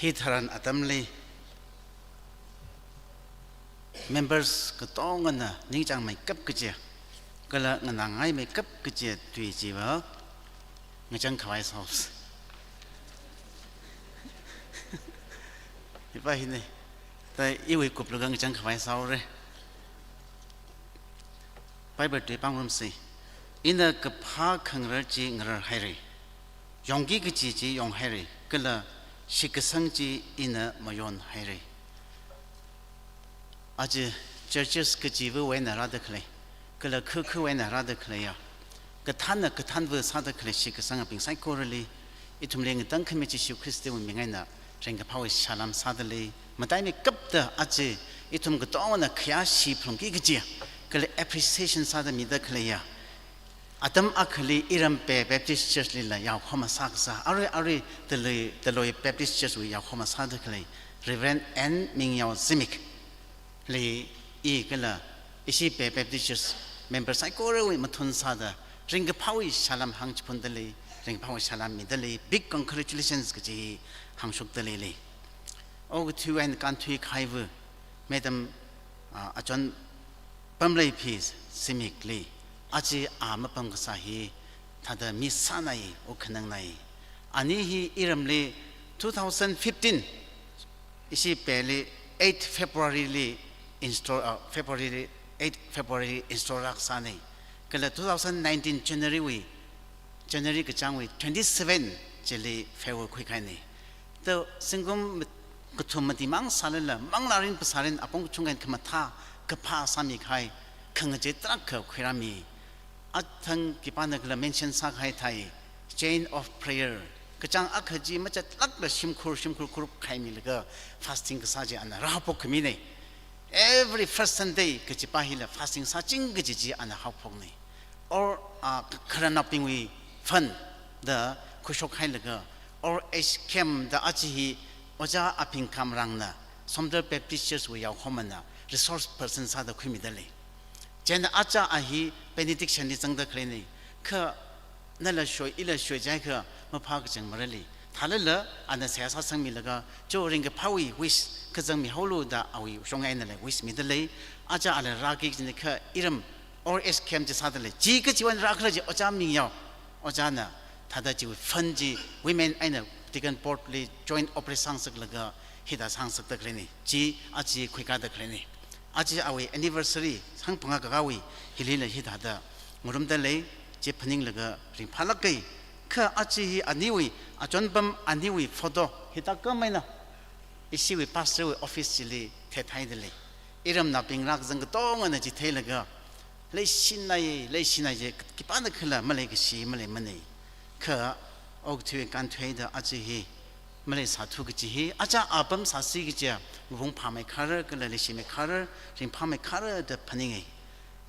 Hitharan atamli members katongana ningchāngmeikap kaji, kala nganāngaimeikap kaji tui chiva ngachang khavai sāhaosa. Hipa hina, ta iwui kuplaga ngachang khavai sāhaora. Bible tui pāngrumsa. Ina kaphā khangarar chi ngararhaira. Yongki kaji chi yonghaira. Kala shitkasang chi ina mayonhaira. Aja churches kachivawui eina rāda khalei, kala khakhavawui eina rāda khaleiya, kathānna kathānva sāda khalei shitkasangabing saikorali, ithumli ngatangkhami Jishu Khristawui ming eina ringkaphāwui salām sādalei. Mataimeikapta aja ithum katongana khayāshi phalungki kaji, kala appreciation sāda mida khaleiya, atam akhali iram Pei Baptist Church lila yaokhoma sākasā, arui arui Talui, Talui Baptist Church wui yaokhoma sāda khalei Reverend N Mingyao Zimikli, i kala ishi Pei Baptist Church member saikorawui mathun sāda ringkaphāwui salām hāngchiphundalei, ringkaphāwui salām midalei, big congratulations kaji hāngshokdaleilei. Okathuiwui eina kānthui kahaiva, Madam, ah, Achon Pamleiphi Zimikli, aja a mapam kasā hi thāda miss sānai, wuk khanangnai. Ani hi iramli two thousand fifteen, ishi Peili eight February li install, ah, February li, eight February install rākasānei. Kala two thousand nineteen January wui, January kachāngwui twenty-seven chili farewell khuikahainei. To, zingkum mat-, kathum mati mang sālala, manglārin phasārin apong kachungkha eina khamathā kaphā sāmikahai, khangachei tarākha khuirāmi. Athang khipānakhala mention sākahai thāi, chain of prayer. Kachāng akha chi machatlākla shimkhur, shimkhur khurup khaimilaga fasting kasā chi ana rāhaophok khaminei. Every first Sunday kajipa hila fasting sāching kaji chi ana haophoknei. Or, ah, khararnaobingwui fund da khuishokhailaga, or H K M da aja hi Ojā Apingkam Rangna, Somdal Baptist Church wui yaokhomana resource person sāda khuimidalei. Chieina aja a hi benediction li zangda khaleinei. Kha nala shoi, ila shoi jiakha maphā kachang marali. Thālala ana seihā sāsangmilaga, cho ringkaphāwui wish kazangmihaolu da awui shong einala wish midalei. Aja ala rāki kajinei kha iram or H K M chi sādalei. Chi kachiwui eina rākhala chi Ojā Mingyao. Ojāna thāda chiwui fund chi women eina deacon board li joint operate sāngasaklaga hithā sāngasakda khaleinei. Chi aja khuikāda khaleinei. Aja awui anniversary sangphangā kakāwui hilila hithāda ngarumdalei, chi phaninglaga ringphālākei. Kha aja hi aniwui, Achonpam aniwui photo hithā kameina ishiwui pastor wui office chili theithaidalei. Iramnaobing rākazang katongana chi theilaga, leishinai, leishinai je, khipānakhala maleikashi maleimanei. Kha okathui kānthuida aja hi maleisāthu kaji hi, aja apam sāsi kajiya, mapung phāmeikharar, kala leishimeikharar, ringphāmeikharar da phaningei.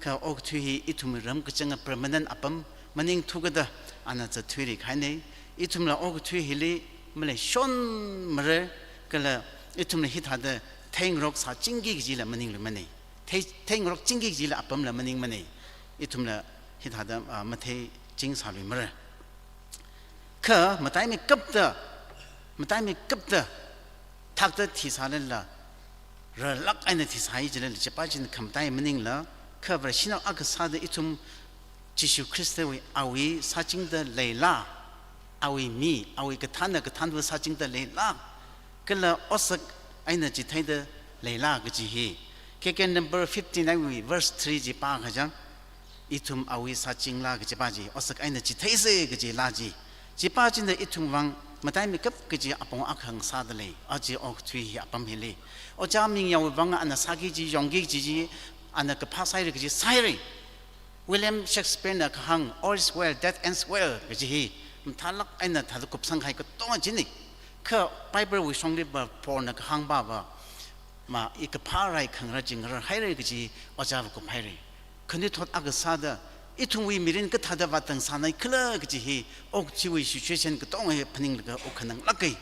Kha okathui hi ithumwui ram kachanga permanent apam maningthu kada ana zatthuiri kahainei. Ithumla okathui hili maleishon marar, kala ithumla hithāda theingarok sāchingki kajila maningluimanei. Thei, theingarokchingki kajila apamla maningmanei. Ithumla hithāda, ah, matheiching sāluimarar. Kha mataimeikapta Mataimeikapta thakta thisālala, rarlāk eina thisāi jilala, chipā china khamataiya maningla, kha Vareshinao akha sāda ithum Jishu Khristawui awui sāchingda leila, awui mi, awui kathānna kathānva sāchingda leila, kala otsak eina chitheida leila kaji hi. K K number fifty-nine wui verse three chi pākha chang, ithum awui sāchingla kaji pā chi, otsak eina chitheisa kaji laa chi. Chipā china ithumwui vang mataimeikap kaji apong akha ngasāda lei, aja okathui hi apam hili. Ojā Mingyaowui vang ana sāki kaji, yongki kaji chi, ana kaphā sāhaira kaji sāhaira. William Shakespeare na kahāng, "All is well that ends well," kaji hi mathālāk eina thāda kupsang kahai katonga china. Kha Bible wui shongli va Paul na kahāng pāva, ma, i kaphā rai khangarar chi ngararhaira kaji ojāva kuphaira. Khanuithot akha sāda, ithumwui mirin kathāda vātang sānai khala kaji hi, okathuiwui situation katonga hi phaninglaga okhananglāka.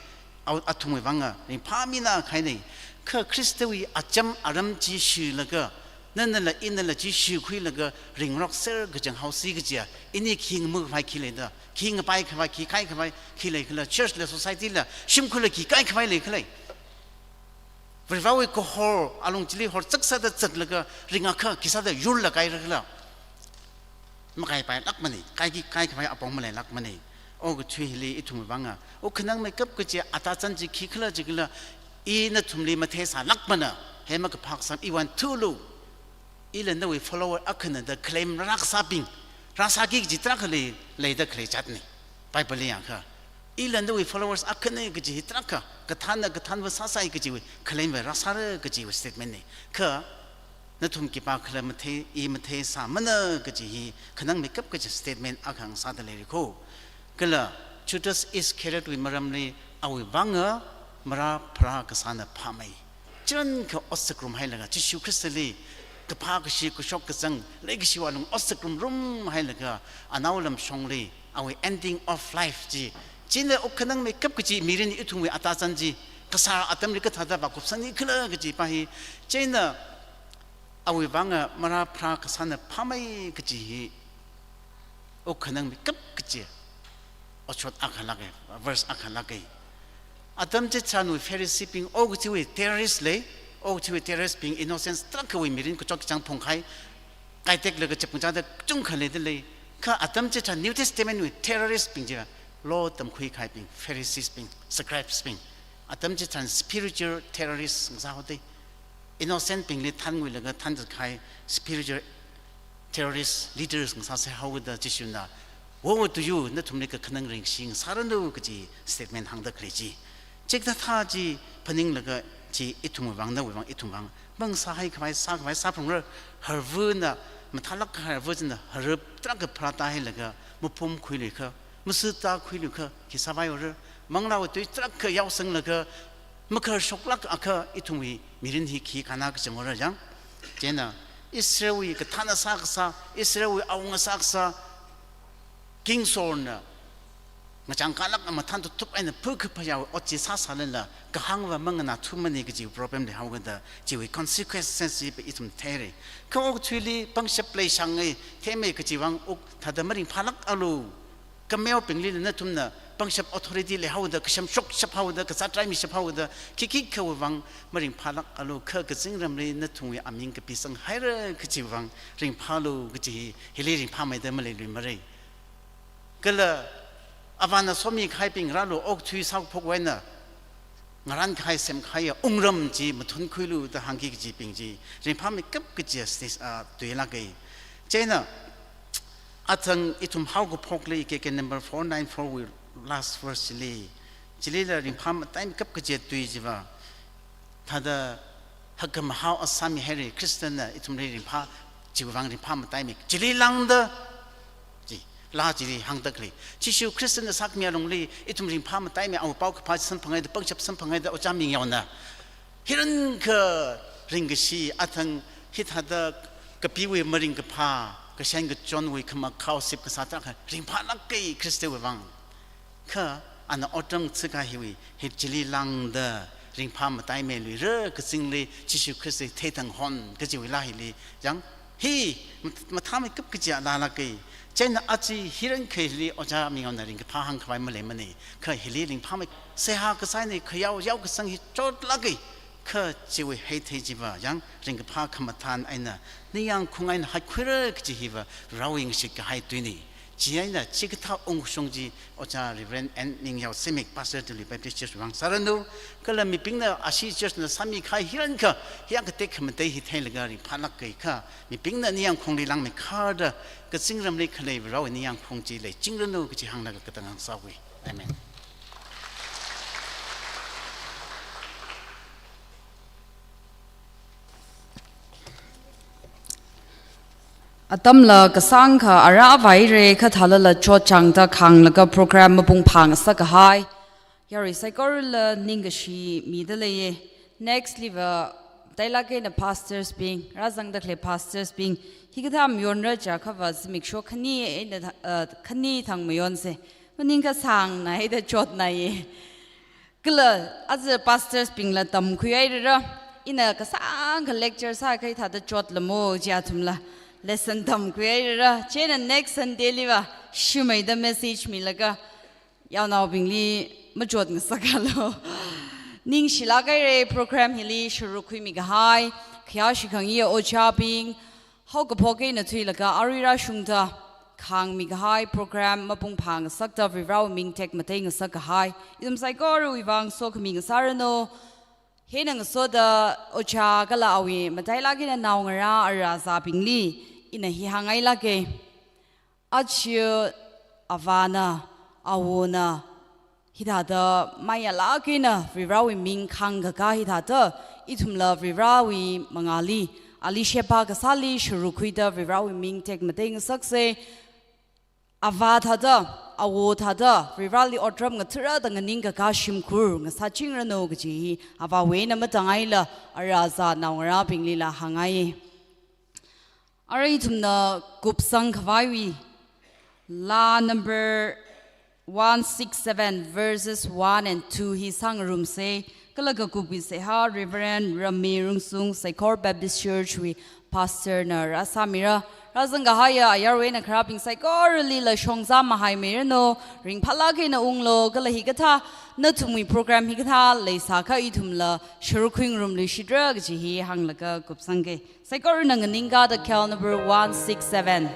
Au, athumwui vanga ringphāmina kahaina. Kha Khristawui acham aram chi shilaga, nanala inala chi shikhuilaga ringrokser kachang haosi kajiya, ini khi ngamukhavai khi leida, khi ngapaikhavai, khi kaikhavai khi leikhala, church la, society la, shimkhurla khi kaikhavai leikhala. Varewui kahor alung chili horchak sāda zatlaga ringakha khi sāda yurla kairakhala. Makaipailākmana, kaiki kaikhavai apong maleilākmana. Okathui hili ithumwui vanga, okhanangmeikap kaji atazan chi khikhala jikhala, i nathumli matheisālākmana, he makaphā kasā iwui vang thulu. Ila nawui follower akhana da claim rākasābing, rāsāki kaji tarākha lei, leida khalei jatna. Bible li yangakha, ila nawui followers akhana kaji hi tarākha, kathānna kathānva sāsai kajiwui claim va rāsāra kajiwui statement na. Kha nathum khipākhala mathei, i matheisāmana kaji hi khanangmeikap kaji statement akha ngasāda leira kho. Kala Judas Iscariot wui maramli awui vanga marāpharā kasāna phāmei. Chirankha otsak rumhailaga, Jishu Khristali kaphā kashi kashok kazang leikashiwui alung otsak rumrum hailaga, anaolamshongli awui ending of life chi, china okhanangmeikap kaji mirin ithumwui atazan chi, kasā atamli kathāda vākupsangni khala kaji pā hi, china awui vanga marāpharā kasāna phāmei kaji hi okhanangmeikap kaji otshot akha lāka, verse akha lāka. Atam chitharanwui Phariseebing okathuiwui terrorist lei, okathuiwui terroristbing innocent tarākhawui mirin kachot kachāng phungkahai, kaiteklaga chapngachāda kachungkha leida lei. Kha atam chitharan New Testament wui terroristbing chi, law tamkhui kahaibing, Phariseesbing, scribesbing, atam chitharan spiritual terrorist ngasāhaoda, innocentbingli thānnguilaga thānzat kahai spiritual terrorist leaders ngasāsai haoda Jishuna, "Woe to you, nathumli kakhanang ringshi ngasāranu," kaji statement hāngda khalei chi. Chikathā chi phaninglaga chi ithumwui vang, nawui vang, ithumwui vang mangasāhai khavai, sākhavai sāphalungra. Harvana, mathālāk kahai harva china harup tarākha pharātāhailaga mapum khuiluikha, masātākhuiluikha khi sāvaihaora? Manglāwui tui tarākha yaosanglaga makharshoklākakha ithumwui mirin hi khi kānna kachang haora yang. Chieina Israelwui kathānna sākasā, Israelwui awunga sākasā, King Saulna ngachang kalāk mathān tutup eina phakaphayāwui ot chi sāsālala kahāngva manganāthumana kaji problem leihaoda, chiwui consequences chi ithum theira. Kha okathuili pangshap leishangai, theimei kajiwui vang ok thāda maringphālākalu. Kameobingli nathumna pangshap authority leihaoda, kashamshokshap haoda, kazātraimishap haoda, khikhikhawui vang maringphālākalu, kha kazingramli nathumwui aming kapisanghaira kajiwui vang ringphālu kaji hi, hili ringphāmeida maleiluimara. Kala avāna somi kahaibing rālu, okathui saophok eina ngarānkahai semkahaiya wungram chi mathunkhuilu da hāngki kajibing chi, ringphāmeikap kaji stage, ah, tui lāka. Chieina athang ithum haokaphokli K K number four nine four wui last verse chili, chilila ringphā mataimeikap kaji tui chiva, thāda hakkhamahao asāmihaira, Khristana ithumli ringphā, chiwui vang ringphā mataimei. Chili lāngda, chi, laa chili hāngda khalei, Jishu Khristana sākhami alungli ithum ringphā mataimei, awui paokaphā samphanghaida, pangshap samphanghaida, Ojā Mingyaona hirankha ringkashi, athang hithāda kapiwui maringkaphā, kashan kachonwui khamakhao sip kasā tarākha ringphālāka Khristawui vang. Kha ana otram tsuka hiwui, hi chili lāngda ringphā mataimeiluira, kazingli Jishu Khrista theithang hon kajiwui laa hili, yang Hi, mat-, mathāmeikap kaji lālāka. Chieina aja hi rankhali ojā Mingaona ringkaphā hāngkhavai maleimana. Kha hili ringphāmei. Seihā kasāna, khayao yaokasang hi chotlāka. Kha chiwui heithei chiva, yang ringkaphā khamathān eina, ningyāng khaung eina haikhuira kaji hiva, Varewui ngashitkahai tuina. Chieina chikathā ungshung chi, Ojā Reverend N Ningyao Simik, Pastor Tuli Baptist Church vang sāranu, kala mibingna ashi church na sāmikahai hi rankha, hiyākha tekhamatei hi theilaga ringphālāka kha, mibingna ningyāng khaungli langmeikharda, kazingramli khalei Varewui ningyāng khaung chi leichingranu kaji hānglaga katang hāngsāwui. Amen. Atamla kasāngkha ara vaira kha thālala chotchāngda khānglaga program mapung phāngasakahai yarui saikorala ningkashi mida leiya. Next liva tailak eina pastors bing, rāzangda khalei pastors bing, hikathā mayonra jiakhava zimiksho khani eina tha-, uh, khani thang mayonsa. Maningkha sāngna haida chotnaya. Kala, aja pastors bingla tamkhuihairara, ina kasāngkha lecture sākahai thāda chotlamo jiathumla, lesson tamkhuihairara, chieina next Sunday liva, shumeida message milaga, yaonaobingli machot ngasakalo. Ningshilāk haira program hili sharuk khuimikahai, khayā shikhangayi ojābing, haokaphok eina thuilaga arui rāshungda khāngmikahai program mapung phāngasakda Varewui ming tekmatei ngasakahai ithum saikorawui vang sokhami ngasāranu. Hieina ngasoda ojā kala awui matailak eina naongarā ara azābingli ina hi hānghailāka. Aja avāna, awona, hithāda mayālāk eina Varewui ming khāngkakā hithāda, ithumla Varewui mangāli, ali sheba kasāli sharuk khuida Varewui ming tekmatei ngasaksa. Avā thāda, awo thāda, Vareli otram ngathara da nganingkakā shimkhur ngasāchingranu kaji hi, avāwui eina matangaila, ara azā naongarābinglila hāngngai. Arui ithumna kupsangkhavaiwui, laa number one six seven, verses one and two hi sāngarumsa, kala kakupwui seihā Reverend Rami Rungsung, Saikor Baptist Church wui pastor na rāsāmira. Rāzangkahaiya ayarwui eina kharābing saikoralila shongza mahaimeiranu, ringphālāk eina unglu, kala hikathā, nathumwui program hikathā leisākha ithumla sharuk khuingarumluishitra kaji hi hānglaga kupsangka. Saikorana nganingkāda khayal number one six seven.